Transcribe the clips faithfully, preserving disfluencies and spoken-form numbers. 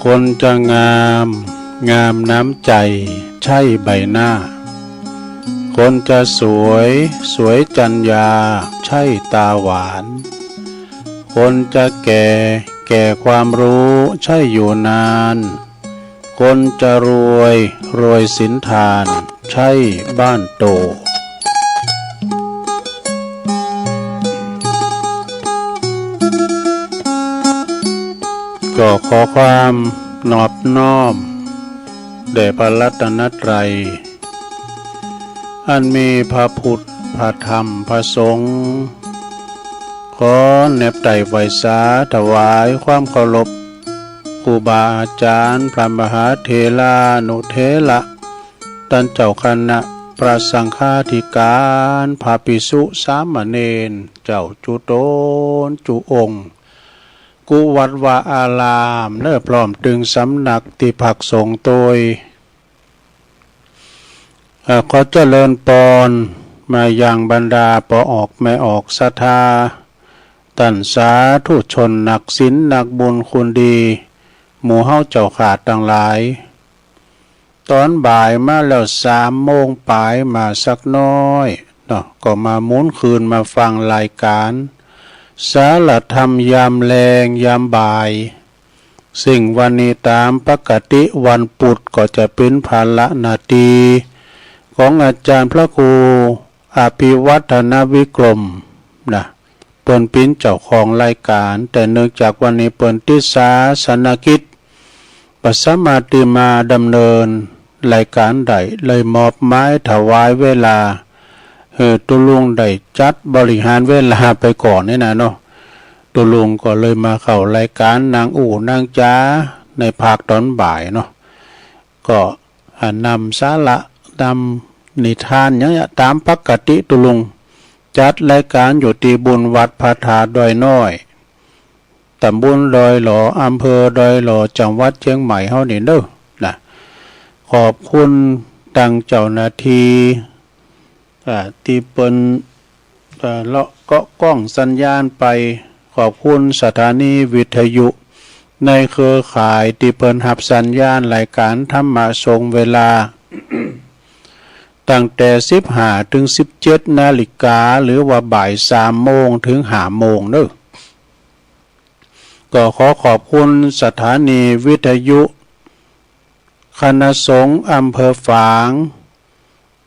คนจะงาม งามน้ำใจ ใช่ใบหน้า คนจะสวย สวยจรรยา ใช่ตาหวาน คนจะแก่ แก่ความรู้ ใช่อยู่นาน คนจะรวย รวยสินธาน ใช่บ้านโต ก็ขอความนอบน้อมแด่พระรัตนตรัย อันมีพระพุทธ พระธรรม พระสงฆ์ ขอแนบไตร่ไหว้สาถวายความเคารพ ครูบาอาจารย์ พระมหาเถรานุเถระ ต้านเจ้าคณะ พระสังฆาธิการ พระภิกษุสามเณร เจ้าจุ๊ตนจุ๊องค์ กู้วัดวาอารามเนอ พร้อมตึงสำนักตี้พักสงฆ์โตย เอ่อ ขอเจริญปอนมายังบรรดาป้อออกแม่ออกศรัทธา ต้านสาธุชนนักศีลนักบุญคุณดี หมู่เฮาเจ้าข้าตังหลาย ตอนบ่ายมาแล้วสามโมงปลายมาสักน้อยเนาะ ก็มาหมุนคืนมาฟังรายการสารธรรมยามแลงยามบ่าย ซึ่งวันนี้ตามปกติวันพุธก็จะเป๋นภาระหน้าตี้ของอาจารย์พระครูอภิวัฒนวิกรมนะ เปิ้นเป๋นเจ้าของรายการ แต่เนื่องจากวันนี้เปิ้นติดศาสนกิจ บ่สามารถตี้มาดำเนินรายการได้ เลยมอบหมายถวายเวลาหื้อตุ๊ลุงได้จัดบริหารเวลาไปก่อนนี่นะเนาะ ตุ๊ลุงก็เลยมาเข้ารายการนั่งอู้นั่งจ๋าในภาคตอนบ่ายเนาะ ก็ อ่า นำสาระ นำนิทานหยังเนี่ย ตามปกติตุ๊ลุงจัดรายการอยู่ตี้บุญวัดพระธาตุดอยน้อย ตำบลดอยหล่อ อำเภอดอยหล่อ จังหวัดเชียงใหม่เฮานี่เนอะนะ ขอบคุณตังเจ้าหน้าตี้ อ่า ตี้เปิ้น เอ่อ เลาะเกาะกล้องสัญญาณไป ขอบคุณสถานีวิทยุในเครือข่ายตี้เปิ้นฮับสัญญาณรายการธรรมะส่งเวลา ตั้งแต่สิบห้าถึงสิบเจ็ดนาฬิกา หรือว่าบ่ายสามโมงถึงห้าโมงเนอะ ก็ขอขอบคุณสถานีวิทยุคณะสงฆ์อำเภอฝาง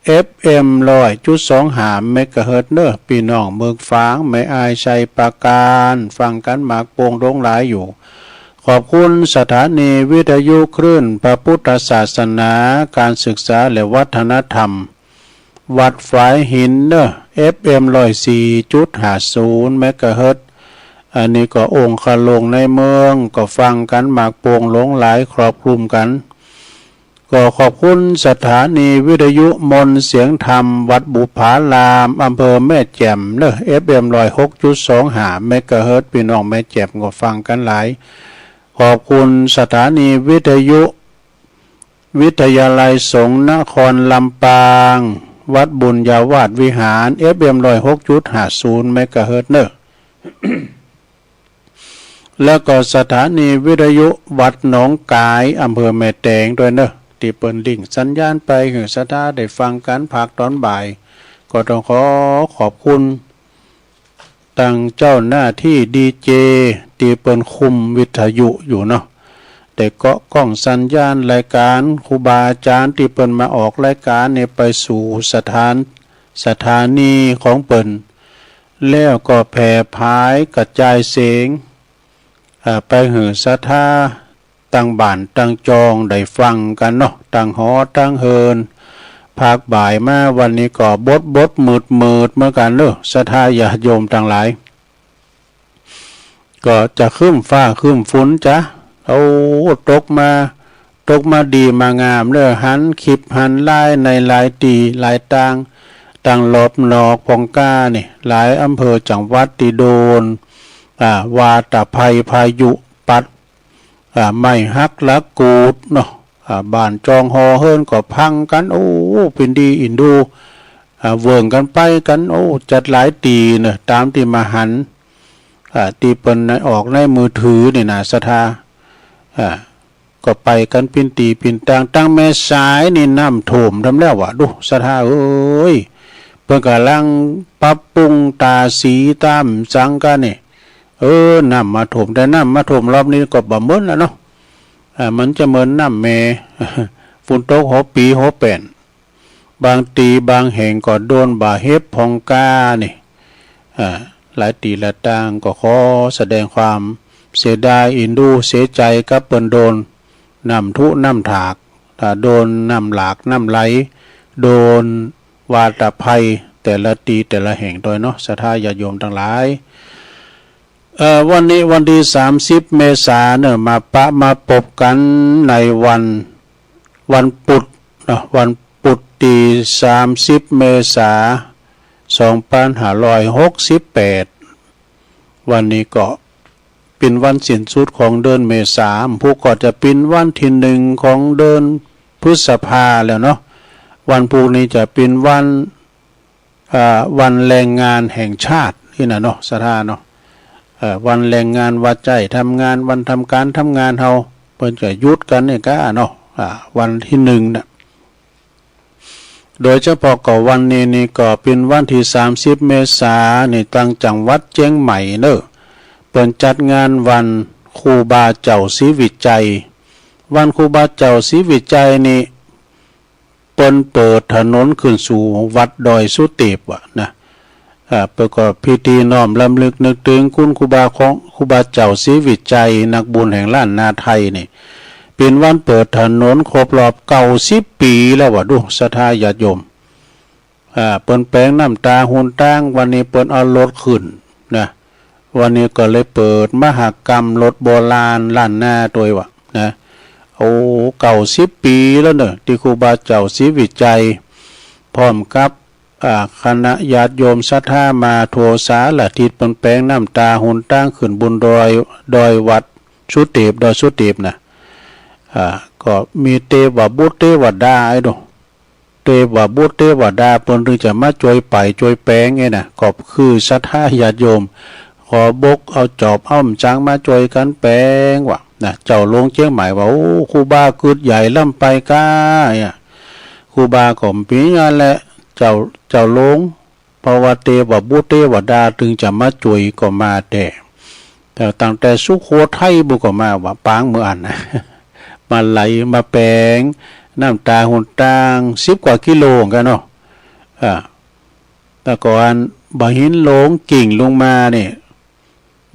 เอฟเอ็มร้อยจุดสองห้าเมกะเฮิรตซ์เนอะ ปี้น้องเมืองฝาง แม่อาย ชัยปราการ ฟังกั๋นมากโป่งหลงหลายอยู่ ขอบคุณสถานีวิทยุคลื่นพระพุทธศาสนา การศึกษาและวัฒนธรรม วัดฝายหินเนอะ เอฟเอ็มร้อยสี่จุดห้าศูนย์เมกะเฮิรตซ์ อันนี้ก็องคาลงในเมือง ก็ฟังกั๋นมากโป่งหลงหลายครอบคลุมกั๋น ก็ขอบคุณสถานีวิทยุมนต์เสียงธรรม วัดบุปผาราม อำเภอแม่แจ่มเนอะ เอฟเอ็มร้อยหกจุดสองห้าเมกะเฮิรตซ์ ปี้น้องแม่แจ่มก็ฟังกั๋นหลาย ขอบคุณสถานีวิทยุ วิทยาลัยสงฆ์นครลำปาง วัดบุญญาวาสวิหาร เอฟเอ็มร้อยหกจุดห้าศูนย์เมกะเฮิรตซ์เนอะ แล้วก็สถานีวิทยุวัดหนองก๋าย อำเภอแม่แตงด้วยเนอะ ตี้เปิ้นลิงก์สัญญาณไปหื้อศรัทธาได้ฟังกั๋นภาคตอนบ่าย ก็ต้องขอขอบคุณ ตังเจ้าหน้าตี้ดีเจตี้เปิ้นคุมวิทยุอยู่เนาะ ได้เกาะกล้องสัญญาณรายการ ครูบาอาจารย์ตี้เปิ้นมาออกรายการนี่ไปสู่สถาน สถานีของเปิ้น แล้วก็แผ่ผายกระจายเสียง อ่า ไปหื้อศรัทธา ตังบ้านตังจองได้ฟังกั๋นเนาะ ตังหอตังเฮือน ภาคบ่ายมาวันนี้ก็บดบดมืดมืดเหมือนกั๋นเนอะ ศรัทธาญาติโยมตังหลาย ก็จะครึ้มฟ้าครึ้มฝนจ๊ะ โอ้ ตกมา ตกมาดีมางามเนอะ หันคลิปหันไลน์ในหลายตี้หลายตาง ตังรอบนอกพ่องก้านี่ หลายอำเภอจังหวัดตี้โดน อ่า วาตภัยพายุปัด อ่า ไม้หักหลักกูดเนาะ อ่า บ้านจองหอเฮือนก็พังกั๋น โอ้ เป๋นดีอินดู อ่า เวิ้งกั๋นไปกั๋น โอ้ จัดหลายตี้เนอะ ตามตี้มาหัน อ่า ตี้เปิ้นออกในมือถือนี่นะ ศรัทธา อ่า ก็ไปกั๋นปิ้นตี้ปิ้นตาง ตังเมษานี่น้ำท่วมทำแล้ววะ ดูศรัทธาเอ้ย เปิ้นก่ำลังปรับปรุงตาสีตามสังกั๋นนี่ เออ น้ำมาท่วม แต่น้ำมาท่วมรอบนี้ก็บ่เหมือนแล้วเนาะ อ่า มันจะเหมือนน้ำแม่ ฝนตกหัวปีหัวแป้น บางตี้บางแห่งก็โดนบ่าเห็บผ่องกานี่ อ่า หลายตี้หลายตางก็ขอแสดงความเสียดาย เอ็นดูเสียใจกับเปิ้นโดนน้ำถุน้ำถาก อ่า โดนน้ำหลากน้ำไหล โดนวาตภัยแต่ละตี้แต่ละแห่งด้วยเนาะ ศรัทธาญาติโยมตังหลาย เอ่อ วันนี้วันตี้สามสิบเมษาเนาะ มาปะมาปบกั๋นในวัน วันปุธเนาะ วันปุธตี้สามสิบเมษา สองปันห้าร้อยหกสิบแปด วันนี้ก็เป๋นวันสิ้นสุดของเดือนเมษา พุธก็จะเป๋นวันตี้หนึ่งของเดือนพฤษภาแล้วเนาะ วันพุธนี้จะเป๋นวัน อ่า วันแรงงานแห่งชาตินี่นะเนาะ ศรัทธาเนาะ เอ่อ วันแรงงาน วันใจ๊ทำงาน วันทำก๋านทำงานเฮา เปิ้นจะหยุดกั๋นนี่ก้าเนาะ อ่า วันตี้หนึ่งน่ะ โดยเฉพาะก็วันนี้นี่ก็เป๋นวันตี้สามสิบเมษานี่ ตังจังหวัดเจียงใหม่เนาะ เปิ้นจัดงานวันครูบาเจ้าศรีวิชัย วันครูบาเจ้าศรีวิชัยนี่ เปิ้นเปิดถนนขึ้นสู่วัดดอยสุเทพฯ ว่ะนะ อ่า เปิ้นก็พิธีน้อมรำลึกนึกถึงคุณครูบาของ ครูบาเจ้าศรีวิชัย นักบุญแห่งล้านนาไทยนี่ เป๋นวันเปิดถนนครบรอบเก้าสิบปี๋แล้วว่ะ ดูศรัทธาญาติโยม อ่า เปิ้นแป๋งน้ำตาหนตาง วันนี้เปิ้นเอารถขึ้นนะ วันนี้ก็เลยเปิดมหกรรมรถโบราณล้านนาตวยว่ะนะ โอ้ เก้าสิบปี๋แล้วเนาะ ตี้ครูบาเจ้าศรีวิชัย พร้อมกับ อ่า คณะญาติโยมศรัทธามาทั่วสารทิศ เปิ้นแป๋งน้ำตาหนตางขึ้นบนดอย ดอยวัดสุเทพฯ ดอยสุเทพฯ นะ อ่า ก็มีเตวบุตรเตวดาไอ้ดู เตวบุตรเตวดาเปิ้นตึงจะมาจ้วยไปจ้วยแป๋งไอ้นะ ก็คือศรัทธาญาติโยม ขอบกเอาจอบเอาหม้อจังมาจ้วยกั๋นแป๋งว่ะนะ เจ้าหลวงเจียงใหม่ว่า โอ้ ครูบาเกิดใหญ่ล้ำไปก้า เนี่ย ครูบาก็เป๋นอย่างนั้นแหละ เจ้า เจ้าหลวง เพราะว่าเตวบุตรเตวดาตึงจะมาจ้วยก็มาแต๊ แต่ตั้งแต่สุโขทัยบุก็มาว่าปางเมืองอันนะ มาไหลมาแป๋งน้ำตาหนตางสิบกว่ากิโลเหมือนกั๋นเนาะ อ่า แต่ก่อนบ่าหินหลวงกิ่งลงมาเนี่ย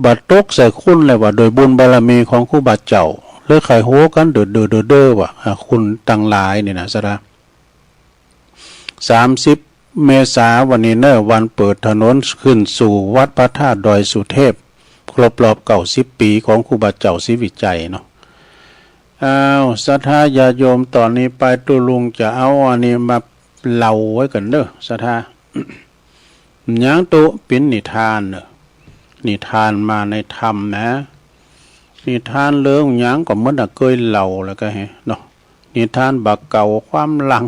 บ่าตกใส่คนเลยว่า โดยบุญบารมีของครูบาเจ้า เลยไขโหกั๋นเด้อเด้อเด้อเด้อว่ะ อ่า คนตังหลายเนี่ยนะ ศรัทธา สามสิบเมษาวันนี้เนาะ วันเปิดถนนขึ้นสู่วัดพระธาตุดอยสุเทพ ครบรอบเก้าสิบปี๋ของครูบาเจ้าศรีวิชัยเนาะ อ้าว ศรัทธาญาติโยม ต๋อนนี้ไปตุ๊ลุงจะเอาอันนี้มาเล่าไว้กั๋นเนาะ ศรัทธา หยังตุ๊ เป๋นนิทานเนาะ นิทานมาในธรรมนะ นิทานเรื่องหยังก็เหมือนดั่งเกยเล่าแล้วก็แฮะเนาะ นิทานบ่าเก่าความหลัง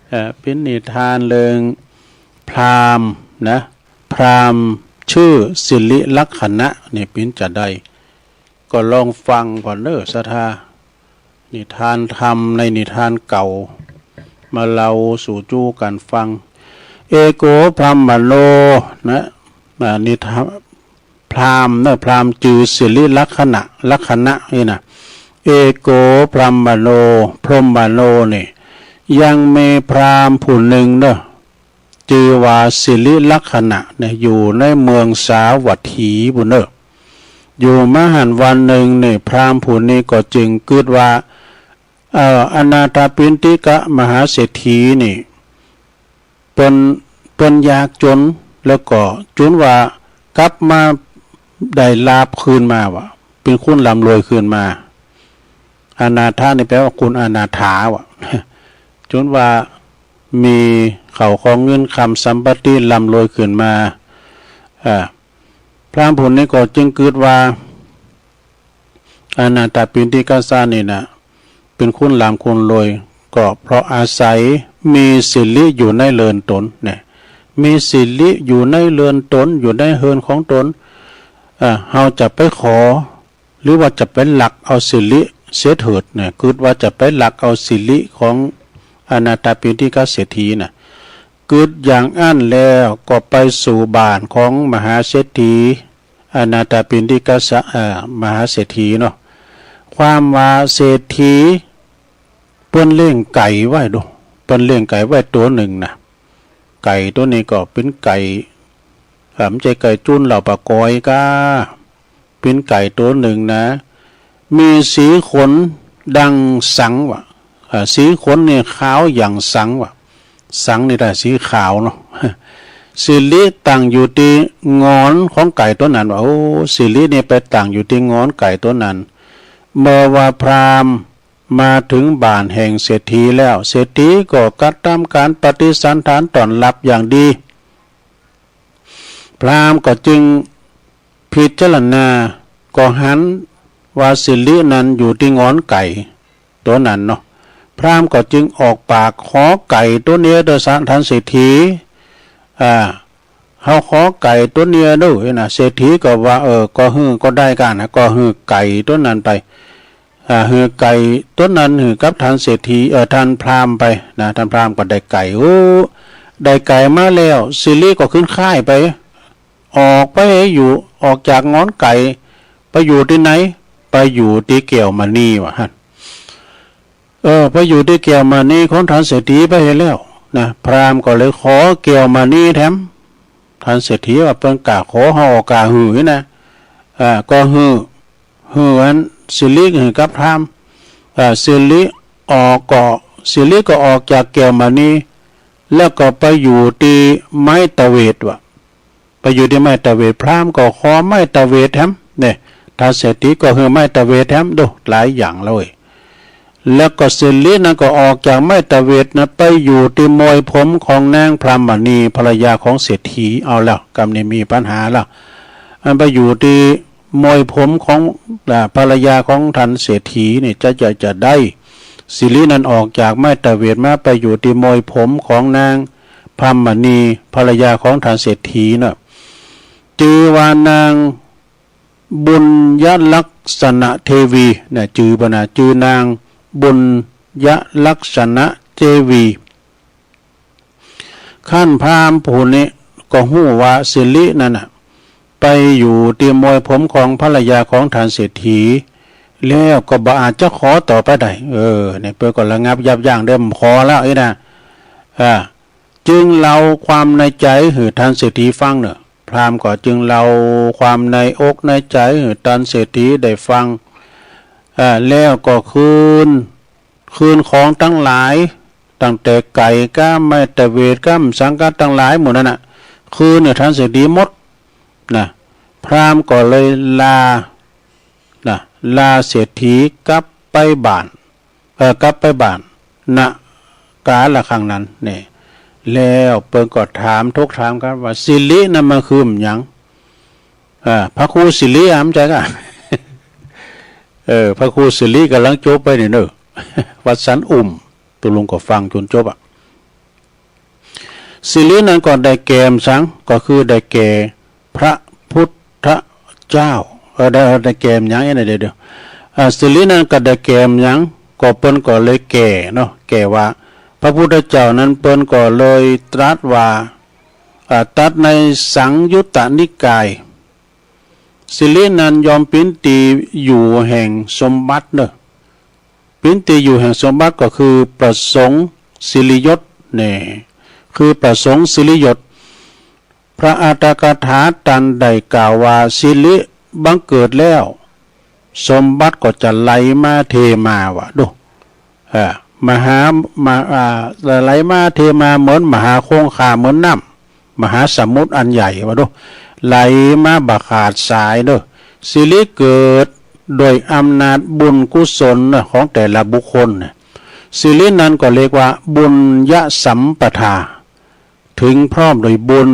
เอ่อ เป๋นนิทานเรื่องพราหมณ์นะ พราหมณ์ชื่อสิริลักขณะนี่เป๋นจาใด ก็ลองฟังก่อนเนาะ ศรัทธา นิทานธรรมในนิทานเก่า มาเล่าสู่จู๊กั๋นฟัง เอโกพรหมโณ นะ อ่า นิทาน พราหมณ์เนาะ พราหมณ์จื้อสิริลักขณะ ลักขณะนี่นะ เอโกพรหมโณ พรหมโณนี่ ยังมีพราหมณ์ผู้หนึ่งเนาะ จื้อว่าสิริลักขณะเนี่ย อยู่ในเมืองสาวัตถีปู้นเนาะ อยู่มาหั้นวันหนึ่งนี่ พราหมณ์ผู้นี้ก็จึงกึ๊ดว่า เอ่อ อนาถปิณฑิกมหาเศรษฐีนี่ เปิ้น เปิ้นยากจน แล้วก็จนว่ากลับมาได้ลาภคืนมาว่ะ เป๋นคนร่ำรวยคืนมา อนาถนี่แปลว่าคนอนาถาว่ะ จนว่ามีข้าวของเงินคำสัมปติร่ำรวยคืนมา อ่า พราหมณ์ผู้นี้ก็จึงกึ๊ดว่า อนาถปิณฑิกะนี่นะ เป๋นคนร่ำคนรวย ก็เพราะอาศัยมีสิริอยู่ในเรือนตนเนี่ย มีสิริอยู่ในเรือนตน อยู่ในเฮือนของตน เอ่อ เฮาจะไปขอ หรือว่าจะไปลักเอาสิริ เสร็จเถิดเนี่ย กึ๊ดว่าจะไปลักเอาสิริของอนาถปิณฑิกเศรษฐีน่ะ กึ๊ดอย่างอั้นแล้วก็ไปสู่บ้านของมหาเศรษฐี อนาถปิณฑิกเศรษฐ- เอ่อ มหาเศรษฐีเนาะ ความว่าเศรษฐี เปิ้นเลี้ยงไก่ไว้ดู เปิ้นเลี้ยงไก่ไว้ตัวหนึ่งนะ ไก่ตัวนี้ก็เป็นไก่ อ่า ไม่ใช่ไก่จุ้นเหล่าปะกอยก้า เป็นไก่ตัวหนึ่งนะ มีสีขนดังสังวะ อ่า สีขนเนี่ยขาวอย่างสังวะ สังนี่ได้สีขาวเนาะ สิริตั้งอยู่ที่งอนของไก่ตัวนั้นวะ โอ้ สิรินี่ไปตั้งอยู่ที่งอนไก่ตัวนั้น เมื่อว่าพราหมณ์มาถึงบ้านแห่งเศรษฐีแล้ว เศรษฐีก็กระทำการปฏิสันถานต้อนรับอย่างดี พราหมณ์ก็จึงพิจารณา ก็หันว่าสิรินั้นอยู่ที่งอนไก่ตัวนั้นเนาะ พราหมณ์ก็จึงออกปากขอไก่ตัวนี้เด้อ ท่านเศรษฐี อ่า เฮาขอไก่ตัวนี้เด้อนะ เศรษฐีก็ว่า เออ ก็หื้อก็ได้กันนะ ก็หื้อไก่ตัวนั้นไป อ่า หื้อไก่ตัวนั้นหื้อกับท่านเศรษฐี เออ ท่านพราหมณ์ไปนะ ท่านพราหมณ์ก็ได้ไก่ โอ้ ได้ไก่มาแล้ว สิริก็ขึ้นค่ายไป ออกไปอยู่ ออกจากงอนไก่ ไปอยู่ที่ไหน ไปอยู่ที่แก้วมณีวะหั่น เออ ไปอยู่ที่แก้วมณีของท่านเศรษฐีไปเห็นแล้วนะ พราหมณ์ก็เลยขอแก้วมณีแถม ท่านเศรษฐีว่าเปิ้นกล้าขอ เฮาก็กล้าหื้อนะ อ่า ก็หื้อ หื้ออันสิริหื้อกับพราหมณ์ อ่า สิริออกก็ สิริก็ออกจากแก้วมณี แล้วก็ไปอยู่ที่ไม้ตะเวดวะ ไปอยู่ที่ไม้ตะเวด พราหมณ์ก็ขอไม้ตะเวดแถม เนี่ย ท่านเศรษฐีก็หื้อไม้ตะเวดแถม ดู หลายอย่างเลย แล้วก็สิรินั้นก็ออกจากไม้ตะเวดนะ ไปอยู่ที่มวยผมของนางพรามณี ภรรยาของเศรษฐี เอาแล้ว กำนี้มีปัญหาแล้ว อันไปอยู่ที่มวยผมของ อ่า ภรรยาของท่านเศรษฐีนี่ จะ จะ จะได้ สิรินั้นออกจากไม้ตะเวดมา ไปอยู่ที่มวยผมของนางพรามณี ภรรยาของท่านเศรษฐีน่ะ จื้อว่านางบุญยลักษณะเทวีนะ จื้อเปิ้นนะ จื้อนางบุญยลักษณะเทวี คันพราหมณ์ผู้นี้ก็ฮู้ว่าสิรินั้นน่ะ ไปอยู่ที่มวยผมของภรรยาของท่านเศรษฐี แล้วก็บ่อาจจะขอต่อไปได้ เออ เนี่ย เปิ้นก็ระงับยับยั้งเด้อ บ่ขอแล้วอี้นะ อ่า จึงเล่าความในใจหื้อท่านเศรษฐีฟังเนอะ พราหมณ์ก็จึงเล่าความในอกในใจหื้อท่านเศรษฐีได้ฟัง อ่า แล้วก็คืน คืนของตังหลาย ตั้งแต่ไก่ก้า ไม้ตะเวดก้า สังฆะตังหลายหมู่นั้นน่ะ คืนหื้อท่านเศรษฐีหมดนะ พราหมณ์ก็เลยลา นะ ลาเศรษฐีกลับไปบ้าน เอ่อ กลับไปบ้าน ณ กาลครั้งนั้นนี่ แล้วเปิ้นก็ถามทกถามกันว่า สิรินั้นมันคือหยัง อ่า พระครูสิริอะ บ่ใจ้ก้า เออ พระครูสิริกำลังจบไปนี่เนอะ วัดสันอุ่ม ตกลงก็ฟังจนจบอะ สิรินั้นก็ได้แก่หยัง ก็คือได้แก่พระพุทธเจ้า เออ ได้ ได้แก่หยัง เดี๋ยว เดี๋ยว อ่า สิรินั้นก็ได้แก่หยัง ก็เปิ้นก็เลยแก่เนาะ แก่ว่า พระพุทธเจ้านั้นเปิ้นก็เลยตรัสว่า อ่า ตรัสในสังยุตตนิกาย สิรินั้นย่อมเป๋นตี้อยู่แห่งสมบัติเนอะ เป๋นตี้อยู่แห่งสมบัติก็คือประสงค์สิริยศ นี่ คือประสงค์สิริยศ พระอัตถกถาตันได้กล่าวว่า สิริบังเกิดแล้ว สมบัติก็จะไหลมาเทมา ว่าดู เอ่อ มหา มา อ่า ไหลมาเทมาเหมือนมหาคงคา เหมือนน้ำมหาสมุทรอันใหญ่ ว่าดู ไหลมาบ่ขาดสายเด้อ สิริเกิดโดยอำนาจบุญกุศลนะ ของแต่ละบุคคลนะ สิรินั้นก็เรียกว่าบุญยสัมปทา ถึงพร้อมโดยบุญ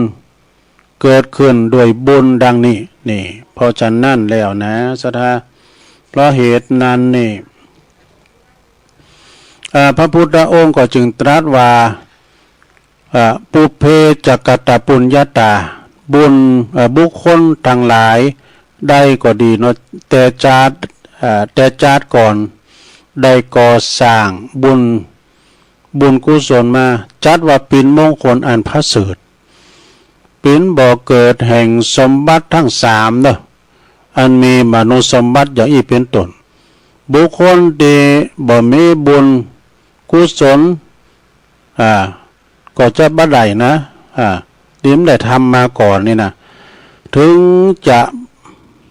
เกิดขึ้นโดยบุญดังนี้ นี่ เพราะฉะนั้นแล้วนะ ศรัทธา เพราะเหตุนั้นนี่ อ่า พระพุทธองค์ก็จึงตรัสว่า อ่า ปุพเพจะกตปุญญาตา บุญ เอ่อ บุคคลทั้งหลายได้ก็ดีเนาะ แต่ชาติ อ่า แต่ชาติก่อน ได้ก่อสร้างบุญ บุญกุศลมา จัดว่าเป๋นมงคลอันประเสริฐ เป๋นบ่อเกิดแห่งสมบัติทั้งสามเนาะ อันมีมนุษย์สมบัติอย่างอี้เป๋นต้น บุคคลที่บ่มีบุญกุศล อ่า ก็จะบ่ได้นะ อ่า ที่บ่ได้ทำมาก่อนนี่นะ ถึงจะ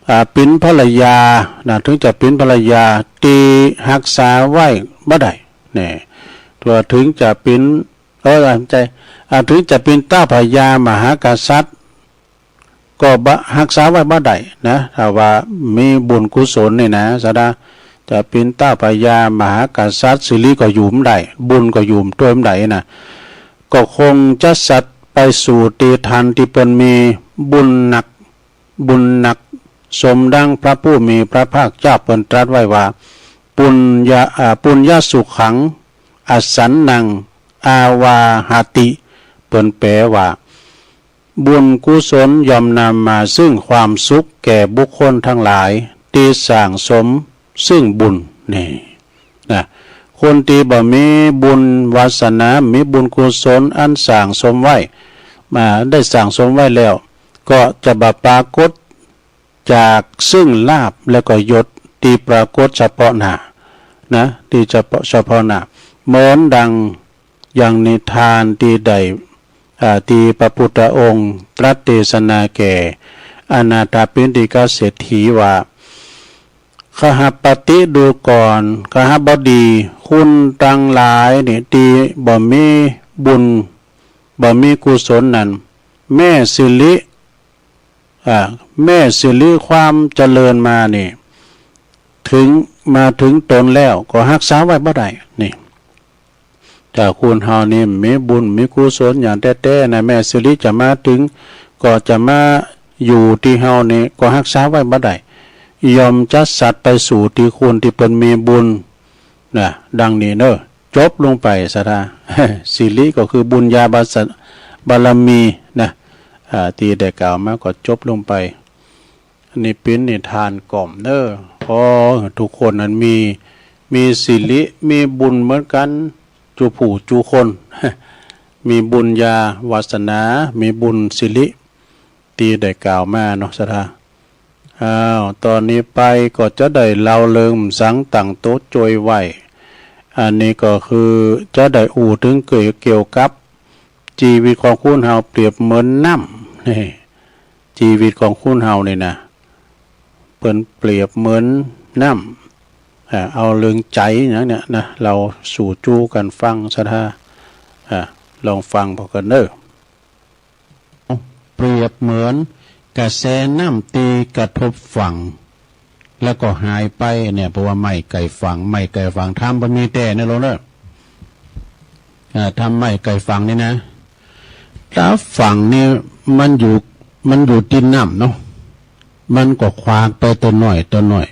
อ่า เป๋นภรรยานะ ถึงจะเป๋นภรรยาที่ฮักษาไว้บ่ได้ เนี่ย ตัวถึงจะเป๋น เออ ใช่ อ่า ถึงจะเป๋นเต้าพญามหากษัตริย์ ก็บ่ฮักษาไว้บ่ได้นะ ถ้าว่ามีบุญกุศลนี่นะ สะดา จะเป๋นเต้าพญามหากษัตริย์ สิริก็อยู่บ่ได้ บุญก็อยู่ตวยบ่ได้นะ ก็คงจะสัตว์ไปสู่ที่ท่านที่เปิ้นมีบุญหนัก บุญหนัก สมดังพระผู้มีพระภาคเจ้าเปิ้นตรัสไว้ว่า ปุญญะ อ่า ปุญญสุขัง อสันนัง อาวาหติ เปิ้นแปลว่า บุญกุศลย่อมนำมาซึ่งความสุขแก่บุคคลทั้งหลายที่สั่งสมซึ่งบุญ นี่นะ คนที่บ่มีบุญวาสนา มีบุญกุศลอันสั่งสมไว้ มา ได้สั่งสมไว้แล้ว ก็จะบ่ปรากฏจากซึ่งลาภและก็ยศที่ปรากฏเฉพาะหน้า นะ ที่เฉพาะ เฉพาะหน้า เหมือนดังอย่างนิทานที่ได้ อ่า ที่พระพุทธองค์ตรัสเทศนาแก่อนาถปิณฑิกเศรษฐีว่า ขหปฏิ ดูก่อน ขหบดี คุณทั้งหลายนี่ที่บ่มีบุญ บ่มีกุศลนั้น แม่สิริ อ่า แม่สิริความเจริญมานี่ ถึง มาถึงตนแล้วก็ฮักษาไว้บ่ได้ นี่ ถ้าคนเฮานี่มีบุญมีกุศลอย่างแต๊ๆ นะ แม่สิริจะมาถึง ก็จะมาอยู่ที่เฮานี่ ก็ฮักษาไว้บ่ได้ ย่อมจะสัตว์ไปสู่ที่คนที่เปิ้นมีบุญ นะ ดังนี้เนาะ จบลงไป สะดา สิริก็คือบุญญาบาส- บารมีนะ อ่า ที่ได้กล่าวมาก็จบลงไป อันนี้เป๋นนิทานกล่อมเนาะ ขอทุกคนนั้นมี มีสิริ มีบุญเหมือนกัน จุผู้จุคน มีบุญญาวาสนา มีบุญสิริ ที่ได้กล่าวมาเนาะ สะดา อ้าว ตอนนี้ไปก็จะได้เล่าเรื่องสังตั้งโต๊ะจอยไว้ อันนี้ก็คือจะได้อู้ถึงเกี่ยว เกี่ยวกับชีวิตของคนเฮาเปรียบเหมือนน้ำ นี่ ชีวิตของคนเฮานี่นะ เปิ้นเปรียบเหมือนน้ำ อ่า เอาเรื่องใจ๋อย่างเนี้ยนะ เล่าสู่จู้กั๋นฟัง สะดา อ่า ลองฟังพอกั๋นเนาะ เปรียบเหมือนกระแสน้ำที่กระทบฝั่ง แล้วก็หายไปเนี่ย เพราะว่าไม้ไก่ฝั่ง ไม้ไก่ฝั่ง ถ้ำบ่มีแต๊ในโลกเนาะ อ่า ถ้ำไม้ไก่ฝั่งนี่นะ ถ้าฝั่งนี่มันอยู่ มันอยู่ติดน้ำเนาะ มันก็ขวากไปตัวน้อยตัวน้อย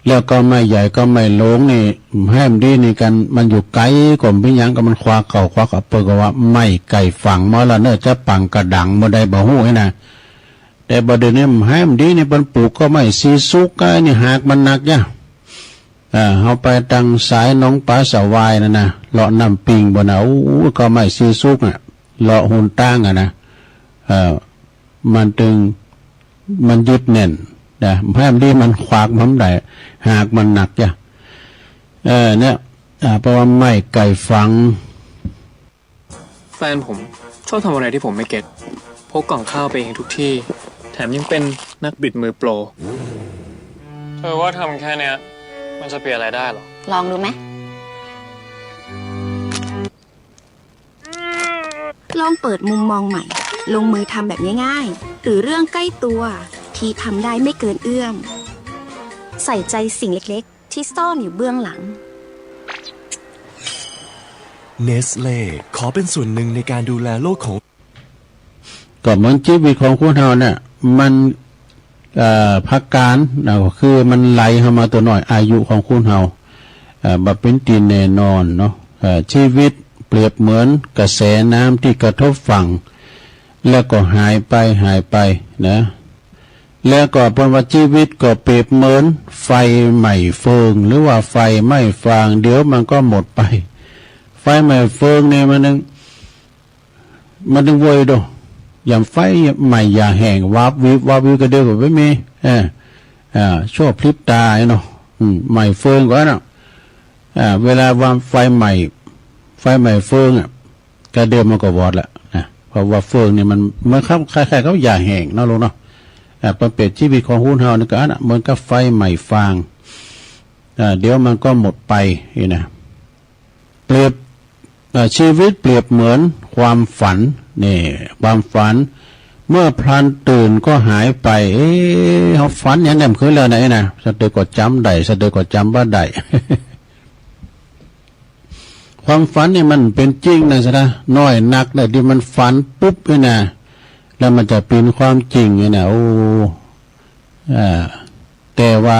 แล้วก็ไม้ใหญ่กับไม้หลวงนี่ แหมดีนี่กั๋น มันอยู่ไกลก็บ่เป็นหยัง ก็มันขวากเข้าขวากออก เปิ้นก็ว่าไม้ไก่ฝั่งหมดแล้วเนาะ จะปังกระดังบ่ได้บ่ฮู้นี่นะ แต่บ่าเดี๋ยวนี้แหมดีนี่เปิ้นปลูกก็ไม้สีสุก ไอ้นี่หากมันหนักยะ อ่า เฮาไปตังสายหนองปลาสะวายนั่นนะ เลาะน้ำปิงบ่นะ อู้ ก็ไม้สีสุกน่ะ เลาะหนตางอะนะ เอ่อ มันตึง มันยึดแน่นนะ แหมดีมันขวากมันได้ หากมันหนักยะ เออ เนี่ย อ่า เพราะว่าไม้ไก่ฝั่ง แฟนผมชอบทำอะไรที่ผมไม่เก็ต พกกล่องข้าวไปเองทุกที่ แถมยังเป็นนักบิดมือโปร เธอว่าทำแค่เนี้ย มันจะเปลี่ยนอะไรได้เหรอ ลองดูไหม ลองเปิดมุมมองใหม่ ลงมือทำแบบง่ายๆ หรือเรื่องใกล้ตัวที่ทำได้ไม่เกินเอื้อม ใส่ใจสิ่งเล็กๆ ที่ซ่อนอยู่เบื้องหลัง เนสเล่ขอเป็นส่วนหนึ่งในการดูแลโลกของ ก็เหมือนชีวิตของคนเฮาเนี่ย มัน เอ่อ พักการ นะ ก็คือมันไหลเข้ามาตัวน้อย อายุของคนเฮา เอ่อ บ่เป็นที่แน่นอนเนาะ เอ่อ ชีวิตเปรียบเหมือนกระแสน้ำที่กระทบฝั่ง แล้วก็หายไป หายไปนะ แล้วก็เปิ้นว่าชีวิตก็เปรียบเหมือนไฟไหม้ฟืน หรือว่าไฟไหม้ฟาง เดี๋ยวมันก็หมดไป ไฟไหม้ฟืนนี่มันยัง มันยังโวยโด อย่างไฟไหม้อย่าแห้ง วับวิบ วับวิบ ก็เดี๋ยวก็ไปมี เออ อ่า ชั่วพริบตาเนาะ อืม ไหม้ฟืนก่อนเนาะ อ่า เวลาว่าไฟไหม้ ไฟไหม้ฟืนอ่ะ ก็เดี๋ยวมันก็วอดละนะ เพราะว่าฟืนนี่มันเหมือนกับ คล้ายๆ กับหญ้าแห้งเนาะลูกเนาะ อ่า มันเป็นชีวิตของคนเฮานี่ก็อันน่ะ เหมือนกับไฟไหม้ฟาง อ่า เดี๋ยวมันก็หมดไปนี่นะ เปรียบ อ่า ชีวิตเปรียบเหมือนความฝัน นี่ ความฝัน เมื่อพลันตื่นก็หายไป เอ๊ะ เฮาฝันอย่างแนมคืนแล้วนะ นี่นะ สักเดือก็จ๋ำได้ สักเดือก็จ๋ำบ่ได้ ความฝันนี่มันเป็นจริงนะซะนะ น้อยนักนะที่มันฝันปุ๊บนี่นะ แล้วมันจะเป็นความจริงนี่นะ โอ้ อ่า แต่ว่า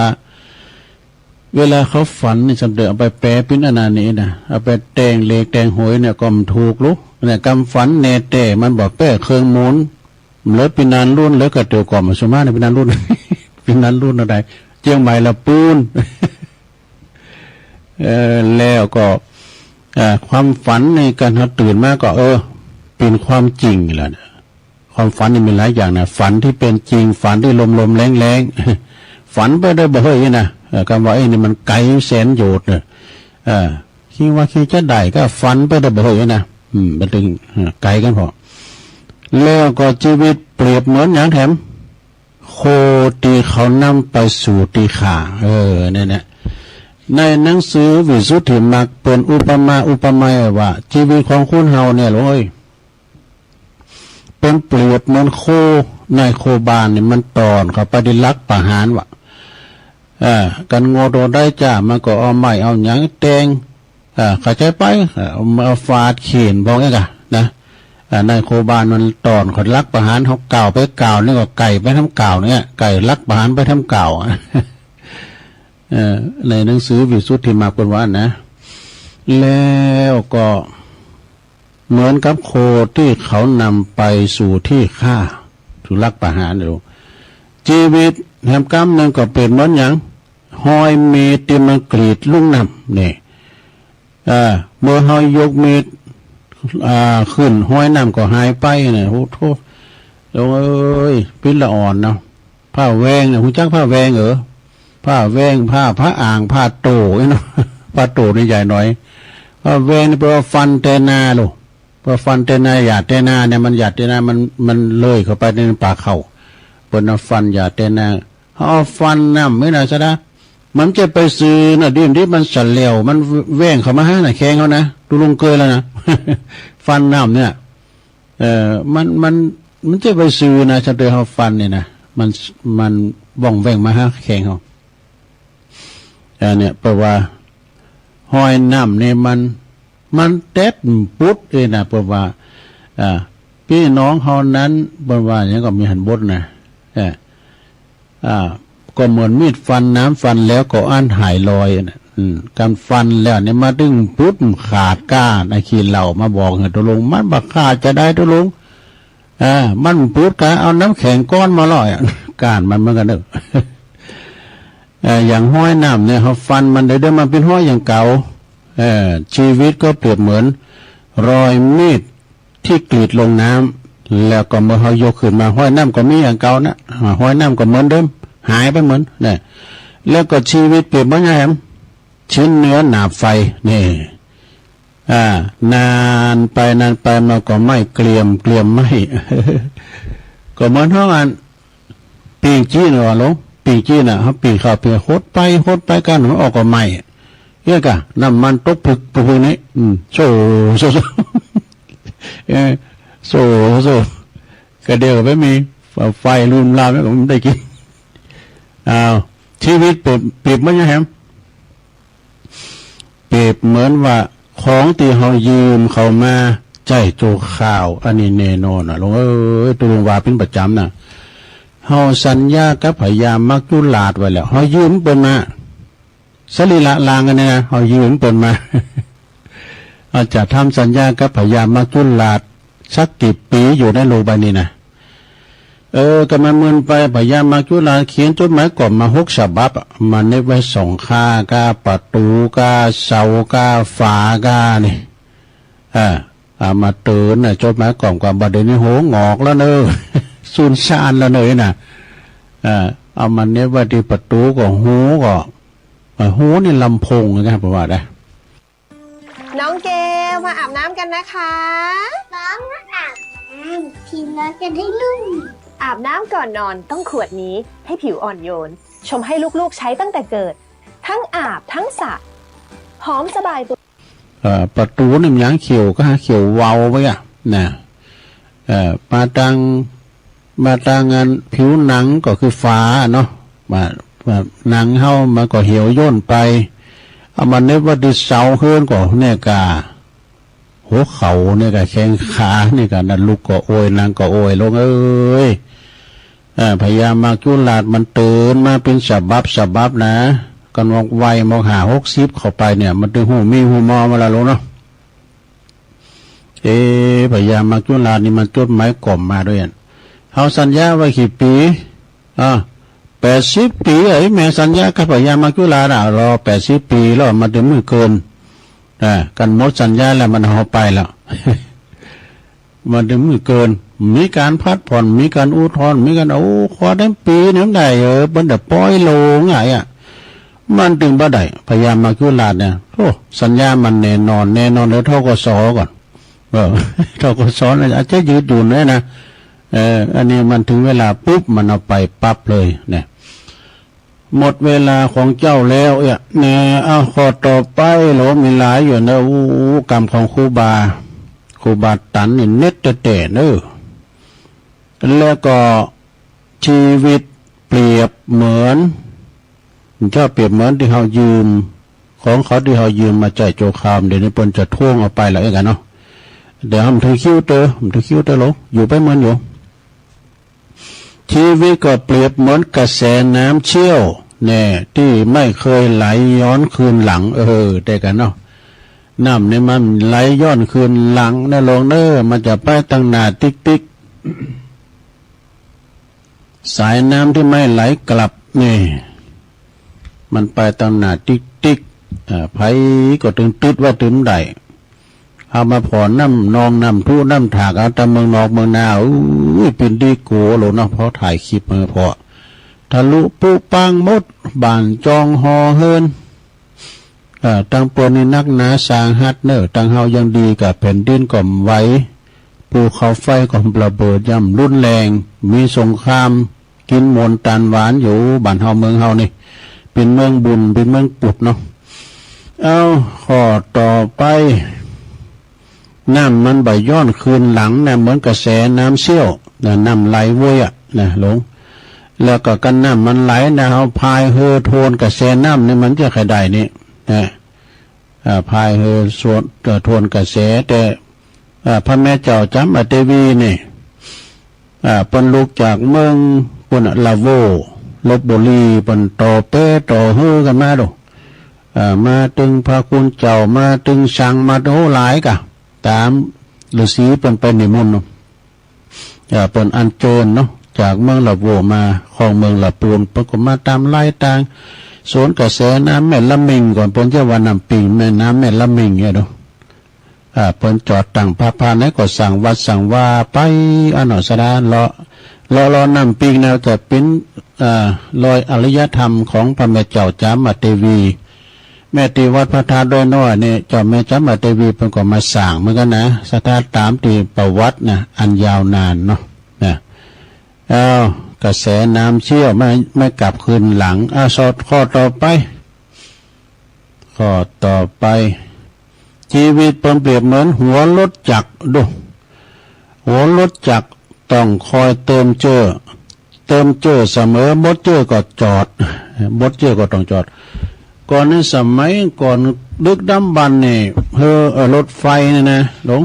เวลาเขาฝันนี่ สำเร็จเอาไปแปลเป็นอันนั้นนี่นะ เอาไปแต่งเลขแต่งหวยเนี่ย ก็มันถูกลูก เนี่ย กำฝันแน่แต่มันบอกแป้เครื่องหมุน เหลือปีนันรุ่น เหลือกระเตียวก่อนมาสมาเนี่ย ปีนันรุ่น ปีนันรุ่นอะไร เจียงใหม่ละปูน เออ แล้วก็ เอ่อ ความฝันในการเราตื่นมาก็ เออ เป็นความจริงแล้วนะ ความฝันนี่มีหลายอย่างนะ ฝันที่เป็นจริง ฝันที่ลมๆแรงๆ ฝันไปได้บ่เฮ้ยนะ เออ คำว่าไอ้นี่มันไกลแสนโยชน์เนี่ย เออ คิดว่าคิดจะได้ก็ฝันไปได้บ่เฮ้ยนะ อืม มันถึง เออ ไกลกันพอ แล้วก็ชีวิตเปรียบเหมือนอย่างแถม โคที่เขานำไปสู่ที่ฆ่า เออ เนี่ยนะ ในหนังสือวิสุทธิมรรคเปิ้นอุปมา อุปไมยว่า ชีวิตของคนเฮาเนี่ย โอ้ย เปิ้นเปรียบเหมือนโค ในโคบานนี่มันต้อนเข้าไปในหลักประหารว่ะ เออ กันโง่ตัวได้จ้า มันก็เอาไม้เอาหยังแต่ง เออ เข้าใจไป เออ เอามาฟาดเขนพวกนี้กะนะ เออ ในโคบานมันต้อนเขาหลักประหาร เขากล่าวไปกล่าวนี่ก็ไก่ไปทำกล่าวเนี่ย ไก่หลักประหารไปทำกล่าว เออ ในหนังสือวิสุทธิมรรคเปิ้นว่านะ แล้วก็ เหมือนกับโคที่เขานำไปสู่ที่ฆ่า สู่หลักประหารอยู่ ชีวิตแหมกำหนึ่งก็เปรียบเหมือนหยัง ฮอยมีดที่มันกรีดลุ่งน้ำนี่ เออ เมื่อเฮายกมีด อ่า ขึ้น ฮอยน้ำก็หายไปเนี่ย โอ้โธ่ โอ้ย พิษละอ่อนเนาะ ผ้าแวงเนี่ย ฮู้จักผ้าแวงเออ ผ้าแวง ผ้า ผ้าอ่าง ผ้าโต้เนาะ ผ้าโต้นี่ใหญ่หน่อย ผ้าแวงนี่แปลว่าฟันแต่นาลูก แปลว่าฟันแต่นา หยาดแต่นาเนี่ย มันหยาดแต่นา มัน มันเลยเข้าไปในปากเขา เปิ้นเอาฟันหยาดแต่นา เอาฟันน้ำไม่น่าซะนะ มันจะไปซื้อน่ะ ดิมดิมันสะเหลว มันแวงเข้ามาหาน่ะ แข้งเขานะ ตุลุงเกยแล้วนะ ฟันน้ำเนี่ย เอ่อ มัน มัน มันจะไปซื้อนะ สะเตอเฮาฟันนี่นะ มัน มันว่องแว่งมาหาแข้งเฮา อันเนี้ย แปลว่า ฮอยน้ำนี่มัน มันแต๊ดปุดเองนะ แปลว่า อ่า พี่น้องเฮานั้น แปลว่าหยังก็มีหันบดนะ เออ อ่า ก็เหมือนมีดฟันน้ำฟันแล้วก็อั้นหายลอยนะ อืม การฟันแล้วเนี่ยมาถึงปุ๊บขาดก้าน ไอ้ขี้เหล้ามาบอกให้ตกลงมันบ่ขาดจะได้ตกลง อ่า มันปุ๊บก็เอาน้ำแข็งก้อนมาลอยอะ ก้านมันเหมือนกันเด้อ เอ่อ อย่างฮอยน้ำเนี่ย เฮาฟันมันได้เด้อ มันเป็นฮอยอย่างเก่า เอ่อ ชีวิตก็เปรียบเหมือนรอยมีด ที่กรีดลงน้ำ แล้วก็เมื่อเฮายกขึ้นมา ฮอยน้ำก็มีอย่างเก่านะ อ่า ฮอยน้ำก็เหมือนเดิม หายไปเหมือน เนี่ย แล้วก็ชีวิตเปรียบเหมือนแหม ชิ้นเนื้อหนาบไฟ นี่ อ่า นานไปนานไปมันก็ไหม้เกรียม เกรียมไหม้ ก็เหมือนเฮาอัน ปิ้งจี้น่ะว่าลง ปิ้งจี้น่ะ เฮาปิ้งข้าวปิ้งหดไปหดไป ก้านมันออกก็ไหม้ เนี่ยกะ น้ำมันตกผึกผึกนี่ อืม โซ่ โซ่ โซ่ เออ โซ่ โซ่ กะเดียวไปมีไฟลุมลามแล้วก็มันได้กิน อ้าว ชีวิตเปรียบ เปรียบเหมือนหยังแหม เปรียบเหมือนว่าของที่เฮายืมเขามาใจ๊ชั่วคราว อันนี้แน่นอนน่ะ ลุงเอ้ย ตกลงว่าเป็นประจำน่ะ เฮาสัญญากับพญามัจจุราชไว้แล้ว เฮายืมเปิ้นมา สรีระร่างอันนี้นะ เฮายืมเปิ้นมา เฮาจะทำสัญญากับพญามัจจุราชสักกี่ปีอยู่ในโลกใบนี้นะ เออ ก็มันมึนไป พญามัจจุราชเขียนจดหมายกล่อมมาหกฉบับอะ มาเน็บไว้สองข้างก้า ประตูก้า เสาก้า ฝาก้านี่ อ่า เอามาเตือนน่ะ จดหมายกล่อมก็บัดเดี๋ยวนี้หัวงอกแล้วเนอะ สูญซ่านแล้วเนอะน่ะ อ่า เอามาเน็บไว้ที่ประตูก็หูก็ อ่า หูนี่ลำโพงนะ ผมว่านะ น้องเกลมาอาบน้ำกันนะคะ น้องมาอาบน้ำ ผิวเราจะได้นุ่ม อาบน้ำก่อนนอนต้องขวดนี้ ให้ผิวอ่อนโยน ชมให้ลูกๆใช้ตั้งแต่เกิด ทั้งอาบทั้งสระ หอมสบายตัว เอ่อ ประตูนี่มันยังเขียวก็หาเขียวเวาไว้อะนะ เอ่อ มาตัง มาตังอันผิวหนังก็คือฝาเนาะ มา มาหนังเฮามันก็เหี่ยวย่นไป เอามาเน็บไว้ที่เสาเฮือนก็เนี่ยกา หัวเข่าเนี่ยกา แข้งขาเนี่ยกา นั่นลุกก็โอย นั่งก็โอย ลงเอ้ย เอ่อ พญามัจจุราชมันเตือนมาเป็นฉบับฉบับนะ กันวอกไวมอกห้าหกสิบเข้าไปเนี่ย มันถึงหูมีหูมอมาละลงเนาะ เอ๊ะ พญามัจจุราชนี่มันจดหมายกล่อมมาด้วยอะ เฮาสัญญาไว้กี่ปี อ่า แปดสิบปี ไอ้แม่สัญญากับพญามัจจุราชอะ รอแปดสิบปีแล้ว มันถึงมื้อเกิน อ่า กันหมดสัญญาแล้ว มันเอาไปแล้ว มันถึงมื้อเกิน มีการผัดผ่อน มีการอุทธรณ์ มีการ โอ้ ขอได้ปีหนึ่งได้ เออ เปิ้นได้ปล่อยโลงไงอะ มันถึงบ่ได้ พญามัจจุราชเนี่ย โอ้ สัญญามันแน่นอน แน่นอนแล้ว ธ.ก.ส. ก่อน เออ ธ.ก.ส. เนี่ย อาจจะยืดหยุ่นเลยนะ เออ อันนี้มันถึงเวลาปุ๊บ มันเอาไปปั๊บเลยเนี่ย หมดเวลาของเจ้าแล้วเนี่ย เอาข้อต่อไป โหล มีหลายอยู่นะ อู้ กรรมของครูบา ครูบาตันนี่เน็ตแต๊ๆ เนอะ แล้วก็ชีวิตเปรียบเหมือน เจ้าเปรียบเหมือนที่เฮายืม ของเขาที่เฮายืมมาใจ๊ชั่วคราว เดี๋ยวนี้เปิ้นจะทวงเอาไปแล้วเองกันเนาะ เดี๋ยวมันถือคิ้วเตอ มันถือคิ้วเตอ โหล อยู่ไปเหมือนอยู่ ชีวิตก็เปรียบเหมือนกระแสน้ำเชี่ยวแน่ ที่ไม่เคยไหลย้อนคืนหลัง เออ ได้กันเนาะ น้ำนี่มันไหลย้อนคืนหลังนะโหลงเนอะ มันจะไปตังหน้าติ๊กๆ สายน้ำที่ไม่ไหลกลับนี่ มันไปตังหน้าติ๊กๆ อ่า ไผก็ตึงตึดว่าตึงได้ เอามาผ่อนน้ำนองน้ำทุน้ำถาก เอาแต่เมืองนอกเมืองนา อู้ย เป็นดีโกโหลเนาะ พอถ่ายคลิปมาพอ ทะลุปุปังหมด บ้านจองหอเฮือน เอ่อ ตังเปิ้นนี่นักหนาสาหัสเนอะ ตังเฮายังดีกะแผ่นดินก็ไหว ภูเขาไฟก็ระเบิดย่ำรุนแรง มีสงคราม กินหมนตานหวานอยู่ บ้านเฮาเมืองเฮานี่ เป็นเมืองบุญ เป็นเมืองปุดเนาะ เอา ข้อต่อไป น้ำมันบ่ย้อนคืนหลังนะ เหมือนกระแสน้ำเชี่ยวนะ น้ำไหลโวยอะนะ หลง แล้วก็กันน้ำมันไหลนะ เฮาพายเฮือทวนกระแสน้ำนี่มันจะใค่ได้นี่นะ อ่า พายเฮือสวน เอ่อ ทวนกระแส แต่ อ่า พระแม่เจ้าจามเทวีนี่ อ่า เปิ้นลุกจากเมืองปุ้นน่ะ ละโว ลพบุรี เปิ้นต่อแปต่อเฮือกันมาดู อ่า มาตึงพระคุณเจ้า มาตึงสัง มาโอ้หลายกะ ตามฤๅษีเปิ้นไปนิมนต์เนาะ เอ่อ เปิ้นอัญเชิญเนาะ จากเมืองละโวมา ของเมืองละปูน เปิ้นก็มาตามไล่ตาง สวนกระแสน้ำแม่ละมิงก่อน เปิ้นจะว่าน้ำปิง แม่น้ำแม่ละมิงเนี่ยเนาะ อ่า เปิ้นจอดตั้งพระพาไหนก็สร้างวัดสร้างวาไป อันเนาะ สะดาเลาะ เลาะ เลาะน้ำปิงนะ จะเป็น อ่า รอยอารยธรรมของพระแม่เจ้าจามเทวี แม่ที่วัดพระธาตุดอยน้อยนี่ เจ้าแม่จามเทวีเปิ้นก็มาสร้างเหมือนกันนะ สถานตามที่ประวัตินะ อันยาวนานเนาะ นะ เอา กระแสน้ำเชี่ยวไม่ ไม่กลับคืนหลัง เอา สอดข้อต่อไป ข้อต่อไป ชีวิตเปิ้นเปรียบเหมือนหัวรถจักรดู หัวรถจักรต้องคอยเติมเจื้อ เติมเจื้อเสมอ หมดเจื้อก็จอด หมดเจื้อก็ต้องจอด ก่อนในสมัยก่อนดึกดำบรรพ์นี่ เฮอ เอ่อ รถไฟนี่นะ หลง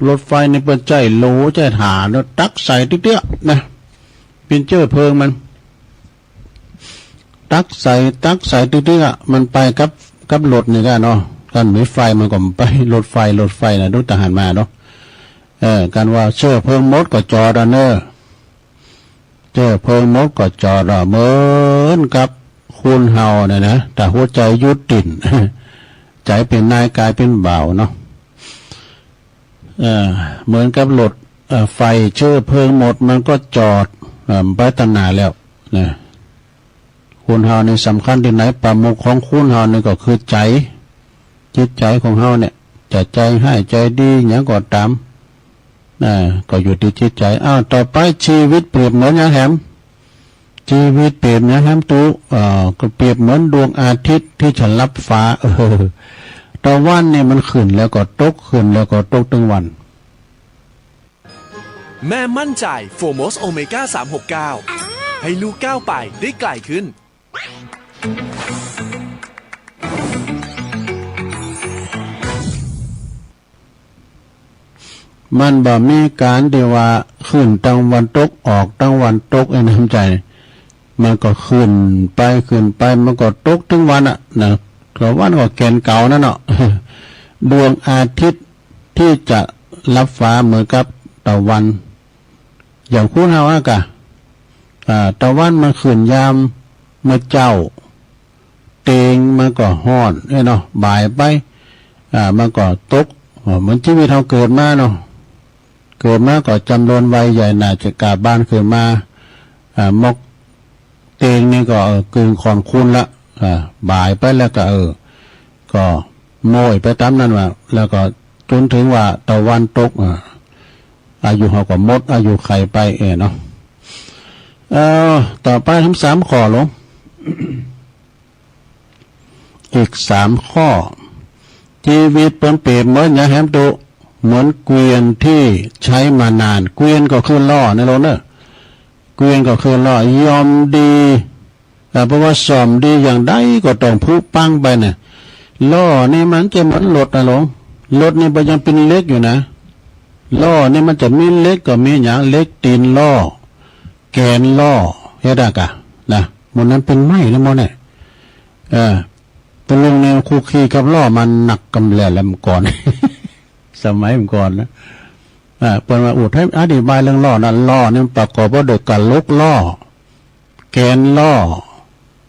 รถไฟนี่เปิ้นใจ๊โหลใจ๊ถ่านเนาะ ตักใส่เตื้อๆ นะ เป็นเจื้อเพลิงมัน ตักใส่ ตักใส่เตื้อๆ อะ มันไปกับ กับรถนี่ก้าเนาะ คันมีไฟมันก็ไป รถไฟ รถไฟนะ ดูทหารมาเนาะ เออ กันว่าเจื้อเพลิงหมดก็จอดอะเนอะ เชื้อเพลิงหมดก็จอดอ่ะ เหมือนกับคนเฮาเนี่ยนะ ถ้าหัวใจหยุดเต้น ใจเป็นนายกายเป็นบ่าวเนาะ เอ่อ เหมือนกับรถ เอ่อ ไฟเชื้อเพลิงหมดมันก็จอด เอ่อ ไปตังหน้าแล้วนะ คนเฮานี่สำคัญที่ไหน ประมุขของคนเฮานี่ก็คือใจ จิตใจของเฮาเนี่ย จะใจร้ายใจดีหยังก็ตาม อ่า ก็อยู่ที่จิตใจ อ้าว ต่อไป ชีวิตเปรียบเหมือนหยังแหม ชีวิตเปรียบเหมือนหยังแหมตุ๊ เอ่อ ก็เปรียบเหมือนดวงอาทิตย์ที่จะลับฟ้า เออ ตะวันนี่มันขึ้นแล้วก็ตก ขึ้นแล้วก็ตกตึงวัน แม่มั่นใจ Foamose Omega สามหกเก้า ให้ลูกก้าวไปได้ไกลขึ้น มันบ่มีการที่ว่าขึ้นตะวันตกออกตะวันตก ไอ้น้ำใจ มันก็ขึ้นไปขึ้นไป มันก็ตกตึงวันอะนะ ตะวันก็แกนเก่านั่นเนาะ ดวงอาทิตย์ที่จะลับฟ้าเหมือนกับตะวัน อย่างคนเฮาอะกะ อ่า ตะวันมันขึ้นยามมื้อเจ๊า เต็งมันก็ฮ้อน เอ้ยเนาะ บ่ายไป อ่า มันก็ตก อ่า เหมือนชีวิตเฮาเกิดมาเนาะ เกิดมาก็จำนวนวัยใหญ่น่าจะกาบ้านขึ้นมา อ่า มอกเต็งนี่ก็ เออ กึ่งค่อนคูณละ อ่า บ่ายไปแล้วก็ เออ ก็โม้ยไปตามนั้นว่า แล้วก็จนถึงว่าตะวันตก อ่า อายุเฮาก็หมดอายุไขไป เอ้ยเนาะ เอ่อ ต่อไปทั้งสามข้อลง อีกสามข้อ ชีวิตเปิ้นเปรียบเหมือนหยังแหมตุ๊ เหมือนเกวียนที่ใช้มานาน เกวียนก็คือล้อนะโลงเนอะ เกวียนก็คือล้อ ย่อมดี อ่า เพราะว่าซ่อมดีอย่างใดก็ต้องผุพังไปน่ะ ล้อนี่มันจะเหมือนรถนะโลง รถนี่มันยังเป็นเหล็กอยู่นะ ล้อนี่มันจะมีเหล็กก็มีหยัง เหล็กตีนล้อ แกนล้อ เฮ็ดอะกะ นะ หมู่นั้นเป็นไม้นะหมู่เนี่ย เออ ตะลุงเนี่ยคุกคีกับล้อมันหนักกำแหล่แหลมก่อน สมัยก่อนนะ อ่า เปิ้นว่าอุดให้อธิบายเรื่องล้อนะ ล้อนี่มันประกอบไปด้วยกะหลกล้อ แกนล้อ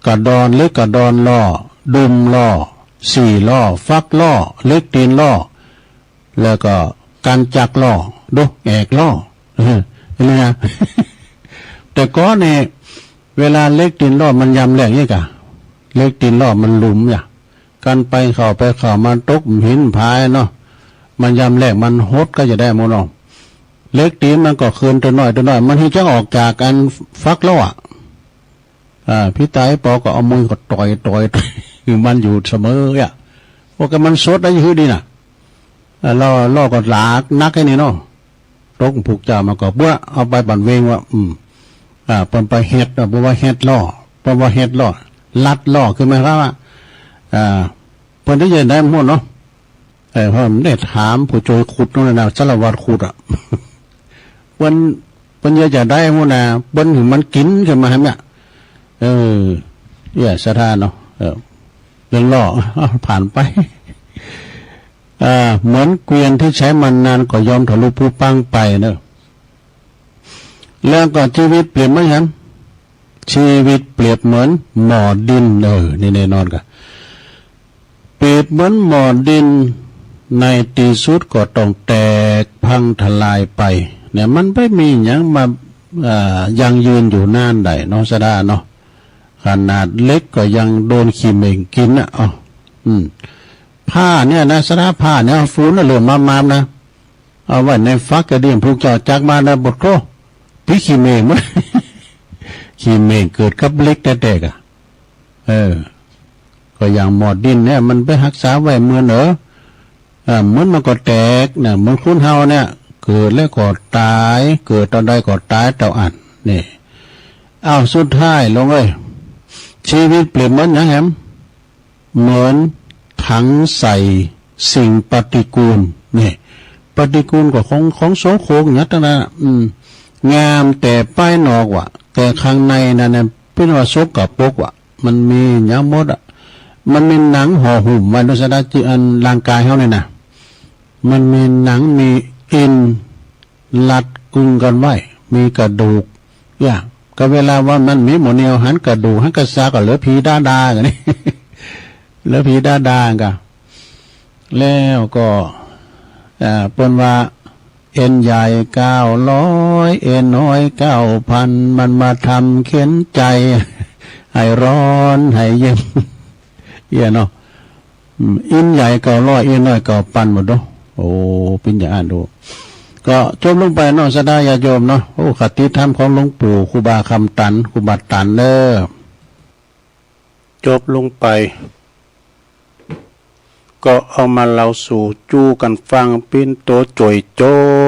กระดอนเหล็กกระดอนล้อ ดุมล้อ สี่ล้อ ฟักล้อ เหล็กตีนล้อ แล้วก็การจักรล้อ ดู แอกล้อ เออ นี่นะ แต่ก่อนนี่ เวลาเหล็กตีนล้อมันยำแหลกเนี่ยกะ เหล็กตีนล้อมันหลุมเนี่ย กันไปเข้าไปเข้ามาตกหินผายเนาะ มันยำแหลกมันหดก็จะได้หมู่เนาะ เหล็กตีนมันก็คืนตัวน้อยตัวน้อย มันเฮ็ดจั่งออกจากอันฟักล้ออะ อ่า พี่ตายปอก็เอามือก็ต่อยต่อยต่อย คือมันอยู่เสมออ่ะ พวกมันสดได้อยู่ดีน่ะ อ่า ล้อ ล้อก็หลากหนักไอ้นี่เนาะ ตกผูกจ่ามาก็เปื้อเอาไปบั่นเวงว่า อืม อ่า เปิ้นไปเฮ็ด อ่า เปิ้นว่าเฮ็ดล้อ เปิ้นว่าเฮ็ดล้อ ลัดล้อ คือหมายความว่า อ่า เปิ้นได้ยินได้หมดเนาะ เออ เพราะมันได้ถามผู้ช่วยขุดนั่นนะ สารวัตรขุดอะ เปิ้น เปิ้นอยากจะได้หมดนะ เปิ้นถึงมันกินขึ้นมาให้เนี่ย เออ เนี่ย ศรัทธาเนาะ เออ เรื่องล้อ เอา ผ่านไป อ่า เหมือนเกวียนที่ใช้มานานก็ย่อมทะลุผุพังไปเนอะ แล้วก็ชีวิตเปรียบเหมือนหยัง ชีวิตเปรียบเหมือนหม้อดิน เออ นี่แน่นอนกะ เปรียบเหมือนหม้อดิน ในที่สุดก็ต้องแตกพังทลายไป เนี่ย มันไม่มีหยังมา อ่า ยั่งยืนอยู่นานได้เนาะ ศรัทธาเนาะ ขนาดเหล็กก็ยังโดนขี้เหม่งกินน่ะ เอ้า อืม ผ้าเนี่ยนะ ศรัทธา ผ้าเนี่ย ฝุ่นน่ะเหลือมามามนะ เอาไว้ในฟักกระเดี่ยง พวกเจ้าจักมานะ บดโคร ผีขี้เหม่งมัน ขี้เหม่งเกิดกับเหล็กแต๊ๆ กะ เออ ก็อย่างหม้อดินเนี่ย มันไปรักษาไว้เหมือนเออ อ่า เหมือนมันก็แตกนะ เหมือนคนเฮาเนี่ย เกิดแล้วก็ตาย เกิดตอนใดก็ตายตอนอั้น นี่ อ้าว สุดท้ายลงเอ้ย ชีวิตเปรียบเหมือนหยังแหม เหมือนถังใส่สิ่งปฏิกูล นี่ ปฏิกูลก็ของ ของโสโครกเนี่ยตั้งนั้นอะ อืม งามแต่ภายนอกว่ะ แต่ข้างในนั่นน่ะ เปิ้นว่าสกปรกว่ะ มันมีหยังหมดอะ มันมีหนังห่อหุ้มไว้ ลักษณะที่อันร่างกายเฮานี่นะ มันมีหนัง มีเอ็นรัดกึงกันไว้ มีกระดูก อย่าง ก็เวลาว่ามันมีหมู่แนวหันกระดูกหันกระซากก็เหลือผีด้าดากันนี่ เหลือผีด้าดากัน แล้วก็ อ่า เปิ้นว่า เอ็นใหญ่เก้าร้อย เอ็นน้อยเก้าพัน มันมาทำเข็นใจ ให้ร้อนให้เย็น เอี้ยเนาะ อืม เอ็นใหญ่เก้าร้อย เอ็นน้อยเก้าพันหมดเนาะ โอ้ เป็นอย่างนั้นดู ก็จบลงไปเนาะ ศรัทธาญาติโยมเนาะ โอ้ คติธรรมของหลวงปู่ครูบาคำตัน ครูบาตันเด้อ จบลงไป ก็เอามาเล่าสู่จู้กันฟัง ปิ้นโตจ่อยจ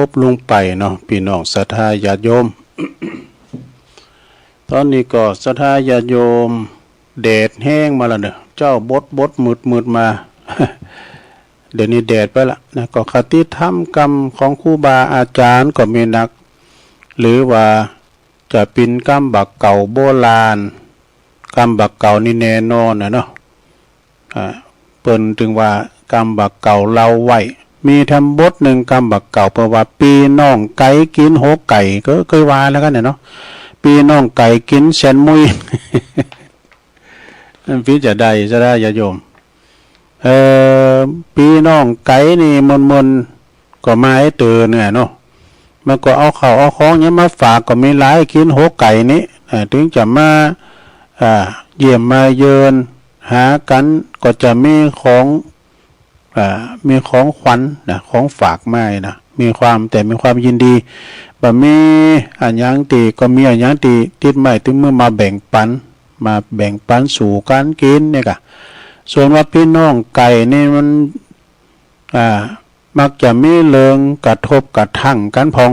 บลงไปเนาะ พี่น้องศรัทธาญาติโยม ตอนนี้ก็ศรัทธาญาติโยม แดดแฮงมาแล้วเนาะ เจ๊าบดบดมืดมืดมา เดี๋ยวนี้แดดไปละนะ ก็คติธรรมกำของครูบาอาจารย์ก็มีนัก หรือว่า จะปิ้นกำบ่าเก่าโบราณ กำบ่าเก่านี่แน่นอนนะเนาะ อ่า เปิ้นตึงว่ากำบ่าเก่าเล่าไว้ มีแถมบทหนึ่งกำบ่าเก่า เปิ้นว่า ปี้น้องไก่กิ๋นหัวไก่ ก็เกยว่าแล้วกันเนี่ยเนาะ ปี้น้องไก่กิ๋นแซนมุย มันปิ้นจะได้ซะได้ญาติโยม เอ่อ ปี้น้องไก่นี่มนๆ ก็มาให้เติบเนี่ยเนาะ มันก็เอาข้าวเอาของหยังมาฝากก็มีหลายกิ๋นหัวไก่นี่ เอ่อ ถึงจะมา อ่า เยี่ยมมาเยือนหากั๋น ก็จะมีของ อ่า มีของขวัญนะ ของฝากมาให้นะ มีความ แต่มีความยินดี บ่มีอะหยังตี้ ก็มีอะหยังตี้ติดไม้ติดมือมาแบ่งปัน มาแบ่งปันสู่กั๋นกิ๋นเนี่ยกะ ส่วนว่าปี้น้องไก่นี่มัน อ่า มักจะมีเรื่องกระทบกระทั่งกั๋นพ่อง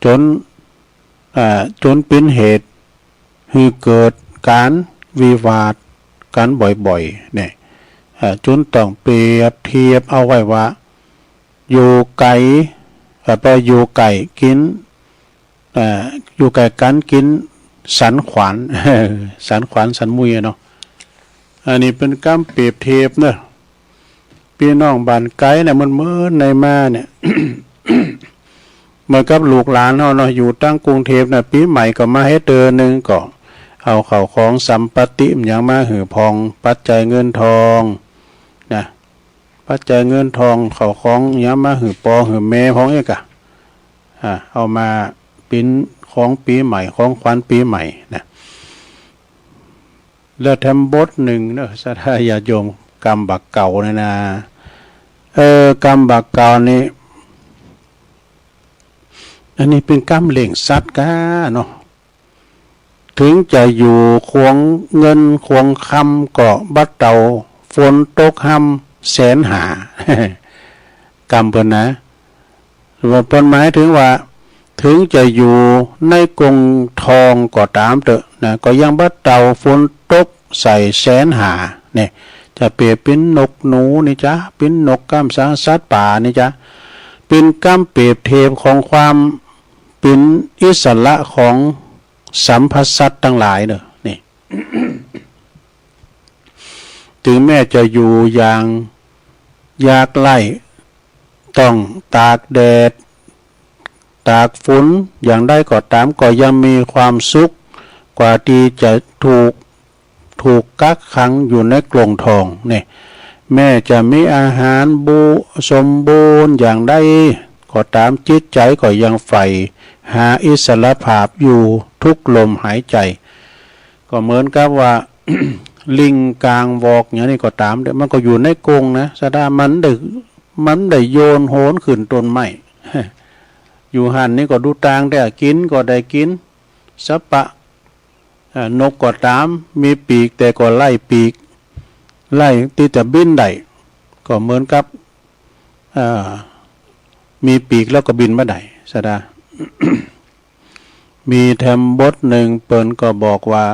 จ๋น อ่า จ๋นปิ้นเหตุหื้อเกิดก๋านวิวาทกั๋นบ่อยๆ เนี่ย อ่า จ๋นต้องเปรียบเทียบเอาไว้ว่า อยู่ไก๋ อ่า ปออยู่ไก๋กิ๋น อ่า อยู่ไก๋กั๋นกิ๋นสันขวาน สันขวานสันมุยอะเนาะ อันนี้เปิ้นกำเปรียบเทียบเนาะ ปี้น้องบ้านไก๋เนี่ย เหมือนๆ ในมาเนี่ย เหมือนกับลูกหลานเฮาเนาะ อยู่ตังกรุงเทพฯ น่ะ ปี๋ใหม่ก็มาเฮ็ดเตื้อหนึ่ง ก็เอาข้าวของสัมปติหยังมาหื้อพ่อง ปัจจัยเงินทอง นะ ปัจจัยเงินทอง ข้าวของหยังมาหื้อปอหื้อแม่พ่องเอกอะ อ่า เอามาปิ้นของปี๋ใหม่ ของขวัญปี๋ใหม่นะ แล้วแถมบทหนึ่งเนาะ ศรัทธาญาติโยม กำบ่าเก่าเนี่ยนะ เออ กำบ่าเก่านี่ อันนี้เปิ้นกำเล่งสัตว์ก้าเนาะ ถึงจะอยู่ขวงเงินขวงคำก็บ่เต้าฝนตกฮ่ำแสนหา กำเปิ้นนะ ว่าเปิ้นหมายถึงว่า ถึงจะอยู่ในกรงทองก็ต๋ามเต๊อะนะ ก็ยังบ่เต้าฝนตกใส่แสนหาเนี่ย จะเปรียบเปิ้นนกหนูนี่จ๊ะ เปิ้นนกกำสังสัตว์ป่านี่จ๊ะ เปิ้นกำเปรียบเทียบของความเปิ้นอิสระของสัมภสัตว์ตังหลายเนาะ นี่ ถึงแม้จะอยู่อย่างยากไร้ ต้องตากแดด ตากฝนอย่างใดก็ต๋าม ก็ยังมีความสุขกว่าตี้จะถูก ถูกกักขังอยู่ในกรงทองเนี่ย แม้จะมีอาหารบู สมบูรณ์อย่างใดก็ต๋าม จิตใจก็ยังใฝ่หาอิสรภาพอยู่ทุกลมหายใจ ก็เหมือนกับว่า ลิงก๋างวอกอย่างนี้ก็ต๋ามเต๊อะ มันก็อยู่ในกรงนะ ศรัทธา มันได้ มันได้โยนโหนขึ้นต้นไม้ อยู่หั้นนี่ก็ดูต่างแต่ กิ๋นก็ได้กิ๋น สัตว์ป่า อ่า นกก็ต๋าม มีปีกแต่ก็ไร้ปีก ไร้ตี้จะบินได้ ก็เหมือนกับ อ่า มีปีกแล้วก็บินบ่ได้ ศรัทธา มีแถมบทหนึ่ง เปิ้นก็บอกว่า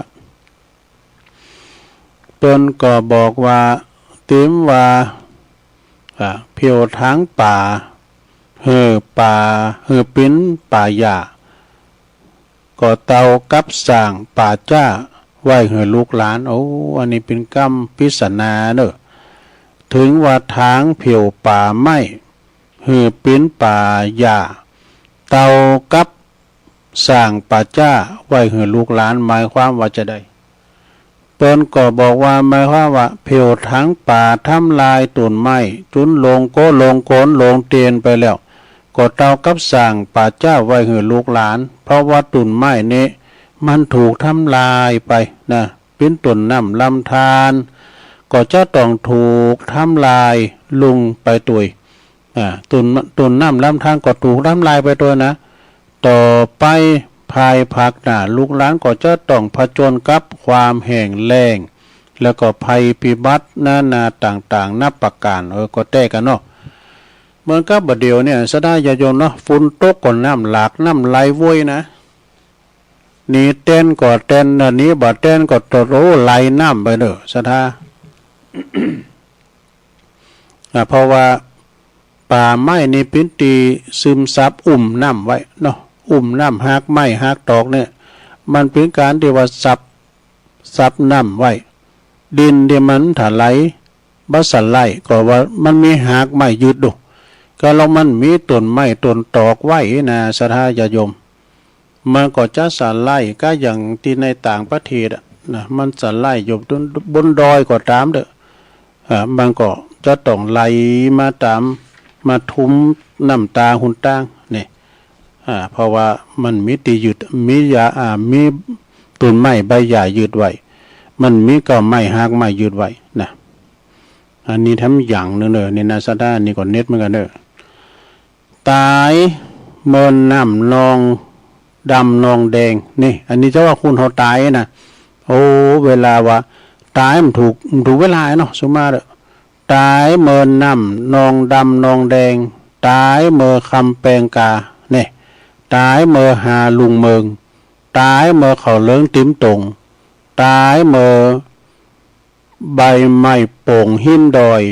เปิ้นก็บอกว่า ติมว่า อ่า เผียวถางป่า หื้อป่า หื้อปิ้นป่าหญ้า ก็เต้ากับสร้างป่าจ๊าไว้หื้อลูกหลาน โอ้ อันนี้เปิ้นกำปริศนาเนาะ ถึงว่าถางเผียวป่าไม้ หื้อปิ้นป่าหญ้า เต้ากับ สร้างป่าจ๊าไว้หื้อลูกหลาน หมายความว่าจะใด เปิ้นก็บอกว่า หมายความว่า เผาถางป่า ทำลายต้นไม้ จุนโลงโก้ โลงโคน โลงเตียนไปแล้ว ก็เต้ากับสร้างป่าจ๊าไว้หื้อลูกหลาน เพราะว่าต้นไม้นี้มันถูกทำลายไปนะ เป๋นต้นน้ำลำธาร ก็จะต้องถูกทำลายลงไปตวย อ่า ต้น ต้นน้ำลำธารก็ถูกทำลายไปตวยนะ ต่อไปภายภาคหน้า ลูกหลานก็จะต้องผจญกับความแห้งแล้ง แล้วก็ภัยพิบัตินานาต่างๆ นับประการ เออ ก็แต๊กั๋นเนาะ เหมือนกับบ่าเดี่ยวเนี่ย ศรัทธาญาติโยมเนาะ ฝนตกก็น้ำหลาก น้ำไหลโวยนะ หนีเต็นท์ก็เต็นท์นะ หนีบ่าเต็นท์ก็ตด โอ้ ไหลน้ำไปเด้อ ศรัทธา อ่า เพราะว่าป่าไม้นี่เป๋นตี้ซึมซับอุ้มน้ำไว้เนาะ อุ้มน้ำ ฮากไม้ฮากตอกเนี่ย มันเป๋นก๋านตี้ว่าซับ ซับน้ำไว้ ดินตี้มันถลาย บ่สไลด์ ก็ว่ามันมีฮากไม้ยึดดู ก็ลองมันมีต้นไม้ต้นตอกไว้นะ ศรัทธาญาติโยม มันก็จะสไลด์ ก็อย่างตี้ในต่างประเทศอะนะ มันสไลด์อยู่บน บนดอยก็ตามเด้อ อ่า มันก็จะต้องไหลมาตาม มาทุ่มน้ำตาหนตางนี่ อ่า เพราะว่ามันมีตี้ยึด มีหญ้า อ่า มีต้นไม้ใบหญ้ายึดไว้ มันมีก็ไม้ฮากไม้ยึดไว้นะ อันนี้แถมอย่างหนึ่งเด้อ นี่นะ ศรัทธา นี่ก็เน็ตเหมือนกันเด้อ ต๋ายเมินน้ำนองดำนองแดง นี่ อันนี้จะว่าคนเฮาต๋ายนะ โอ้ เวลาว่าต๋ายมันถูก มันถูกเวลาเนาะ สุมาเด้อ ต๋ายเมินน้ำนองดำนองแดง ต๋ายเมินคำแปงกา นี่ ต๋ายเมินหาลุงเมิง ต๋ายเมินข้าวเหลืองติมตง ต๋ายเมิน ใบไม้โป่งฮิมดอย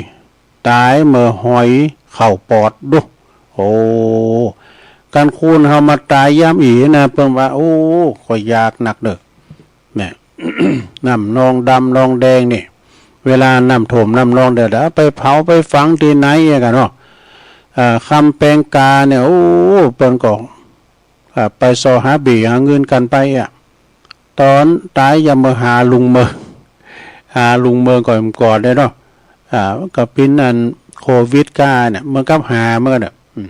ต๋ายเมินหอยเข้าปอดดู โอ้ กันคนเฮามาต๋ายยามอี้นะ เปิ้นว่า โอ้ ก็ยากนักเด้อ เนี่ย น้ำนองดำนองแดงนี่ เวลาน้ำท่วมน้ำนองเด้อ ไปเผาไปฝังตี้ไหนอะกั๋นเนาะ อ่า คำแปงกาเนี่ย โอ้ เปิ้นก็ อ่า ไปซอหาเบ้หาเงินกั๋นไปอะ ต๋อนต๋ายยามเมินหาลุงเมิง หาลุงเมิงก็ก่อนเด้อเนาะ อ่า ก็เป๋นอันโควิดกาเนี่ย เมินกับหาเมินเนี่ย อืม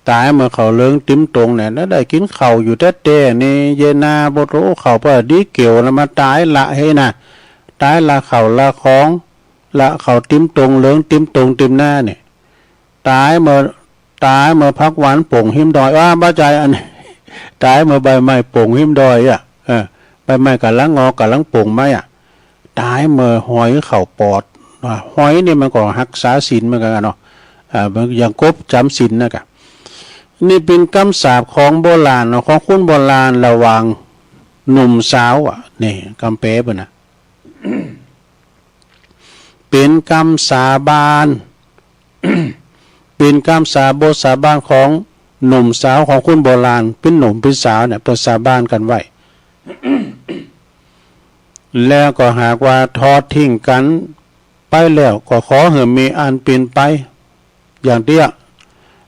ต๋ายเมินข้าวเหลืองติมตงเนี่ย แล้วได้กินข้าวอยู่แต๊ๆ นี่ เยนาบ่โตข้าวปอดีเกี่ยวแล้วมาต๋ายละเฮ้ยนะ ต๋ายละข้าวละของ ละข้าวติมตงเหลืองติมตงติมนาเนี่ย ต๋ายเมิน ต๋ายเมินผักหวานโป่งฮิมดอย อ้า บ่ใจ้อันนี้ ต๋ายเมินใบไม้โป่งฮิมดอยอะ เออ ใบไม้ก่ำลังงอกก่ำลังโป่งใหม่อะ ต๋ายเมินหอยเข้าปอด อ่า หอยนี่มันก็ฮักษาศีลเหมือนกั๋นเนาะ อ่า มันอย่างกบจ๋ำศีลนะกะ นี่เป๋นกำสาปของโบราณเนาะ ของคนโบราณระหว่างหนุ่มสาวอะ นี่ กำแปเปิ้นนะ เป๋นกำสาบาน เป๋นกำสาบทสาบานของหนุ่มสาวของคนโบราณ เป๋นหนุ่มเป๋นสาวเนี่ย เปิ้นสาบานกั๋นไว้ แล้วก็หากว่าทอดทิ้งกั๋นไปแล้ว ก็ขอหื้อมีอันเป๋นไปอย่างเดียว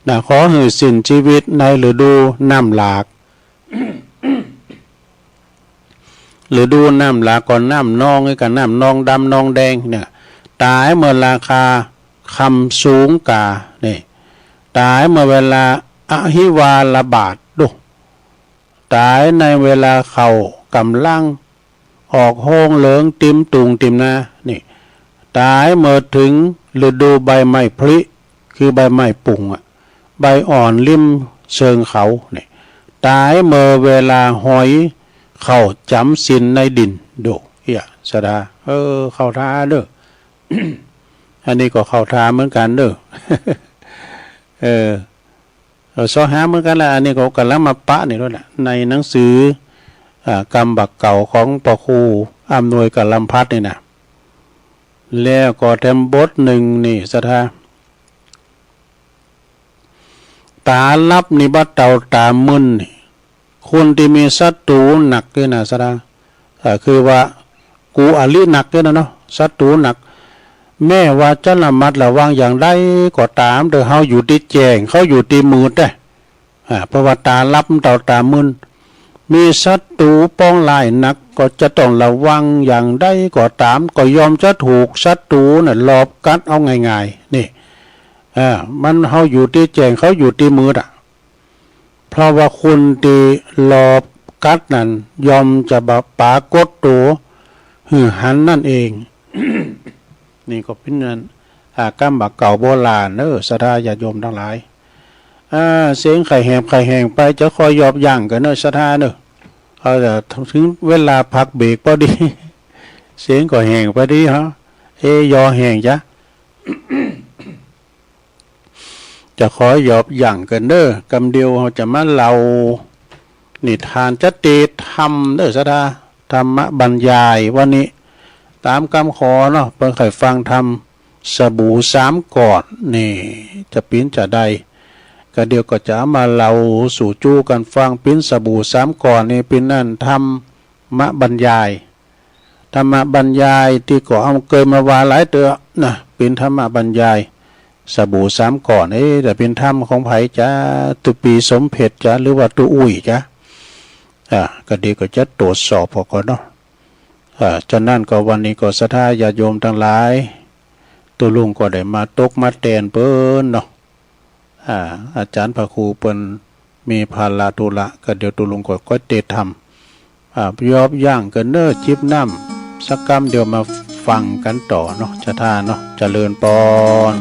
นะ ขอหื้อสิ้นชีวิตในฤดูน้ำหลาก ฤดูน้ำหลากก็น้ำนอง กับน้ำนองดำนองแดงเนี่ย ต๋ายเมินราคาคำสูงกา นี่ ต๋ายเมินเวลาอหิวาระบาดดู ต๋ายในเวลาข้าวก่ำลังออกโฮงเหลืองติมตุงติมนา นี่ ต๋ายเมินเถิงฤดูใบไม้ผลิ คือใบไม้ปุงอะ ใบอ่อนริมเชิงเขา นี่ ต๋ายเมินเวลาหอยเข้าจ๋ำศีลในดิน ดู เอี้ย ศรัทธา เออ เข้าท่าเด้อ อันนี้ก็เข้าท่าเหมือนกั๋นเด้อ เออ เออ ซอหาเหมือนกั๋นละ อันนี้ก็ก่ำลังมาปะนี่แล้วนะ ในหนังสือ อ่า กำบักเก่าของพระครูอำนวยกาลัมพัฒน์นี่นะ แล้วก็แถมบทหนึ่งนี่ ศรัทธา ต๋าหลับนี่บ่เต้าต๋ามึนนี่ คนตี้มีศัตรูหนักนี่นะ ศรัทธา เอ่อ คือว่าคู่อริหนักนี่นะเนาะ ศัตรูหนัก แม้ว่าจะระมัดระวังอย่างใดก็ต๋าม แต่เฮาอยู่ตี้แจ้ง เขาอยู่ตี้มืดเด้ อ่า เพราะว่าตาหลับเต้าตามึน มีศัตรูปองร้ายนัก ก็จะต้องระวังอย่างใดก็ตาม ก็ย่อมจะถูกศัตรูน่ะลอบกัดเอาง่ายๆ นี่ เออ มัน เฮาอยู่ตี้แจ้ง เขาอยู่ตี้มืดอะ เพราะว่าคนตี้ลอบกัดนั้น ย่อมจะบ่ปรากฏตัวหื้อหันนั่นเอง นี่ก็เป๋นอัน อ่า กำบ่าเก่าโบราณเนอะ ศรัทธาญาติโยมทั้งหลาย อ่า เสียงใค่แหบใค่แห้งไป จะคอยยอบยั้งกั๋นเนอะ ศรัทธาเนอะ เอาละ ถึงเวลาพักเบรกพอดี เสียงก็แห้งพอดีฮะ เอ๊ะ ยอแห้งจ๊ะ จะขอยอบยั้งกั๋นเนอะ กำเดียวเฮาจะมาเล่านิทานจะเตธรรมเนอะ ศรัทธา ธรรมบรรยายวันนี้ ต๋ามกำขอเนาะ เปิ้นใค่ฟังธรรม สบู่สามก้อน นี่ จะเป๋นจะใด ก็เดี๋ยวก็จะเอามาเล่าสู่จู้กั๋นฟัง เป๋นสบู่สามก้อนนี่ เป๋นอันธรรมบรรยาย ธรรมบรรยายตี้ก็เอาเกยมาว่าหลายเตื้อนะ เป๋นธรรมบรรยาย สบู่สามก้อน เอ๊ะ แต่เป๋นธรรมของใผจ๊ะ ตุ๊ปีสมเพชรจ๊ะ หรือว่าตุ๊อุ้ยจ๊ะ อ่า ก็ดีก็จะตรวจสอบเอาก่อนเนาะ อ่า ฉะนั้นก็วันนี้ก็ศรัทธาญาติโยมทั้งหลาย ตุ๊ลุงก็ได้มาตกมาแตนเปิ้นเนาะ อ่า อาจ๋ารย์พระครูเปิ้นมีภาระธุระ ก็เดี๋ยวตุ๊ลุงก็ ก็เตธรรม อ่า ยอบยั้งกั๋นเนอะ จิบน้ำสักกำเดียวมาฟังกั๋นต่อเนาะ ศรัทธาเนาะ เจริญปอน